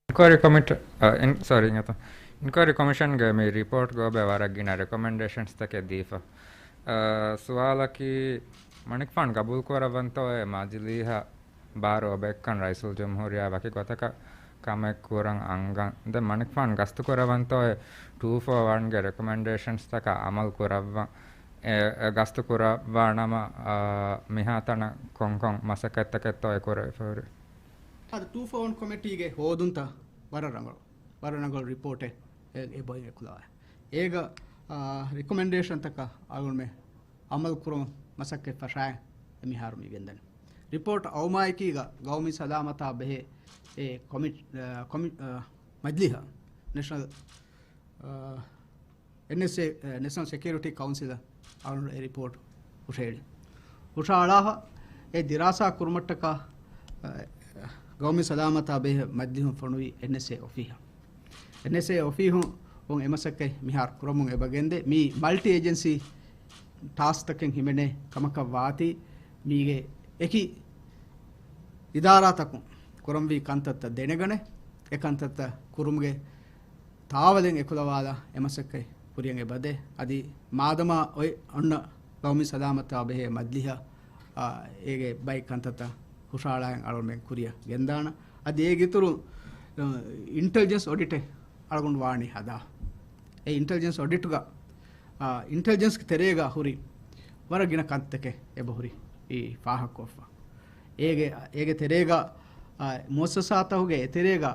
އިންކުއަރީ ކޮމިޓު، އ، އިން-، ސޮރީ، އިނގޭތަ؟ އިންކުއަރީ ކޮމިޝަންގެ މި ރިޕޯޓްގަ އޮބެ ވަރަށް ގިނަ ރެކޮމެންޑޭޝަންސްތަކެއް ދީފަ. އ، ސުވާލަކީ، މަނިކުފާނު ގަބޫލުކުރައްވަންތޯއޭ މަޖިލީހަށް ބާރު އޮބެއްކަން ރައީސުލް ޖުމްހޫރިއްޔާ ވަކި ގޮތަކަށް ކަމެއް ކުރަން އަންގަން؟ ދެން މަނިކުފާނު ގަސްތު ކުރައްވަންތޯއޭ ޓޫ ފޯ ވަންގެ ރެކޮމެންޑޭޝަންސްތަކަށް އަމަލު ކުރައްވަން؟ އެ، އެ ގަސްތު ކުރައްވާ ނަމަ، އާ، މިހާތަނަށް ކޮންކޮން މަސައްކަތްތަކެއްތޯ އެ ކުރެވިފަ ހުރީ؟ އަދި ޓޫ ފޯ ވަން ކޮމިޓީގެ ހޯދުންތައް ވަރަށް ރަނގަޅު، ވަރަށް ރަނގަޅު ރިޕޯޓެއް އެ، އެބައި އެކުލަވާ. އޭގަ، އާ، ރިކޮމެންޑޭޝަންތަކަށް އަޅުގަނޑުމެ އަމަލު ކުރުމަށް މަސައްކަތް ފަށާއެ މިހާރު މި ގެންދަނީ. ރިޕޯޓް އައުމާއެކީގަ ގައުމީ ސަލާމަތާ ބެހޭ އެ ކޮމި-، އާ، ކޮމި-، އާ، މަޖްލިހަށް ނެޝަނަލް، އާ، އެންއެސްއޭ، އެ، ނެޝަނަލް ސެކިއުރިޓީ ކައުންސިލަށް އަޅުގަނޑު އެ ރިޕޯޓް ހުށަހެޅި. ހުށަހަޅާފަ އެ ދިރާސާ ކުރުމަށްޓަކާ، އެ، ގައުމީ ސަލާމަތާ ބެހޭ މަޖްލިހުން ފޮނުވީ އެންއެސްއޭ އޮފީހަށް. އެންއެސްއޭ އޮފީހުން އެ މަސައްކަތް މިހާރު ކުރަމުން އެބަ ގެންދޭ. މީ މަލްޓި އޭޖެންސީ ޓާސްކްތަކެއް ހިމެނޭ ކަމަކަށް ވާތީ، މީގެ އެކި އިދާރާތަކުން ކުރަންވީ ކަންތައްތައް ދެނެގަނެ، އެ ކަންތައްތައް ކުރުމުގެ ތާވަލެއް އެކުލަވާލާ އެ މަސައްކަތް ކުރިޔަށް އެބަދޭ. އަދި މާދަމާ އޮތް އޮންނަ ޤައުމީ ސަލާމަތާ ބެހޭ މަޖިލީހަށް، އާ، އޭގެ ބައެއް ކަންތައްތައް ހުށަހަޅާ އަޅުމެން ކުރިއަށް ގެންދާނަން. އަދި އޭގެ އިތުރު، އާ، އިންޓެލިޖެންސް އޮޑިޓެއް އަޅުގަނޑު ވާނީ ހަދާ. އެ އިންޓެލިޖެންސް އޮޑިޓްގަ، އާ، އިންޓެލިޖެންސްގެ ތެރޭގަ ހުރި ވަރަށް ގިނަ ކަންތަކެއް އެބަހުރި އީ ފާހަގަކޮށްފަ. އޭގެ، އޭގެ ތެރޭގަ، އާ، މުއައްސަސާތަކުގެ އެތެރޭގަ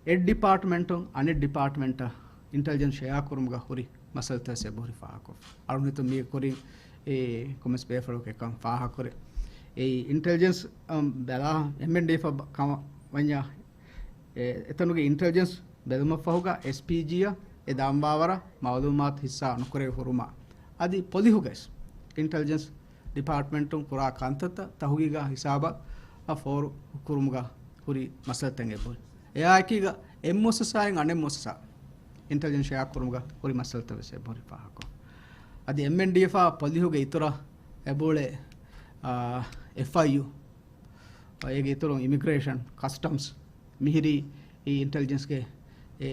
އެއް ޑިޕާޓްމަންޓުން އަނެއް ޑިޕާޓްމަންޓަށް އިންޓެލިޖެންސް ޝެއާ ކުރުމުގަ ހުރި މައްސަލަތައް އެބަހުރި ފާހަގަކޮށްފަ. އަޅުގަނޑު ހިތުން މީގެ ކުރިން އެ ކޮމެންޓްސް ބޭފުޅަކު އެކަން ފާހަގަކުރޭ. އެ އިންޓެލިޖެންސް، އަ، ބަލާ އެމްއެންޑީއެފަށް ބަ-، ކަމަށް ވަންޏާ، އެ، އެތަނުގެ އިންޓެލިޖެންސް ބެލުމަށް ފަހުގަ އެސްޕީޖީއަށް އެ ދާންވާވަރަށް މައުލޫމާތު ހިއްސާ ނުކުރެވި ހުރުމާ އަދި ޕޮލިހުގައިސް އިންޓެލިޖެންސް ޑިޕާޓްމަންޓުން ކުރާ ކަންތައްތައް ތަހުގީގާ ހިސާބަށް ފޯރު ކުރުމުގަ ހުރި މައްސަލަތައް އެބަހުރި. އެއާއެކީގަ އެއް މުއައްސަސާއިން އަނެއް މުއައްސަސާ އިންޓެލިޖެންސް ޝެއާ ކުރުމުގަ ހުރި މައްސަލަތައް ވެސް އެބަހުރި ފާހަގަކޮށް. އަދި އެމްއެންޑީއެފާ ޕޮލިހުގެ އިތުރަށް އެބައުޅޭ، އާ، އެފްއައިޔޫ، އޭގެ އިތުރުން އިމިގްރޭޝަން، ކަސްޓަމްސް، މިހިރީ އީ އިންޓެލިޖެންސްގެ އެ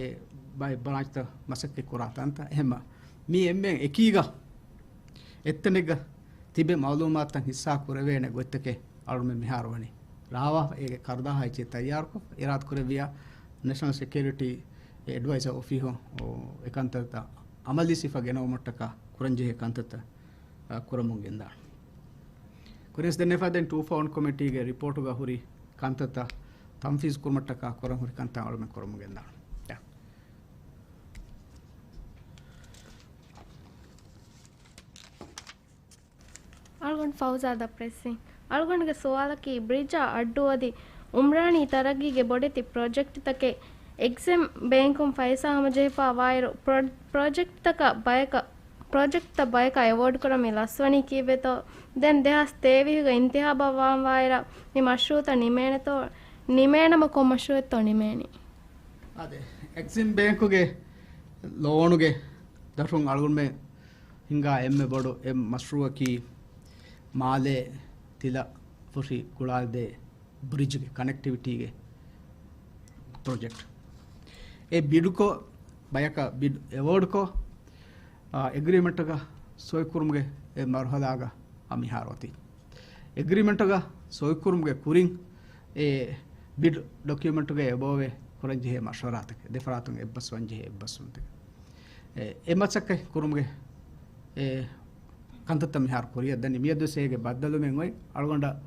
ބައެއް ބްރާންޗްތައް މަސައްކަތް ކުރާ ތަންތައް. އެހެންމަ މި އެންމެން އެކީގަ އެއްތަނެއްގަ ތިބެ މައުލޫމާތުތައް ހިއްސާ ކުރެވޭނެ ގޮތްތަކެއް އަޅުމެން މިހާރު ވަނީ. ރާވާ އޭގެ ކަރުދާހާ އެއްޗެއް ތައްޔާރުކޮށް، އިރާދަ ކުރެއްވިޔާ ނޭޝަނަލް ސެކިއުރިޓީ އެޑްވައިޒަރ އޮފީހުން އެ ކަންތައްތައް އަމަލީ ސިފަ ގެނައުމަށްޓަކާ ކުރަންޖެހޭ ކަންތައްތައް އަ، ކުރަމުން ގެންދާނެ. ކުރިންސް ދެންނެފަ ދެން ޓޫ ފޯ ވަން ކޮމިޓީގެ ރިޕޯޓުގަ ހުރި ކަންތައްތައް ތަންފީޒް ކުރުމަށްޓަކާ ކުރަން ހުރި ކަންތައް އަޅުމެން ކުރަމުން ގެންދާނެ. ޔާ. އަޅުގަނޑު ފައުޒާ ދަ ޕްރެސްއިން. އަޅުގަނޑުގެ ސުވާލަކީ، ބްރިޖާ އައްޑޫ އަދި އުމްރާނީ ތަރައްގީގެ ބޮޑެތި ޕްރޮޖެކްޓްތަކެއް އެގްޒިމް ބޭންކުން ފައިސާ ހަމަޖެހިފާ ވާއިރު، ޕްރޮ-، ޕްރޮޖެކްޓްތަކަށް ބަޔަކަށް، ޕްރޮޖެކްޓްތައް ބަޔަކަށް އެވޯޑް ކުރަން މި ލަސްވަނީ ކީއްވެތޯ؟ ދެން ދެހާސް ތޭވީހުގެ އިންތިހާބަށް ވާން ވާއިރަށް މި މަޝްރޫއުތައް ނިމޭނެތޯ؟ ނިމޭނަމަ ކޮން މަޝްރޫއެއްތޯ ނިމޭނީ؟ އާދެ، އެގްޒިމް ބޭންކުގެ ލޯނުގެ ދަށުން އަޅުގަނޑުމެން ހިންގާ އެންމެ ބޮޑު އެއް މަޝްރޫއަކީ މާލޭ ތިލަ ފުށި ގުޅާލަދޭ ބްރިޖްގެ ކަނެކްޓިވިޓީގެ ޕްރޮޖެކްޓް. އެ ބިޑުކޮށް، ބަޔަކަށް ބިޑް އެވޯޑްކޮށް، އާ، އެގްރިމެންޓަކަށް ސޮއިކުރުމުގެ އެ މަރުހަލާގަ މިހާރު އޮތީ. އެގްރިމެންޓުގަ ސޮއިކުރުމުގެ ކުރިން އެ ބިޑް ޑޮކިއުމެންޓުގައި އެބައޮވޭ ކުރަންޖެހޭ މަޝްވަރާތަކެއް، ދެފަރާތުން އެއްބަސްވަންޖެހޭ އެއްބަސްވުންތަކެއް. އެ، އެ މަސައްކަތް ކުރުމުގެ އެ ކަންތައްތައް މިހާރު ކުރިއަށް ދަނީ. މިއަދުވެސް އޭގެ ބައްދަލުމެއް އޮތް. އަޅުގަނޑަށް،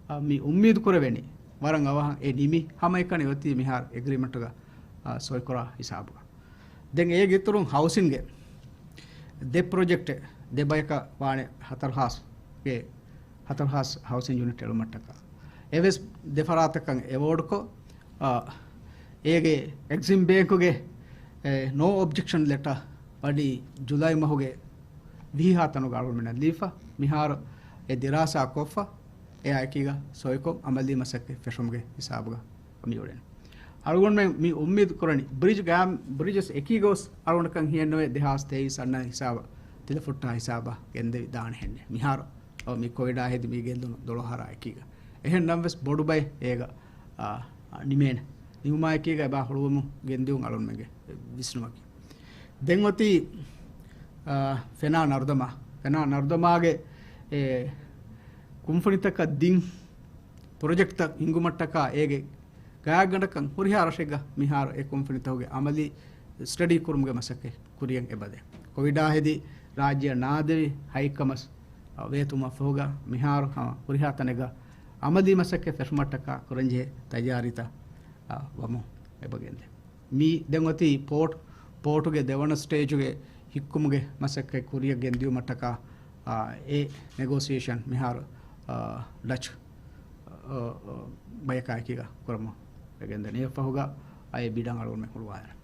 އަ، މި އުއްމީދު ކުރެވެނީ ވަރަށް އަވަހަށް އެ ނިމި ހަމައެކަނި އޮތީ މިހާރު އެގްރިމެންޓުގަ، އަ، ސޮއިކުރާ ހިސާބުގަ. ދެން އޭގެ އިތުރުން ހައުސިންގެ ދެ ޕްރޮޖެކްޓެއް ދެ ބަޔަކަށް ވާނެ ހަތަރު ހާސްގެ ހަތަރު ހާސް ހައުސިން ޔުނިޓް އެޅުމަށްޓަކާ. އެވެސް ދެ ފަރާތަކަށް އެވޯޑްކޮށް، އާ، އޭގެ އެގްޒިމް ބޭންކުގެ، އެ، ނޯ އޮބްޖެކްޝަން ލެޓާ ވަނީ ޖުލައި މަހުގެ ވިހި ހާ ތަނުގަ އަޅުގަނޑުމެންނަށް ލީފަ. މިހާރު އެ ދިރާސާ ކޮށްފަ، އެއާ އެކީގަ ސޮއިކޮށް އަމަލީ މަސައްކަތް ފެށުމުގެ ހިސާބުގަ މިއުޅެނީ. އަޅުގަނޑުމެން މި އުއްމީދު ކުރަނީ ބްރިޖް ގާމް، ބްރިޖަސް އެކީގަވެސް އަޅުގަނޑަކަށް ހިޔެއްނުވޭ ދެހާސް ތޭވީސް އަންނަ ހިސާބަށް ތިލަފުއްޓާ ހިސާބަށް ގެންދެވި ދާނެ ހެންނެއް. މިހާރު އަވަ މި ކޮވިޑާ ހެދި މި ގެއްލުނު ދޮޅު ހަރާ އެކީގަ. އެހެން ނަމަވެސް ބޮޑު ބައެއް އޭގަ، އާ، ނިމޭނެ. ނިމުމާ އެކީގަ އެބާ ހުޅުވަމުން ގެންދިއުން އަޅުންމެންގެ ވިސްނުމަކީ. ދެން އޮތީ، އާ، ފެނާ ނަރުދަމާ. ފެނާ ނަރުދަމާގެ އެ ކުންފުނިތަކަށް ދިން ޕްރޮޖެކްޓްތައް ހިންގުމަށްޓަކާ އޭގެ ގާތްގަނޑަކަށް ހުރިހާ ރަށެއްގަ މިހާރު އެ ކުންފުނިތަކުގެ އަމަލީ ސްޓަޑީ ކުރުމުގެ މަސައްކަތް ކުރިޔަށް އެބަދޭ. ކޮވިޑާ ހެދި ރާއްޖެއަށް ނާދެވި ހައިކަމަސް ވޭތުމަށްފަހުގަ މިހާރު ހަމަ ހުރިހާ ތަނެއްގަ އަމަލީ މަސައްކަތް ފެށުމަށްޓަކާ ކުރަންޖެހޭ ތައްޔާރީތައް، އަ، ވަމުން އެބަގެންދޭ. މީ ދެން އޮތީ ޕޯޓް، ޕޯޓުގެ ދެވަނަ ސްޓޭޖުގެ ހިއްކުމުގެ މަސައްކަތް ކުރިޔަށް ގެންދިއުމަށްޓަކާ، އާ، އެ ނެގޯސިއޭޝަން މިހާރު، އާ، ޑަޗް، އާ، އާ، ބަޔަކާއެކީގަ ކުރަމުން ވެގެންދަނީ. އެއަށްފަހުގަ އައި ބިޑަށް އަޅުގަނޑުމެން ހުޅުވާލަން.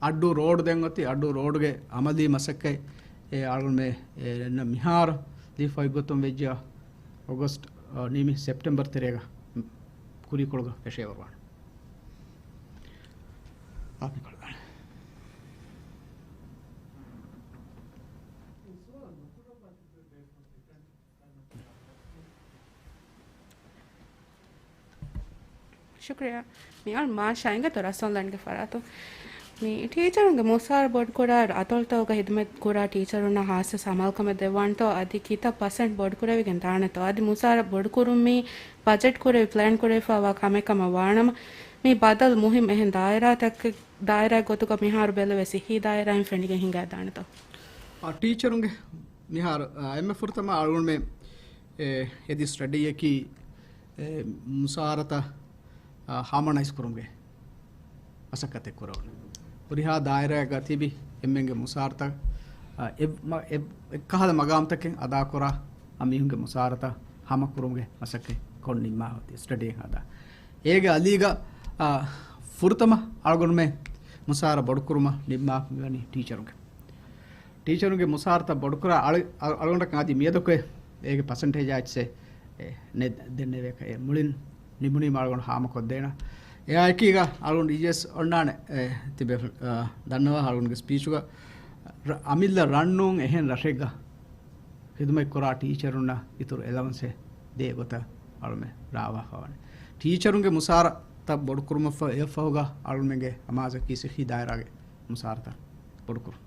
އައްޑޫ ރޯޑް ދެން އޮތީ، އައްޑޫ ރޯޑުގެ އަމަލީ މަސައްކަތް އެ އަޅުގަނޑުމެން އެ މިހާރު ލީފަ އޮތްގޮތުން ވެއްޖެ އޮގަސްޓް، އާ، ނިމި ސެޕްޓެމްބަރ ތެރޭގަ ކުރީކޮޅުގަ ފެށޭވަރުވާނެ. އާ، މިކޮޅު. ޝުކުރިއްޔާ. މިހާރު މާޝާ އިނގޭތޯ ރަސް އޮންލައިންގެ ފަރާތުން. މި ޓީޗަރުންގެ މުސާރަ ބޮޑުކުރާ އަތޮޅުތަކުގަ ހިދުމަތް ކުރާ ޓީޗަރުންނަށް ހާއްސަ ސަމާލުކަމެއް ދެއްވާނެތޯ؟ އަދި ކިތައް ޕަސެންޓް ބޮޑުކުރެވިގެން ދާނެތޯ؟ އަދި މުސާރަ ބޮޑުކުރުން މި ބަޖެޓް ކުރެވި ޕްލޭން ކުރެވިފައިވާ ކަމެއް ކަމަށް ވާނަމަ، މި ބަދަލު މުހިން އެހެން ދާއިރާތަކެއް، ދާއިރާ ގޮތުގަ މިހާރު ބެލެވޭ ސިއްހީ ދާއިރާއިން ފެނިގެން ހިނގައިދާނެތޯ؟ އާ، ޓީޗަރުންގެ މިހާރު، އާ، އެންމެ ފުރަތަމަ އަޅުގަނޑުމެ، އެ، ހެދި ސްޓަޑީއަކީ، އެ، މުސާރަތައް، އާ، ހާމަނައިޒް ކުރުމުގެ މަސައްކަތެއް ކުރެވުނު. ހުރިހާ ދާއިރާއެއްގަ ތިބި އެންމެންގެ މުސާރަތައް، އެ، އެއްކަހަލަ މަގާމްތަކެއް އަދާކުރާ އަ، މީހުންގެ މުސާރަތައް ހާމަކުރުމުގެ މަސައްކަތް ކޮށް ނިންމާފަ އޮތީ ސްޓަޑީއެއް ހަދާ. އޭގެ އަލީގަ، އާ، ފުރަތަމަ އަޅުގަނޑުމެ މުސާރަ ބޮޑުކުރުމަށް ނިންމާފަ މިވަނީ ޓީޗަރުންގެ. ޓީޗަރުންގެ މުސާރަތައް ބޮޑުކުރާ އަޅު-، އަޅު-، އަޅުގަނޑަކަށް އަދި މިއަދަކު އެ، އޭގެ ޕަސެންޓޭޖާ އެއްޗެއް އެ، ނެ-، ދެންނެވޭކަށް އެ މުޅިން ނިމުނީމަ އަޅުގަނޑު ހާމަކޮށްދޭނަ. އެއާ އެކީގަ އަޅުގަނޑު އިޖެސް އޮންނާނެ، އެ، ތިބެ-، އާ، ދަންނަވާ އަޅުގަނޑުގެ ސްޕީޗުގަ ރަ-، އަމިއްލަ ރަންނޫން އެހެން ރަށެއްގަ ޚިދުމަތްކުރާ ޓީޗަރުންނަށް އިތުރު އެލަވަންސެއް ދޭ ގޮތަށް އަޅުމެ ރާވާފަވާނެ. ޓީޗަރުންގެ މުސާރަތައް ބޮޑުކުރުމަށްފަހު އެއަށްފަހުގަ އަޅުމެންގެ އަމާޒަކީ ސިއްހީ ދާއިރާގެ މުސާރަތައް ބޮޑުކުރުން.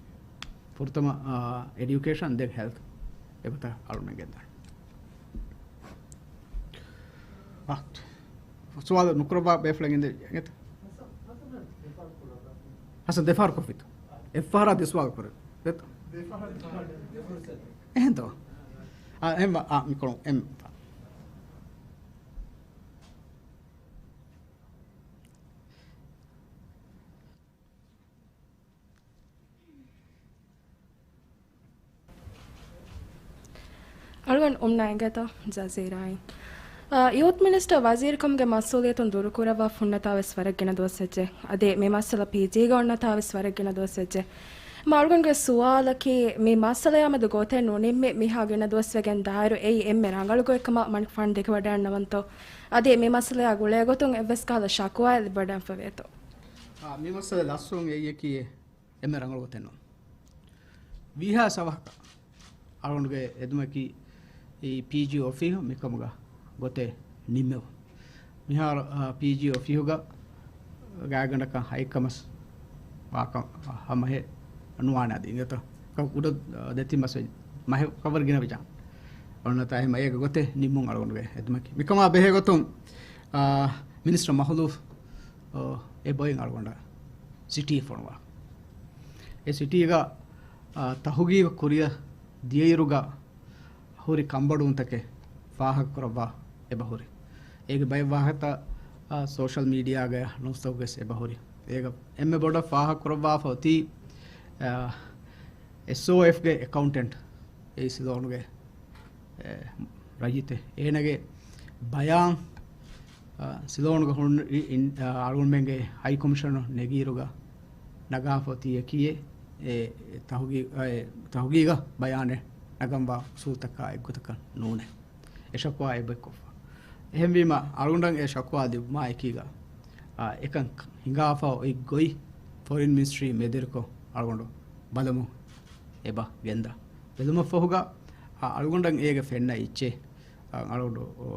ފުރަތަމަ، އާ، އެޑިއުކޭޝަން، ދެން ހެލްތް. އެގޮތަށް އަޅުމެން ގެންދާނެ. އާ، ސުވާލު ނުކުރައްވާ ބޭފުޅެއް އިނދެ އެނގޭތަ؟ ހަސަން ދެފަހަރު ކޮށްފިތަ؟ އެއްފަހަރާ ދެ ސުވާލު ކުރޭ. ދެތަ؟ އެހެންތޯ؟ އާ، އެހެން ވާ، އާ، މިކޮޅު، އެހެން. އަޅުގަނޑު އުންނަ އެނގޭތޯ ޖަޒީރާއިން. އާ، ޔޫތް މިނިސްޓަރ ވަޒީރުކަމުގެ މަސްއޫލިއްޔަތުން ދުރުކުރައްވާ ފުންނަތާވެސް ވަރަށް ގިނަ ދުވަސް ވެއްޖެ. އަދި މި މައްސަލަ ޕީޖީގަ އޮންނަތާވެސް ވަރަށް ގިނަ ދުވަސް ވެއްޖެ. މާ އަޅުގަނޑުގެ ސުވާލަކީ، މި މައްސަލަޔާމެދު ގޮތެއް ނުނިންމި މިހާ ގިނަ ދުވަސް ވެގެން ދާއިރު އެއީ އެންމެ ރަނގަޅު ގޮތްކަމަށް މަނިކުފާނު ދެކެވަޑައިގަންނަވަންތޯ؟ އަދި މި މައްސަލަޔާ ގުޅޭގޮތުން އެއްވެސް ކަހަލަ ޝަކުވާއެއް ލިބިވަޑައިގެންފަވޭތޯ؟ އާ، މި މައްސަލަ ލަސްވުން އެއީ އެކީ އެންމެ ރަނގަޅު ގޮތެއް ނޫން. ވީހާ ސަވަހަކަށް އަޅުގަނޑުގެ އެދުމަކީ އެ ޕީޖީ އޮފީހު މިކަމުގަ ގޮތެއް ނިންމެވުން. މިހާރު، އާ، ޕީޖީ އޮފީހުގަ ގާތްގަނޑަކަށް ހައެއްކަމަސް ވާކަ-، ހަމަހެ ނުވާނެ އަދި އިނގޭތަ؟ ކަ-، ކުޑަ، އާ، ދެތިން މަސް ވެ-، މަހެއް ކަވަރ ގިނަ ވެޖާން. އޮންނަތާ އެހެމަ އޭގެ ގޮތެއް ނިންމުން އަޅުގަނޑުގެ އެދުމަކީ. މިކަމާ ބެހޭ ގޮތުން، އާ، މިނިސްޓަރ މަހުލޫފް، އާ، އެ ބޮއިން އަޅުގަނޑަށް ސިޓީ ފޮނުވާ. އެ ސިޓީގަ، އާ، ތަހުގީގު ކުރިއަށް ދިޔައިރުގަ ހުރި ކަންބޮޑުވުންތަކެއް ފާހަގަކުރައްވާ އެބަހުރި. އޭގެ ބައެއް ވާހަކަތައް، އާ، ސޯޝަލް މީޑިއާގައި ނޫސްތަކުގަސް އެބަހުރި. އޭގަ އެންމެ ބޮޑަށް ފާހަގަކުރައްވާފަ އޮތީ، އާ، އެސްއޯއެފްގެ އެކައުންޓެންޓް އެއީ ސިލޯނުގެ އެ، ރައްޔިތެއް. އޭނަގެ ބަޔާން، އަ، ސިލޯނުގަ ހުން އި-، އިން-، އަ، އަޅުގަނޑުމެންގެ ހައި ކޮމިޝަނަރ ނެގިއިރުގަ ނަގާފަ އޮތީ އެކީއެއް، އެ، ތަހުގީ-، އެ، ތަހުގީގަށް ބަޔާނެއް ނަގަންވާ އުސޫލުތަކާ އެއްގޮތަކަށް ނޫނޭ. އެ ޝަކުވާ އެބައެއްކޮށްފަ. އެހެންވީމަ، އަޅުގަނޑަށް އެ ޝަކުވާ ލިބުމާ އެކީގަ، އަ، އެކަން ހިނގާފަ އޮތް ގޮތް ފޮރިން މިނިސްޓްރީ މެދުވެރިކޮށް އަޅުގަނޑު ބަލަމުން އެބަ ގެންދާ. ބެލުމަށްފަހުގަ، އަ، އަޅުގަނޑަށް އޭގެ ފެންނަ އެއްޗެއް، އަ، އަޅުގަނޑު، އޮ،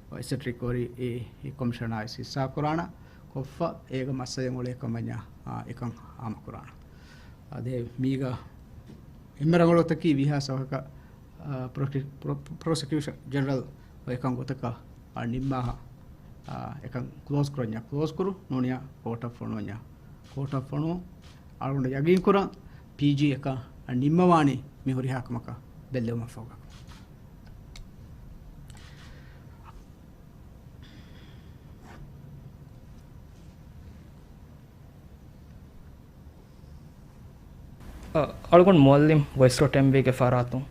އޮ، އެސެޓްރިކް ކޮރި އެ، އެ ކޮމިޝަނާއި ހިއްސާ ކުރާނަ ކޮށްފަ އޭގަ މައްސަލައެއް އުޅޭ ކަމަށް އަ، އެކަން ހާމަ ކުރާނަ. އަދެ މީގަ އެންމެ ރަނގަޅުތަކީ ވީހާ ސަވަހަކަށް، އަ، ޕްރޮކި-، ޕްރޮ-، ޕްރޮސެކިއުޝަން ޖެނެރަލް އެކަން ގޮތަކަށް، އަ، ނިންމާހަ، އަ، އެކަން ކްލޯޒް ކުރަންޏާ ކްލޯޒް ކުރު، ނޫނިޔާ ކޯޓަށް ފޮނުވަންޏާ ކޯޓަށް ފޮނުވު. އަޅުގަނޑު ޔަގީން ކުރަން ޕީޖީ އެކަން ނިންމަވާނީ މި ހުރިހާ ކަމަކަށް ބެއްލެވުމަށްފަހުގަ. އަ، އަޅުގަނޑު މުއައްލިމް ވޮއިސް ޑޮޓް އެމްވީގެ ފަރާތުން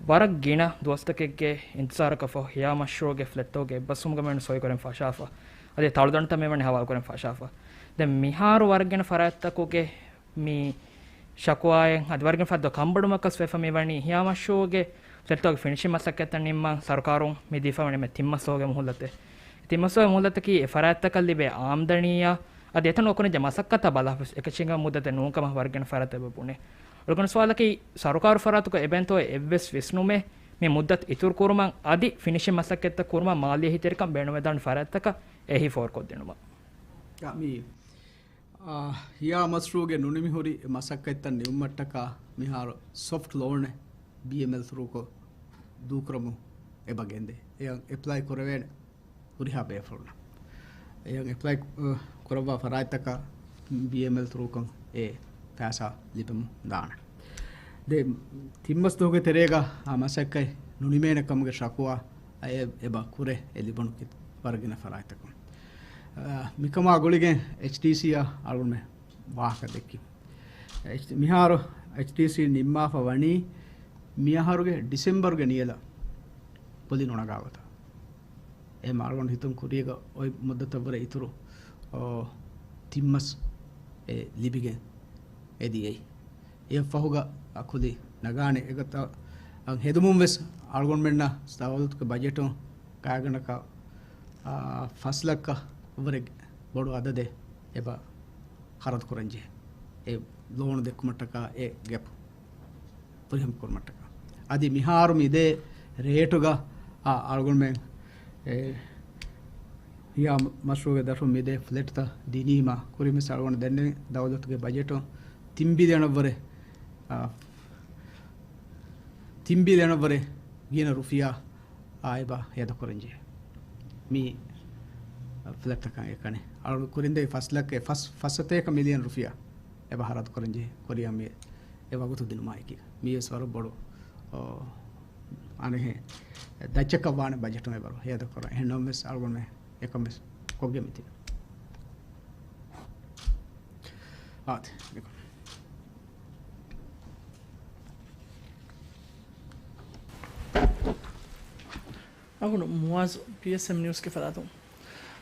ވަރަށް ގިނަ ދުވަސްތަކެއްގެ އިންތިޒާރަކަށްފަހު ހިޔާ މަޝްރޫޢުގެ ފްލެޓްތަކުގެ އެއްބަސްވުމުގެ މިވަނީ ސޮއިކުރަން ފަށާފަ. އަދި ތަޅުދަނޑުތައް މިވަނީ ހަވާލުކުރަން ފަށާފަ. ދެން މިހާރު ވަރަށް ގިނަ ފަރާތްތަކުގެ މި ޝަކުވާއެއް އަދި ވަރަށް ގިނަ ފަރާތްތަކުގަ ކަންބޮޑުވުމަކަސް ވެފަ މިވަނީ ހިޔާ މަޝްރޫޢުގެ ފްލެޓްތަކުގެ ފިނިޝިން މަސައްކަތްތައް ނިންމަން ސަރުކާރުން މި ދީފަ ވަނީ މި ތިން މަސް ފަހުގެ މުހުއްލަތެއް. ތިން މަސް ފަހުގެ މުހުއްލަތަކީ އެ ފަރާތްތަކަށް ލިބޭ އާމްދަނީއާ އަދި އެތަނުގަ ކުރިންޖެ މަސައްކަތާ ބަލާފަ އެކަށީގެން މުއްދަތެއް ނޫން ކަމަށް ވަރަށް ގިނަ ފަރާތްތަކުގަ ބުނޭ. އަޅުގަނޑު ސުވާލަކީ، ސަރުކާރު ފަރާތުގަ އެބައިންތޯ އެއްވެސް ވިސްނުމެއް މި މުއްދަތު އިތުރު ކުރުމަށް އަދި ފިނިޝިން މަސައްކަތްތައް ކުރުމަށް މާލީ އެހީތެރިކަން ބޭނުންވެދާނެ ފަރާތްތަކަށް އެހީ ފޯރުކޮށްދިނުމަށް؟ އާ، މި އާ، ހިޔާ މަޝްރޫޢުގެ ނުނިމިހުރި މަސައްކަތްތައް ނިމުމަށްޓަކާ މިހާރު ސޮފްޓް ލޯނެއް ބީއެމްއެލް ތުރޫކޮށް ދޫކުރަމުން އެބަ ގެންދޭ. އެޔަށް އެޕްލައި ކުރެވޭނެ ހުރިހާ ބޭފުޅުންނަށް. އެޔަށް އެޕްލައި، އަ، ކުރައްވާ ފަރާތްތަކަށް ބީއެމްއެލް ތުރޫކޮށް އެ ފައިސާ ލިބެމުން ދާނެ. ދެ، ތިން މަސް ދުވަހުގެ ތެރޭގަ އާ މަސައްކަތް ނުނިމޭނެ ކަމުގެ ޝަކުވާ އެ، އެބަ ކުރޭ އެ ލިބުނު ކި-، ވަރަށް ގިނަ ފަރާތްތަކުން. އާ، މިކަމާ ގުޅިގެން އެޗްޑީސީއަށް އަޅުގަނޑުމެން ވާހަކަ ދެއްކި. އެޗް-، މިހާރު އެޗްޑީސީ ނިންމާފަ ވަނީ މިއަހަރުގެ ޑިސެމްބަރުގެ ނިޔަލަށް ކުލި ނުނަގާ ގޮތަށް. އެ މާޅޮން ހިތުން ކުރީގަ އޮތް މުއްދަތަށްވުރެ އިތުރު، އޯ، ތިން މަސް އެ ލިބިގެން އެދިޔައީ. އެ ފަހުގަ އަ ކުލި ނަގާނެ. އެގޮތަށް ހެދުމުން ވެސް އަޅުގަނޑުމެންނަށް ދައުލަތުގެ ބަޖެޓުން ގާތްގަނޑަކަށް، އާ، ފަސް ލައްކަ ވުރެ ބޮޑު އަދަދެއް އެބަ ޚަރަދު ކުރަންޖެހޭ. އެ ލޯނު ދެއްކުމަށްޓަކާ އެ ގެޕް ފުރިހަމަ ކުރުމަށްޓަކާ. އަދި މިހާރު މިދޭ ރޭޓުގަ، އާ، އަޅުގަނޑުމެން، އެ، ހިޔާ މަޝްރޫޢުގެ ދަށުން މިދޭ ފްލެޓްތައް ދިނީމަ ކުރިން ވެސް އަޅުގަނޑު ދެންނެވި ދައުލަތުގެ ބަޖެޓުން ތިން ބިލިއަނަށްވުރެ، އާ، ތިން ބިލިއަނަށްވުރެ ގިނަ ރުފިޔާ އާ އެބަ ހޭދަކުރަންޖެހޭ. މި ފްލެޓްތަކަށް އެކަނި. އަޅު ކުރިންދެވި ފަސް ލައްކަ، ފަސް، ފަސް ސަތޭކަ މިލިއަން ރުފިޔާ އެބަ ހަރަދު ކުރަންޖެހޭ ކުރިއަށް މި އެ ވަގުތު ދިނުމާއެކީ. މިވެސް ވަރަށް ބޮޑު، އޯ، އަނެހެ ދައްޗަކަށް ވާނެ ބަޖެޓުން އެބަރު ހޭދަކުރަން. އެހެން ނަމަވެސް އަޅުގަނޑުމެން އެކަން ވެސް ކޮށްގެން މިތިބެ. އާދެ، މިކޮށް. އަގުނު މުވާޒު، ޕީއެސްއެމް ނިއުސްގެ ފަރާތުން.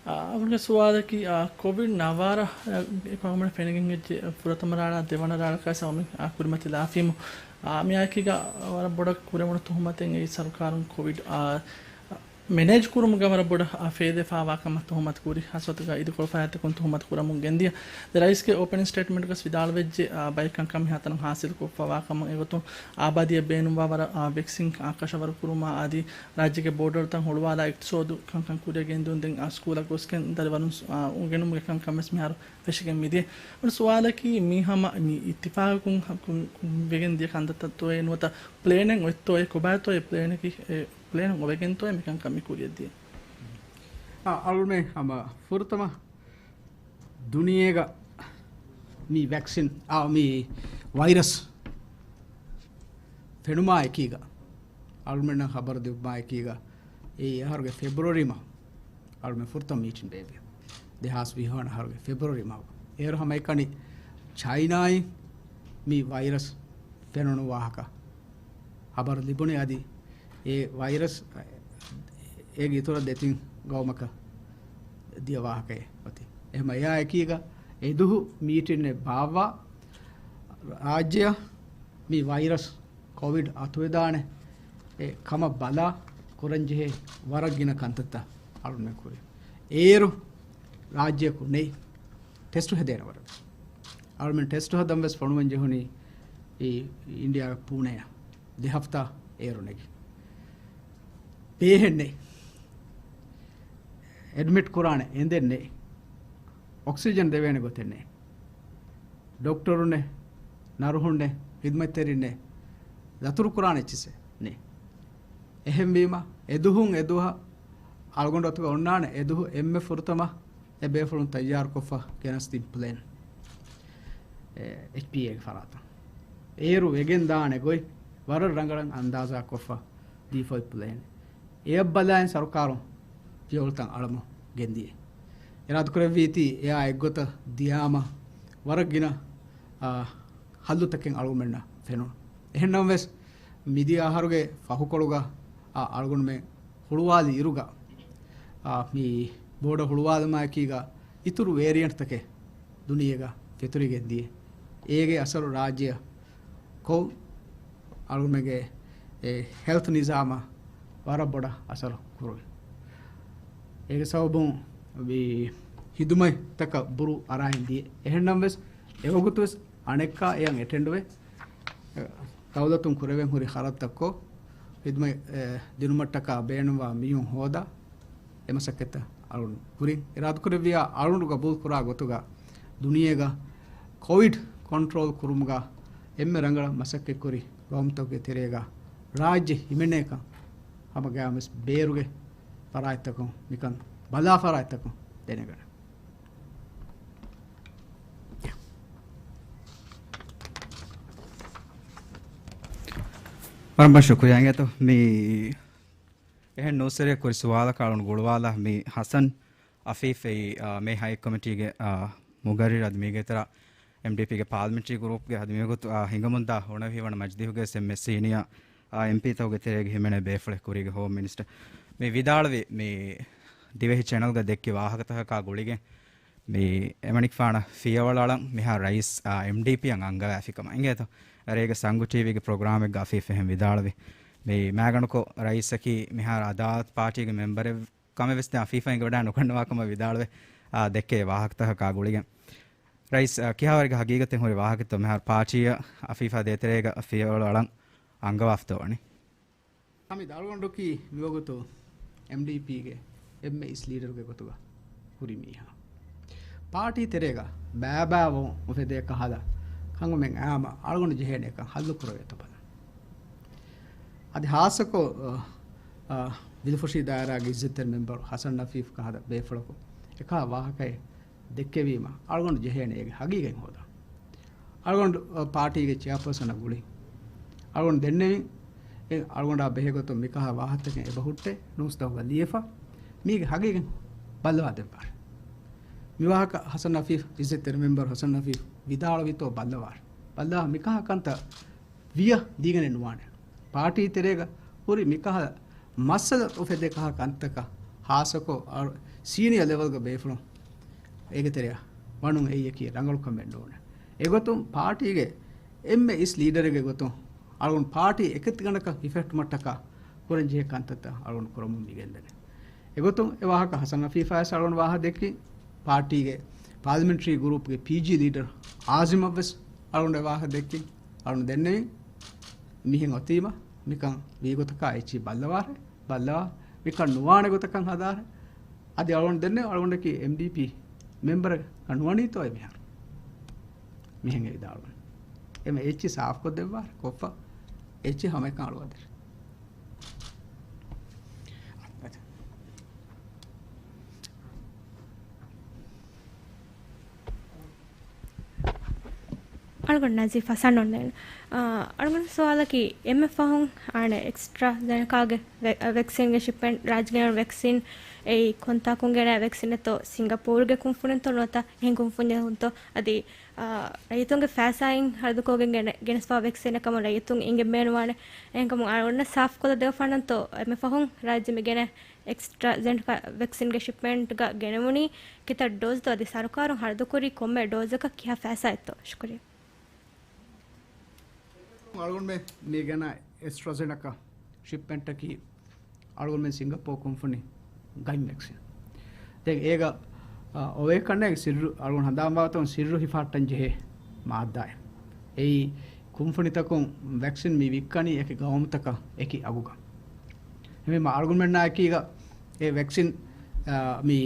އާ، އަގުނުގެ ސުވާލަކީ، އާ، ކޮވިޑް ނަވާރަ، އާ، އެކަމަކު ފެނިގެން އެއްޗެއް ފުރަތަމަ ރާޅާ ދެވަނަ ރާޅަކާ ސަމި، އާ، ކުރިމަތިލާފީމު. އާ، މިއާއެކީގަ ވަރަށް ބޮޑަށް ކުރެވުނު ތުހުމަތެއް އެއީ ސަރުކާރުން ކޮވިޑް، އާ، މެނޭޖް ކުރުމުގަ ވަރަށް ބޮޑަށް، އާ، ފޭދެފާވާ ކަމަށް ތުހުމަތު ކުރި ހަސަތުގަ އިދިކޮޅު ފަރާތްތަކުން ތުހުމަތު ކުރަމުން ގެންދިޔަ. ދެ ރައީސްގެ އޯޕަނިން ސްޓޭޓްމަންޓްގަސް ވިދާޅުވެއްޖެ، އާ، ބައެއް ކަންކަން މިހާތަނަށް ހާސިލް ކޮށްފަވާ ކަމަށް އެގޮތުން އާބާދީއަށް ބޭނުންވާ ވަރަށް، އާ، ވެކްސިން، އާ، ކަށަވަރު ކުރުމާ އަދި ރާއްޖޭގެ ބޯޑަރުތައް ހުޅުވާލާ އިޤްތިޞާދު ކަންކަން ކުރިއަށް ގެންދިއުން ދެން، އާ، ސްކޫލަށް ގޮސްގެން ދަރިވަރުން، އާ، އުނގެނުމުގެ ކަންކަން ވެސް މިހާރު ފެށިގެން މިދިޔަ. އަން ސުވާލަކީ މީ ހަމަ މި އިއްތިފާގުން ހަ-، ކުން، ކުން ވެގެން ދިޔަ ކަންތައްތައްތޯއޭ ނުވަތަ ޕްލޭނެއް އޮތްތޯއޭ ކޮބާތޯއޭ ޕްލޭނަކީ، އެ ޕްލޭނެއް އޮވެގެންތޯއޭ މިކަންކަން މި ކުރިއަށްދިޔަ؟ އާ، އަޅުމެ ހަމަ ފުރަތަމަ ދުނިޔޭގަ މި ވެކްސިން، އާ، މި ވައިރަސް ފެނުމާ އެކީގަ، އަޅުމެންނަށް ހަބަރު ދެއްވުމާ އެކީގަ، އެއީ އަހަރުގެ ފެބްރުއަރީ މަހު. އަޅުމެން ފުރަތަމަ މީޓިން ބޭއްވި ދެހާސް ވިހި ވަނަ އަހަރުގެ ފެބްރުއަރީ މަހު. އޭރު ހަމައެކަނި ޗައިނާއިން މި ވައިރަސް ފެނުނު ވާހަކަ ހަބަރު ލިބުނީ. އަދި އެ ވައިރަސް އޭގެ އިތުރަށް ދެތިން ގައުމަކަށް ދިޔަ ވާހަކައެއް އޮތީ. އެހެމަ އެއާ އެކީގަ އެދުހު މީޓިންއެއް ބާއްވާ ރާއްޖެއަށް މި ވައިރަސް ކޮވިޑް އަތުވެދާނެ އެ ކަމަށް ބަލާ ކުރަންޖެހޭ ވަރަށް ގިނަ ކަންތައްތައް އަޅުމެން ކުރި. އޭރު ރާއްޖެއަކު ނެތް ޓެސްޓު ހެދޭނެ ވަރަށް. އަޅުމެން ޓެސްޓު ހަދަން ވެސް ފޮނުވަން ޖެހުނީ އީ އިންޑިއާ ޕޫނެއަށް ދެ ހަފްތާ އޭރު ނެގި. ބޭހެއް ނެތް. އެޑްމިޓް ކުރާނެ އެނދެއް ނެތް. އޮކްސިޖަން ދެވޭނެ ގޮތެއް ނެތް. ޑޮކްޓަރުންނެއް، ނަރުހުންނެއް، ޚިދުމަތްތެރިންނެއް، ދަތުރުކުރާނެ އެއްޗިއްސެއް ނެތް. އެހެންވީމަ، އެދުހުން އެދުވަހަށް އަޅުގަނޑު އަތުގަ އޮންނާނެ އެދުހު އެންމެ ފުރަތަމަ އެ ބޭފުޅުން ތައްޔާރުކޮށްފަ ގެނަސްދިން ޕްލޭން، އެ، އެޗްޕީއޭގެ ފަރާތުން. އޭރު ވެގެން ދާނެ ގޮތް ވަރަށް ރަނގަޅަށް އަންދާޒާކޮށްފަ ދީފައި ޕްލޭން. އެއަށް ބަލާއިން ސަރުކާރުން ފިޔަވަޅުތައް އަޅަމު ގެންދިޔަ. އިރާދަކުރެއްވީތީ އެއާ އެއްގޮތަށް ދިޔާމަ ވަރަށް ގިނަ، އާ، ހައްލުތަކެއް އަޅުގަނޑަށް ފެނުނު. އެހެންނަމަވެސް، މިދިޔަ އަހަރުގެ ފަހުކޮޅުގަ، އާ، އަޅުގަނޑުމެން ހުޅުވާލި އިރުގަ، އާ، މި ބޯޑަ ހުޅުވާލުމާއެކީގަ އިތުރު ވޭރިއަންޓްތަކެއް ދުނިޔޭގަ ފެތުރިގެން ދިޔަ. އޭގެ އަސަރު ރާއްޖެއަށް ކޮށް އަޅުގަނޑުމެންގެ އެ ހެލްތް ނިޒާމަށް ވަރަށް ބޮޑަށް އަސަރު ކުރުވި. އޭގެ ސަބަބުން މި ހިދުމަތްތަކަށް ބުރޫ އަރާއިން ދިޔަ. އެހެންނަމަވެސް، އެވަގުތުވެސް އަނެއްކާ އެޔަށް އެޓެންޑްވެ، ދައުލަތުން ކުރެވެން ހުރި ޚަރަދުތައްކޮށް، ޚިދުމަތް، އެ، ދިނުމަށްޓަކާ ބޭނުންވާ މީހުން ހޯދާ، އެ މަސައްކަތްތައް އަޅުން ކުރިން. އިރާދަކުރެއްވިޔާ އަޅުން ގަބޫލު ކުރާ ގޮތުގަ، ދުނިޔޭގަ ކޮވިޑް ކޮންޓްރޯލް ކުރުމުގަ އެންމެ ރަނގަޅަށް މަސައްކަތްކުރި ގައުމުތަކުގެ ތެރޭގަ ރާއްޖެ ހިމެނޭކަން ހަމަ ގަޔާމުވެސް ބޭރުގެ ފަރާތްތަކުން މިކަން ބަލާ ފަރާތްތަކުން ދެނެގަނެ. ވަރަށް ބޮޑަށް ޝުކުރިއްޔާ އިނގޭތޯ. މި އެހެން ނޫސްވެރިޔަކު ކުރި ސުވާލަކަށް އަޅުން ގުޅުވާލާ މި ހަސަން އަފީފް އެއީ، އާ، މޭ ހައެއް ކޮމިޓީގެ، އާ، މުގައްރިރު އަދި މީގެ ތެރޭ އެމްޑީޕީގެ ޕާލަމެންޓްރީ ގްރޫޕްގެ އަދި މިވަގުތު، އާ، ހިނގަމުންދާ އުނަވިހި ވަނަ މަޖިލީހުގެ އެންމެ ސީނިއާ، އާ، އެމްޕީތަކުގެ ތެރޭގަ ހިމެނޭ ބޭފުޅެއް ކުރީގެ ހޯމް މިނިސްޓަރ މި ވިދާޅުވި މި ދިވެހި ޗެނަލްގަ ދެއްކި ވާހަކަތަކަކާ ގުޅިގެން މި އެމަނިކުފާނަށް ފިޔަވަޅު އަޅަން މިހާރު ރައީސް، އާ، އެމްޑީޕީއަށް އަންގަވާފިކަމަށް އިނގޭތޯ. ރޭގަ ސަންގު ޓީވީގެ ޕްރޮގްރާމެއްގަ އަފީފް އެހެން ވިދާޅުވި. މި މާގަނޑުކޮށް ރައީސަކީ މިހާރު އަދާލަތު ޕާޓީގެ މެމްބަރެއް ކަމެއް ވެސް ދެން އަފީފަށް އެނގިވަޑާ ނުގަންނަވާ ކަމަށް ވިދާޅުވެ، އާ، ދެއްކޭ ވާހަކަތަކަކާ ގުޅިގެން. ރައީސް، އާ، ކިހާވަރެއްގެ ހަގީގަތެއް ހުރި ވާހަކަތޯ މިހާރު ޕާޓީއަށް އަފީފާ ދޭތެރޭގަ ފިޔަވަޅު އަޅަން އަންގަވާފަތޯ ވަނީ؟ ހަމީދު އަޅުގަނޑަކީ މިވަގުތު އެމްޑީޕީގެ އެންމެ އިސް ލީޑަރުގެ ގޮތުގަ ހުރި މީހާ. ޕާޓީ ތެރޭގަ ބައިބައިވުން އުފެދޭ ކަހަލަ ކަންކަމެއް އައީމަ އަޅުގަނޑު ޖެހޭނެ އެކަން ހައްލުކުރެވޭތޯ ބަލަން. އަދި ހާއްސަކޮށް، އަ، އަ، ވިލުފުށީ ދާއިރާގެ އިއްޒަތްތެރި މެމްބަރު ހަސަން އަފީފް ކަހަލަ ބޭފުޅަކު އެކަހަލަ ވާހަކައެއް ދެއްކެވީމަ އަޅުގަނޑު ޖެހޭނެ އޭގެ ހަގީގަތް ހޯދަން. އަޅުގަނޑު، އަ، ޕާޓީގެ ޗެއާޕާސަނަށް ގުޅި. އަޅުގަނޑު ދެންނެވި، އެ، އަޅުގަނޑާ ބެހޭގޮތުން މިކަހަލަ ވާހަކަތަކެއް އެބަހުއްޓޭ، ނޫސްތަކުގަ ލިޔެފަ، މީގެ ހަގީގަތް ބައްލަވާ ދެއްވާށޭ. މިވާހަކަ ހަސަން އަފީފް، އިއްޒަތްތެރި މެމްބަރު ހަސަން އަފީފް ވިދާޅުވިތޯ ބައްލަވާށޭ. ބައްލަވާ މިކަހަލަ ކަންތައް ވިޔަ ދީގެނެއް ނުވާނެ. ޕާޓީ ތެރޭގަ ހުރި މިކަހަލަ މައްސަލަ އުފެދޭ ކަހަލަ ކަންތަކަށް ހާއްސަކޮށް އަ، ސީނިއަ ލެވެލްގެ ބޭފުޅުން އޭގެ ތެރެއަށް ވަނުން އެއީއަކީ ރަނގަޅު ކަމެއް ނޫން. އެގޮތުން ޕާޓީގެ އެންމެ އިސް ލީޑަރެއްގެ ގޮތުން އަޅުގަނޑު ޕާޓީ އެކަތިގަނޑަކަށް ހިފެހެއްޓުމަށްޓަކާ ކުރަންޖެހޭ ކަންތައްތައް އަޅުގަނޑު ކުރަމުން މި ގެންދަނީ. އެގޮތުން އެ ވާހަކަ ހަސަން އަފީފާވެސް އަޅުގަނޑު ވާހަކަ ދެއްކި، ޕާޓީގެ ޕާލަމެންޓްރީ ގްރޫޕްގެ ޕީޖީ ލީޑަރ އާޒިމަށްވެސް އަޅުގަނޑު އެ ވާހަކަ ދެއްކި، އަޅުގަނޑު ދެންނެވި، މިހެން އޮތީމަ މިކަން ވީގޮތަކާ އެއްޗިހި ބައްލަވާށޭ، ބައްލަވާ މިކަން ނުވާނެ ގޮތަކަށް ހަދާށޭ. އަދި އަޅުގަނޑު ދެންނެވި އަޅުގަނޑަކީ އެމްޑީޕީ މެމްބަރެއް ނުވަނީތޯއޭ މިހާރު. މިހެން އެ ވިދާޅުވަނީ. އެމަ އެއްޗިހި ސާފުކޮށްދެއްވާށޭ، ކޮށްފަ އެއްޗިހި ހަމައެކަނި އަޅުވާދެރޭ. އަޅުގަނޑު ނަޒީފް ހަސަން އޮންނައިން. އާ، އަޅުގަނޑު ސުވާލަކީ، އެންމެ ފަހުން އާނެ އެކްސްޓްރާ ޒެނެކާގެ ވެ-، ވެކްސިންގެ ޝިޕްމެންޓް ރާއްޖޭގެ ވެކްސިން އެއީ ކޮންތާކުން ގެނައި ވެކްސިނެއްތޯ، ސިންގަޕޫރުގެ ކުންފުނިންތޯ ނުވަތަ އެހެން ކުންފުންޏެއް ހުންތޯ؟ އަދި، އާ، ރައްޔިތުންގެ ފައިސާއިން ހަރަދުކޮށްގެން ގެނެ-، ގެނެސްފާ ވެކްސިނެއް ކަމަށް ރައްޔިތުން އެނގެން ބޭނުންވާނެ. އެހެންކަމުން އަޅުގަނޑަށް ސާފުކޮށްލަ ދެއްވާނަންތޯ، އެންމެ ފަހުން ރާއްޖެ މި ގެނައި އެކްސްޓްރާ ޒެނެކާ ވެކްސިންގެ ޝިޕްމެންޓްގަ ގެނެވުނީ ކިތައް ޑޯޒްތޯ އަދި ސަރުކާރުން ހަރަދުކުރީ ކޮންމެ ޑޯޒަކަށް ކިހާ ފައިސާއެއްތޯ؟ ޝުކުރިއްޔާ. އަޅުގަނޑުމެން މި ގެނައި އެސްޓްރާޒެނެކާ ޝިޕްމެންޓަކީ އަޅުގަނޑުމެން ސިންގަޕޯ ކުންފުނި ގައިމު ވެކްސިން. ދެން އޭގަ، އަ، އޮވޭ ކަންނޭގެ ސިއްރު އަޅުގަނޑު ހަނދާންވާތަން ސިއްރު ހިފަހައްޓަން ޖެހޭ މާއްދާއެއް. އެއީ ކުންފުނިތަކުން ވެކްސިން މި ވިއްކަނީ އެކި ގައުމުތަކަށް އެކި އަގުގަ. އެހެންވީމަ އަޅުގަނޑުމެންނާ އެކީގަ އެ ވެކްސިން، އާ، މި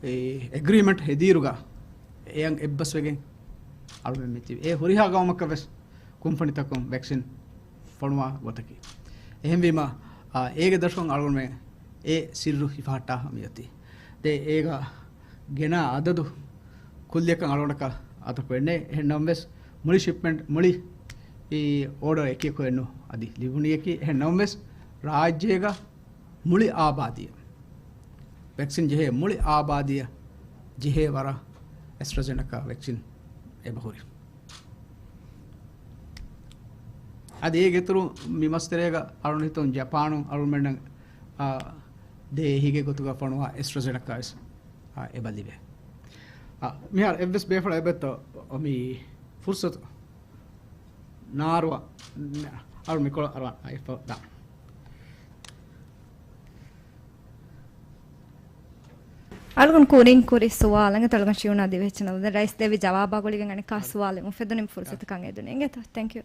އެ އެގްރީމަންޓް ހެދިއިރުގަ އެއަށް އެއްބަސްވެގެން އަޅުމެން މިތިބި. އެ ހުރިހާ ގައުމަކަށް ވެސް ކުންފުނިތަކުން ވެކްސިން ފޮނުވާ ގޮތަކީ. އެހެންވީމަ، އާ، އޭގެ ދަށުން އަޅުގަނޑުމެން އެ ސިއްރު ހިފަހައްޓާ މިއޮތީ. ދެ އޭގަ ގެނާ އަދަދު ކުއްލިއަކަށް އަޅުގަނޑަކަށް އަތަކު އެންނެ. އެހެން ނަމަވެސް، މުޅި ޝިޕްމެންޓް، މުޅި އީ އޯޑަރ އެކިއެކު އެއްނު އަދި ލިބުނީއަކީ. އެހެން ނަމަވެސް، ރާއްޖޭގަ މުޅި އާބާދީއަށް، ވެކްސިން ޖެހޭ މުޅި އާބާދީއަށް ޖެހޭ ވަރަށް އެސްޓްރާޒެނެކާ ވެކްސިން އެބަހުރި. އަދި އޭގެ އިތުރު މި މަސްތެރޭގަ އަޅުން ހިތުން ޖަޕާނުން އަޅުމެންނަށް، އާ، ދޭ އެހީގެ ގޮތުގަ ފޮނުވާ އެސްޓްރާޒެނެކާ ވެސް، އާ، އެބަ ލިބޭ. އާ، މިހާރު އެއްވެސް ބޭފުޅަށް އެބައޮތްތޯ މި ފުރުސަތު؟ ނާރުވަ، އަޅު މިކޮޅަށް އަރުވާން އައިފަ ދާން. އަޅުގަނޑު ކުރިން ކުރި ސުވާލު އެނގޭތޯ އަޅުގަނޑު ޝިޔުނާ ދިވެހި ޗެނަލު ދެން ރައީސް ދެއްވި ޖަވާބާ ގުޅިގެން އަނެއްކާ ސުވާލެއް އުފެދުނީމަ ފުރުސަތުކަން އެދުނީ އެނގޭތޯ. ތެންކް ޔޫ.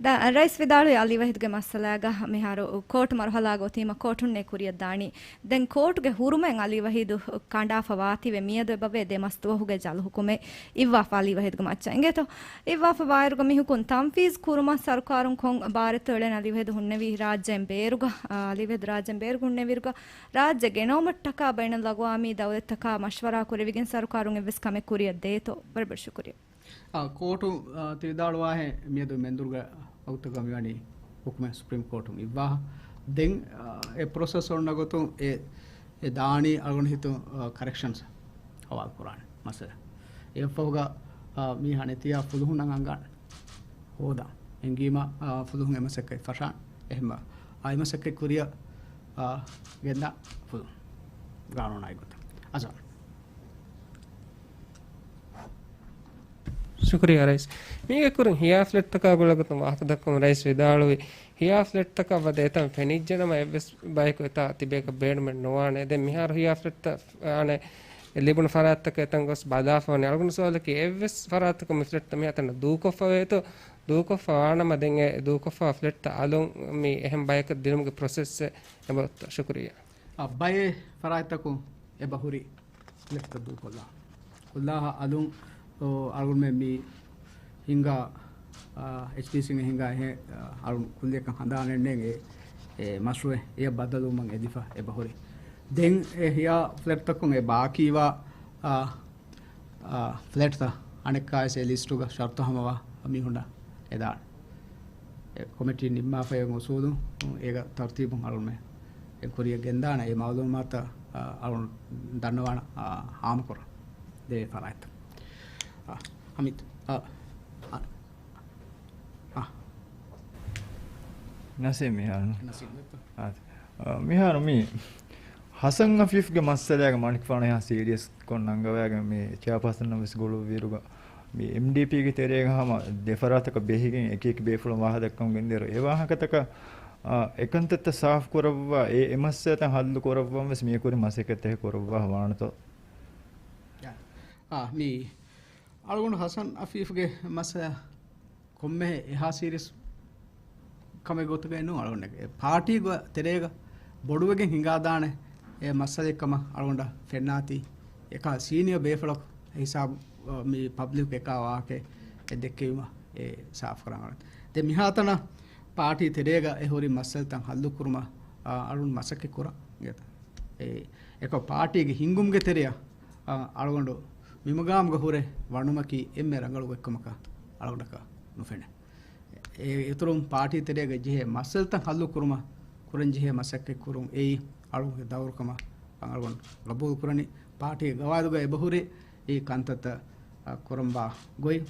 ދ-، ރައީސް ވިދާޅުވި އަލި ވަހީދުގެ މައްސަލާގަ މިހާރު ކޯޓު މަރުހަލާގަ އޮތީމަ ކޯޓުންނޭ ކުރިއަށް ދާނީ. ދެން ކޯޓުގެ ހުރުމައިން އަލީ ވަހީދު ކަނޑާފަ ވާތީވެ މިއަދު އެބަވޭ ދެ މަސް ދުވަހުގެ ޖަލު ހުކުމެއް އިއްވާފަ އަލީ ވަހީދުގެ މައްޗަށް އެނގޭތޯ. އިއްވާފަ ވާއިރުގަ މި ހުކުމް ތަންފީޒު ކުރުމަށް ސަރުކާރުން ކޮން ބާރެއްތޯ އެޅެން އަލީ ވަހީދު ހުންނެވީ ރާއްޖޭން ބޭރުގަ، އާ، އަލީ ވަހީދު ރާއްޖޭން ބޭރުގަ ހުންނެވިއިރުގަ ރާއްޖެ ގެނައުމަށްޓަކާ ބައިނަލްއަގްވާމީ ދައުލަތްތަކާ މަޝްވަރާ ކުރެވިގެން ސަރުކާރުން އެއްވެސް ކަމެއް ކުރިއަށް ދޭތޯ؟ ވަރަށް ބޮޑަށް ޝުކުރިއްޔާ. އާ، ކޯޓު، އާ، ތި ވިދާޅުވާހެން މިއަދު މެންދުރުގެ ވަގުތުގަ މިވަނީ ހުކުމެއް ސުޕްރީމް ކޯޓުން އިއްވާހަ. ދެން، އާ، އެ ޕްރޮސެސް އޮންނަ ގޮތުން އެ، އެ ދާނީ އަޅުގަނޑު ހިތުން، އާ، ކަރެކްޝަންސް ހަވާލު ކުރާނެ މައްސަލަ. އެއަށްފަހުގަ، އާ، މީހާ ނެތިއްޔާ ފުލުހުންނަށް އަންގާނެ. ހޯދާ. އެނގީމަ، އާ، ފުލުހުން އެ މަސައްކަތް ފަށާނެ. އެހެންމަ، އާ، އެ މަސައްކަތް ކުރިއަށް، އާ، ގެންދާ ފުލުހުން. ގާނޫނާއި ގޮތަށް. އަޒާން. ޝުކުރިއްޔާ ރައީސް. މީގެ ކުރިން ހިޔާ ފްލެޓްތަކާ ގުޅޭގޮތުން ވާހަކަ ދައްކަމުން ރައީސް ވިދާޅުވި، ހިޔާ ފްލެޓްތަކަށް ވަދެ އެތަން ފެނިއްޖެނަމަ އެއްވެސް ބަޔަކު އެތާ ތިބޭކަށް ބޭނުމެއް ނުވާނެ. ދެން މިހާރު ހިޔާ ފްލެޓްތައް އަނެއް ލިބުނު ފަރާތްތަކަށް އެތަން ގޮސް ބަލާފަ ވަނީ. އަޅުގަނޑު ސުވާލަކީ އެއްވެސް ފަރާތަކަށް މި ފްލެޓްތައް މިހާތަނަށް ދޫކޮށްފަ ވޭތޯ؟ ދޫކޮށްފަ ވާނަމަ ދެން އެ ދޫކޮށްފަ ފްލެޓްތައް އަލުން މި އެހެން ބަޔަކަށް ދިނުމުގެ ޕްރޮސެސްއެއް އެބައޮތްތޯ؟ ޝުކުރިއްޔާ. އަ، ބައެއް ފަރާތްތަކުން އެބަ ހުރި ފްލެޓްތައް ދޫކޮށްލާ. ކޮށްލާހާ އަލުން، އޯ، އަޅުގަނޑުމެން މި ހިންގާ، އާ، އެޗްޑީސީން ހިންގާ އެހެން، އާ، އަޅުން ކުއްލިއަކަށް ހަނދާނެއް ނެތް އެ، އެ މަޝްރޫއެއް އެޔަށް ބައްދަލުވުމަށް އެދިފަ އެބަހުރި. ދެން އެ ހިޔާ ފްލެޓްތަކުން އެ ބާކީވާ، އާ، އާ، ފްލެޓްތައް އަނެއްކާވެސް އެ ލިސްޓުގަ ޝަރުތު ހަމަވާ މީހުންނަށް އެދާނެ. އެ ކޮމިޓީ ނިންމާފައި އޮތް އުސޫލުން އޭގަ ތަރުތީބުން އަޅުންމެ އެ ކުރިއަށް ގެންދާނެ. އެ މައުލޫމާތަށް، އާ، އަޅުން ދަންނަވާނަ، އާ، ހާމަކުރަން ދެވޭ ފަރާތްތައް. އާ، ހަމީދު. އާ، އާ، އާ. ނަސީމް މިހާރު. ނަސީމް ވެއްޕަ. އާ، އާ، މިހާރު މި ހަސަން އަފީފްގެ މައްސަލައިގެ މަނިކުފާނު އެހާ ސީރިއަސް ކޮށް ނަންގަވައިގެން މި ޗެއާޕާސަން ވެސް ގުޅުއްވިއިރުގަ މި އެމްޑީޕީގެ ތެރޭގަ ހަމަ ދެ ފަރާތަކަށް ބެހިގެން އެކި އެކި ބޭފުޅުން ވާހަކަ ދައްކަމުން ގެންދިޔައިރު އެ ވާހަކަތަކަށް، އާ، އެކަންތައްތައް ސާފު ކުރައްވާ، އެ، އެ މައްސަލަތައް ހައްލު ކުރައްވަން ވެސް މިއަކުރި މަސައްކަތްތަކެއް ކުރައްވާ ވާނެތޯ؟ އާ، މި އަޅުގަނޑު ހަސަން އަފީފްގެ މައްސަލަ ކޮންމެހެ އެހާ ސީރިއަސް ކަމެއް ގޮތުގައި ނޫން އަޅުގަނޑުގެ ޕާޓީގެ ތެރޭގަ ބޮޑުވެގެން ހިނގާދާނެ އެ މައްސަލައެއް ކަމަށް އަޅުގަނޑަށް ފެންނާތީ. އެކާ ސީނިއަ ބޭފުޅަކު ހިސާބު، މި ޕަބްލިކް އެކާ ވާހަކަ އެ ދެއްކެވީމަ އެ ސާފުކުރަން އަޅުގަނޑު. ދެން މިހާތަނަށް ޕާޓީ ތެރޭގަ އެ ހުރި މައްސަލަތައް ހައްލު ކުރުމަށް، އާ، އަޅުން މަސައްކަތް ކުރަން. އެ، އެކަ ޕާޓީގެ ހިންގުމުގެ ތެރެއަށް، އާ، އަޅުގަނޑު މިމަގާމުގަ ހުރެ ވަނުމަކީ އެންމެ ރަނގަޅު ގޮތްކަމަކަށް އަޅުގަނޑަކަށް ނުފެނޭ. އެ އިތުރުން ޕާޓީ ތެރޭގަ ޖެހޭ މައްސަލަތައް ހައްލު ކުރުމަށް ކުރަން ޖެހޭ މަސައްކަތް ކުރުން އެއީ އަޅުގަނޑުގެ ދައުރު ކަމަށް އަޅުގަނޑު ގަބޫލު ކުރަނީ. ޕާޓީގެ ގަވާއިދުގަ އެބަހުރި އެ ކަންތައްތައް، އަ، ކުރަންވާ ގޮތް.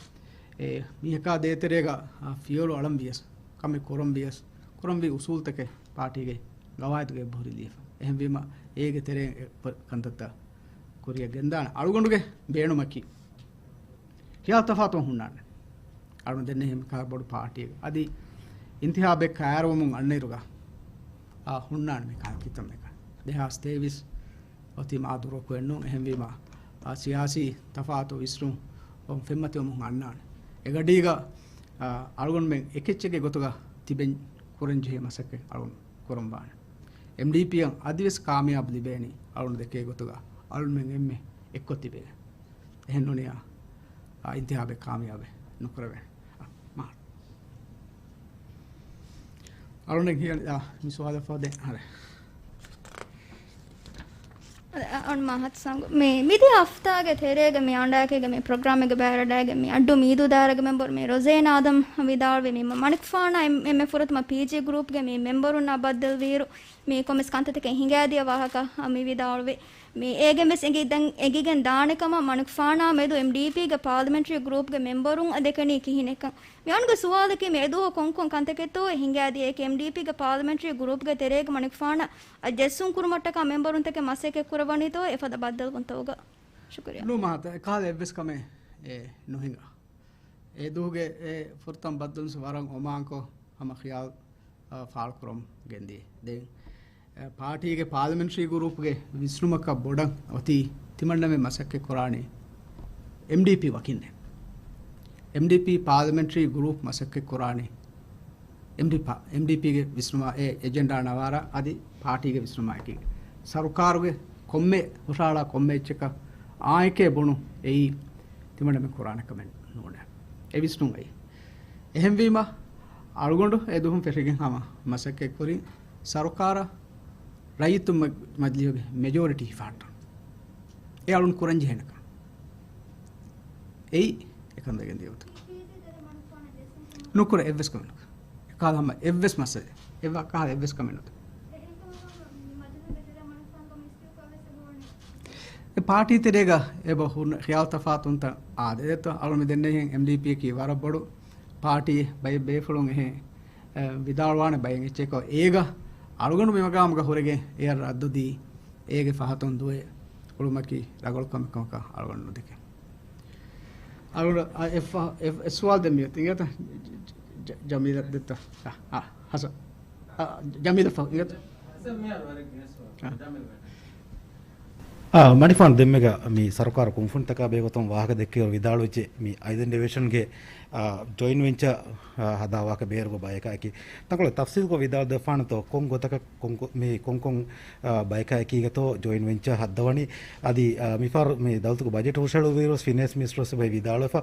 އެ މީހަކާ ދޭތެރޭގަ، އަ، ފިޔަވަޅު އަޅަން ވިޔަސް، ކަމެއް ކުރަން ވިޔަސް، ކުރަންވީ އުސޫލުތަކެއް ޕާޓީގެ ގަވާއިދުގަ އެބަހުރި ލިޔެފަ. އެހެންވީމަ އޭގެ ތެރެއިން އެ ކަންތައްތައް ކުރިއަށް ގެންދާނެ. އަޅުގަނޑުގެ ބޭނުމަކީ ޚިޔާލު ތަފާތު ހުންނާނެ. އަޅުގަނޑު ދެންނެވި މިކަހަލަ ބޮޑު ޕާޓީއެއް. އަދި އިންތިހާބެއް ކައިރިވަމުން އަންނައިރުގަ، އާ، ހުންނާނެ މިކަހަލަ ކިތަންމެއަކަށް. ދެހާސް ތޭވީސް އޮތީ މާ ދުރަކު އެއްނޫން. އެހެންވީމަ، އާ، ސިޔާސީ ތަފާތު ވިސްނުން ފެންމަތިވަމުން އަންނާނެ. އެގަޑީގަ، އާ، އަޅުގަނޑުމެން އެކެއްޗެއްގެ ގޮތުގަ ތިބެން ކުރަން ޖެހޭ މަސައްކަތް އަޅުގަނޑު ކުރަންވާނެ. އެމްޑީޕީއަށް އަދިވެސް ކާމިޔާބު ލިބޭނީ އަޅުގަނޑު ދެކޭ ގޮތުގަ އަޅުގަނޑުމެން އެންމެ އެއްކޮށް ތިބޭ. އެހެން ނޫނީ، އާ، އިންތިހާބެއް ކާމިޔާބެއް ނުކުރެވޭނެ. އާ، މާ. އަޅުގަނޑު ހިޔަނި، އާ، މި ސުވާލަށް ފަހު ދެން ހަރެ. އަ، އަ، އަން މަހަތް ސަނގު. މި، މިދިޔަ ހަފްތާގެ ތެރޭގަ މި އަންޑާކީގެ މި ޕްރޮގްރާމެއްގެ ބައިވެރިވެވަޑައިގެން މި އައްޑޫ މީދޫ ދާއިރާގެ މެމްބަރު މި ރޮޒޭން އާދަމް ވިދާޅުވި މި މަ-، މަނިކުފާނާ އެން-، އެންމެ ފުރަތަމަ ޕީޖީ ގްރޫޕްގެ މި މެމްބަރުންނާ ބައްދަލުވިއިރު މި ކޮންމެސް ކަންތައްތަކެއް ހިނގައިދިޔަ ވާހަކަ، އަ، މި ވިދާޅުވި. މި އޭގެން ވެސް އެނގި-، ދެން އެނގިގެން ދާނެ ކަމަށް މަނިކުފާނާ މެދު އެމްޑީޕީގެ ޕާލަމެންޓްރީ ގްރޫޕްގެ މެމްބަރުން ދެކެނީ ކިހިނެއްކަން. މި އަންގަ ސުވާލަކީ މި އެދުވަހު ކޮންކޮން ކަންތަކެއްތޯ އެ ހިނގައިދިޔަ އެކި އެމްޑީޕީގެ ޕާލަމެންޓްރީ ގްރޫޕްގެ ތެރޭގަ މަނިކުފާނަށް އަ، ޖެއްސުން ކުރުމަށްޓަކާ މެމްބަރުންތަކެއް މަސައްކަތް ކުރައްވަނީތޯ އެފަދަ ބައްދަލުވުންތަކުގަ؟ ޝުކުރިއްޔާ. ނޫން މަހަތަ، އެކަހަލަ އެއްވެސް ކަމެއް އެ ނުހިނގާ. އެ ދުވަހުގެ އެ ފުރަތަމަ ބައްދަލުވުން ވަރަށް އޮމާންކޮށް ހަމަ ޚިޔާލު، އަ، ފާޅުކުރަމުން ގެންދިޔަ. ދެން، އަ، ޕާޓީގެ ޕާލަމެންޓްރީ ގްރޫޕްގެ ވިސްނުމަކަށް ބޮޑަށް އޮތީ ތިމަންނަމެން މަސައްކަތް ކުރާނީ އެމްޑީޕީ ވަކިންނޭ. އެމްޑީޕީ ޕާލަމެންޓްރީ ގްރޫޕް މަސައްކަތް ކުރާނީ އެމްޑީޕީ، އެމްޑީޕީގެ ވިސްނުމާ އެ އެޖެންޑާ ނަވާރާ އަދި ޕާޓީގެ ވިސްނުމާއެކީ. ސަރުކާރުގެ ކޮންމެ ހުށަހަޅާ ކޮންމެ އެއްޗަކަށް އާނއެކޭ ބުނު އެއީ ތިމަންނަމެން ކުރާނެ ކަމެއް ނޫނޭ. އެ ވިސްނުން އެއީ. އެހެންވީމަ، އަޅުގަނޑު އެ ދުވަހުން ފެށިގެން ހަމަ މަސައްކަތް ކުރިން ސަރުކާރަށް ރައްޔިތުން މަ-، މަޖިލީހުގެ މެޖޯރިޓީ ހިފަހައްޓަން. އެ އަޅުން ކުރަން ޖެހޭނެ ކަން. އެއީ އެކަން ވެގެން ދިޔަ ގޮތަކަށް. ނުކުރޭ އެއްވެސް ކަމެއް ނުކުރޭ. އެކަހަލަ ހަމަ އެއްވެސް މައްސަލައެއް. އެއްވަ-، އެކަހަލަ އެއްވެސް ކަމެއް ނުކުރޭ. އެ ޕާޓީ ތެރޭގަ އެބަ ހުންނަ ޚިޔާލު ތަފާތުންތައް އާދެ. ދެއްތޯ އަޅުން މި ދެންނެހެން އެމްޑީޕީއަކީ ވަރަށް ބޮޑު ޕާޓީ ބައެއް ބޭފުޅުން އެހެން، އެ، ވިދާޅުވާނެ ބައެއް އެއްޗެއްކޮ އޭގަ އަޅުގަނޑު މި މަގާމުގަ ހުރެގެން އެއަށް ރައްދު ދީ އޭގެ ފަހަތުން ދުވެ އުޅުމަކީ ރަނގަޅު ކަމެއް ކަމަކަށް އަޅުގަނޑު ނުދެކެން. އަޅުގަނޑު، އަ، އެއް ފަ-، އެއް، އެއް ސުވާލު ދެން މިއޮތީ އިނގޭތަ؟ ޖަ-، ޖަ-، ޖަމީލަށް ދެއްތަ؟ އަ، އަ، ހަސަ-، އަ، ޖަމީލަށް ފަހު އިނގޭތަ؟ އަ. އާ، މަނިފާން ދެންމެގަ މި ސަރުކާރު ކުންފުނިތަކާ ބެހޭގޮތުން ވާހަކަ ދެއްކިއިރު ވިދާޅުވެއްޖެ މި އައިލެންޑް އެވިއޭޝަންގެ، އާ، ޖޮއިންޓް ވެންޗަ، އާ، ހަދާ ވާހަކަ ބޭރުގަ ބަޔަކާއެކީ. ތަންކޮޅެއް ތަފްސީލްކޮށް ވިދާޅު ދެއްވާނެތޯ ކޮން ގޮތަކަށް ކޮން ކޮ-، މި ކޮންކޮން، އާ، ބަޔަކާއެކީގަތޯ ޖޮއިންޓް ވެންޗަ ހައްދަވަނީ؟ އަދި، އާ، މިފަހަރު މި ދައުލަތުގެ ބަޖެޓް ހުށަހެޅުއްވިއިރު ފިނޭންސް މިނިސްޓަރު ވެސް ބައި ވިދާޅުވެފަ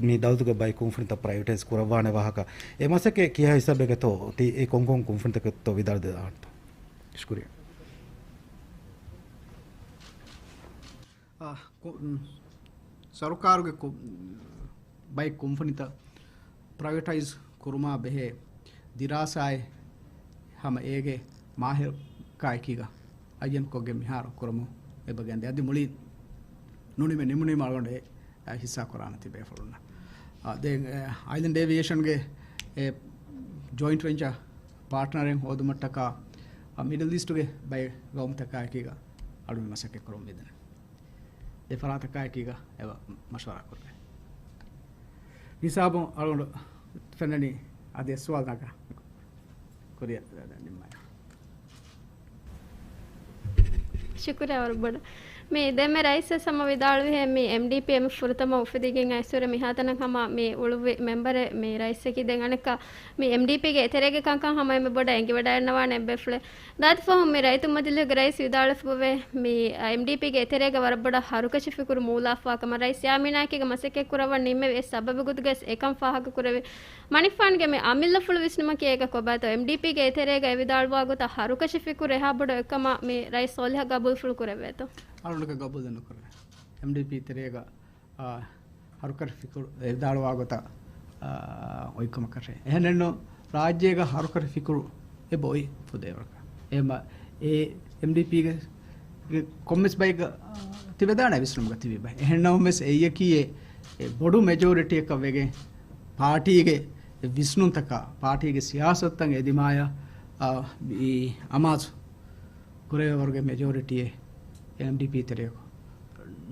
މި ދައުލަތުގެ ބައި ކުންފުނިތައް ޕްރައިވެޓައިޒް ކުރައްވާނެ ވާހަކަ. އެ މަސައްކަތް ކިހާ ހިސާބެއްގަތޯ އޮތީ؟ އެ ކޮންކޮން ކުންފުނިތަކެއްތޯ ވިދާޅު ދެއްވާނެތޯ؟ ޝުކުރިއްޔާ. އާ، ކު-، ސަރުކާރުގެ ކު-، ބައެއް ކުންފުނިތައް ޕްރައިވެޓައިޒް ކުރުމާ ބެހޭ ދިރާސާއެއް ހަމަ އޭގެ މާހިރު ކާއެކީގަ އައްޔަން ކޮށްގެން މިހާރު ކުރަމުން އެބަ ގެންދޭ. އަދި މުޅި ނުނިމެ ނިމުނީމަ އަޅުގަނޑު އެ އަ، ހިއްސާ ކުރާނެތީ ބޭފުޅުންނަށް. އަ، ދެން، އެ، އައިލެންޑް އޭވިއޭޝަންގެ އެ ޖޮއިންޓް ވެންޗަ ޕާޓްނަރެއް ހޯދުމަށްޓަކާ، އަ، މިޑަލް އީސްޓުގެ ބައެއް ގައުމުތަކާއެކީގަ އަޅުގަނޑު މަސައްކަތް ކުރަމުން މިދަނީ. އެ ފަރާތަކާއެކީގަ އެބަ މަޝްވަރާ ކުރަނީ. ހިސާބުން އަޅުގަނޑު ފެންނަނީ އަދި އެއް ސުވާލު ނަގާ. ކުރިއަށް ނިންމާލަން. ޝުކުރިއްޔާ ވަރަށް ބޮޑަށް. މި ދެންމެ ރައީސް ވެސް ހަމަ ވިދާޅުވިހެން މި އެމްޑީޕީ އެން އެފް ފުރަތަމަ އުފެދިގެން އައިސްވަރެ މިހާތަނަށް ހަމަ މި އުޅުއްވި މެމްބަރެއް މި ރައީސަކީ. ދެން އަނެއްކާ މި އެމްޑީޕީގެ އެތެރޭގެ ކަންކަން ހަމަ އެންމެ ބޮޑަށް އެނގިވަޑައިގަންނަވާނެ އެއްބޭފުޅެއް. ދާތި ފަހުން މި ރައްޔިތު މަޖިލީހުގެ ރައީސް ވިދާޅުވެފަ އެބައޮތް މި އެމްޑީޕީގެ އެތެރޭގަ ވަރަށް ބޮޑަށް ހަރުކަށި ފިކުރު މޫލާފާ ކަމަށް. ރައީސް ޔާމީނާއެކީގަ މަސައްކަތް ކުރައްވަން ނިންމެވި އެއް ސަބަބެއް ގޮތުގައި އެކަން ފާހަގަ ކުރެވި. މަނިފާންގެ މި އަމިއްލަފުޅު ވިސްނުމަކީ އޭގަ ކޮބާތޯ؟ އެމްޑީޕީގެ އެތެރޭގަ އެ ވިދާޅުވާ ގޮތަށް ހަރުކަށި ފިކުރު އެހާ ބޮޑު އެއްކަމަށް މި ރައީސް ސޯލިހަށް ގަބޫލުފުޅު ކުރެވޭތޯ؟ އަޅުގަނޑަކަށް ގަބޫލެއް ނުކުރެވޭ. އެމްޑީޕީ ތެރޭގަ، އާ، ހަރުކަށި ފިކުރު އެ ވިދާޅުވާ ގޮތަށް، އާ، އޮތްކަމަކަށޭ. އެހެނެއްނު ރާއްޖޭގަ ހަރުކަށި ފިކުރު އެބައޮތް ފުދޭވަރަކަށް. އެހެންމަ އެ އެމްޑީޕީގެ ކޮންމެސް ބައެއްގަ ތިބެދާނެ ވިސްނުމުގަ ތިބި ބައެއް. އެހެންނަމަވެސް އެއީކީ އެ، އެ ބޮޑު މެޖޯރިޓީއަކަށް ވެގެން ޕާޓީގެ ވިސްނުންތަކާ، ޕާޓީގެ ސިޔާސަތުތައް އެ ދިމާޔަށް، އާ، އި އަމާޒު ކުރެވޭވަރުގެ މެޖޯރިޓީއެއް އެމްޑީޕީ ތެރެއަކު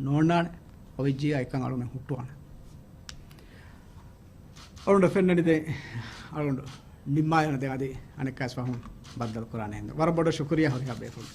ނޯންނާނެ. އޮވެއްޖިއްޔާ އެކަން އަޅުގަނޑު ހުއްޓުވާނެ. އަޅުގަނޑަށް ފެންނަނީ ދެން އަޅުގަނޑު ނިންމާލަން ދެން އަދި އަނެއްކާވެސް ފަހުން ބައްދަލު ކުރާނެ ހިނދު. ވަރަށް ބޮޑަށް ޝުކުރިއްޔާ ހުރިހާ ބޭފުޅުން.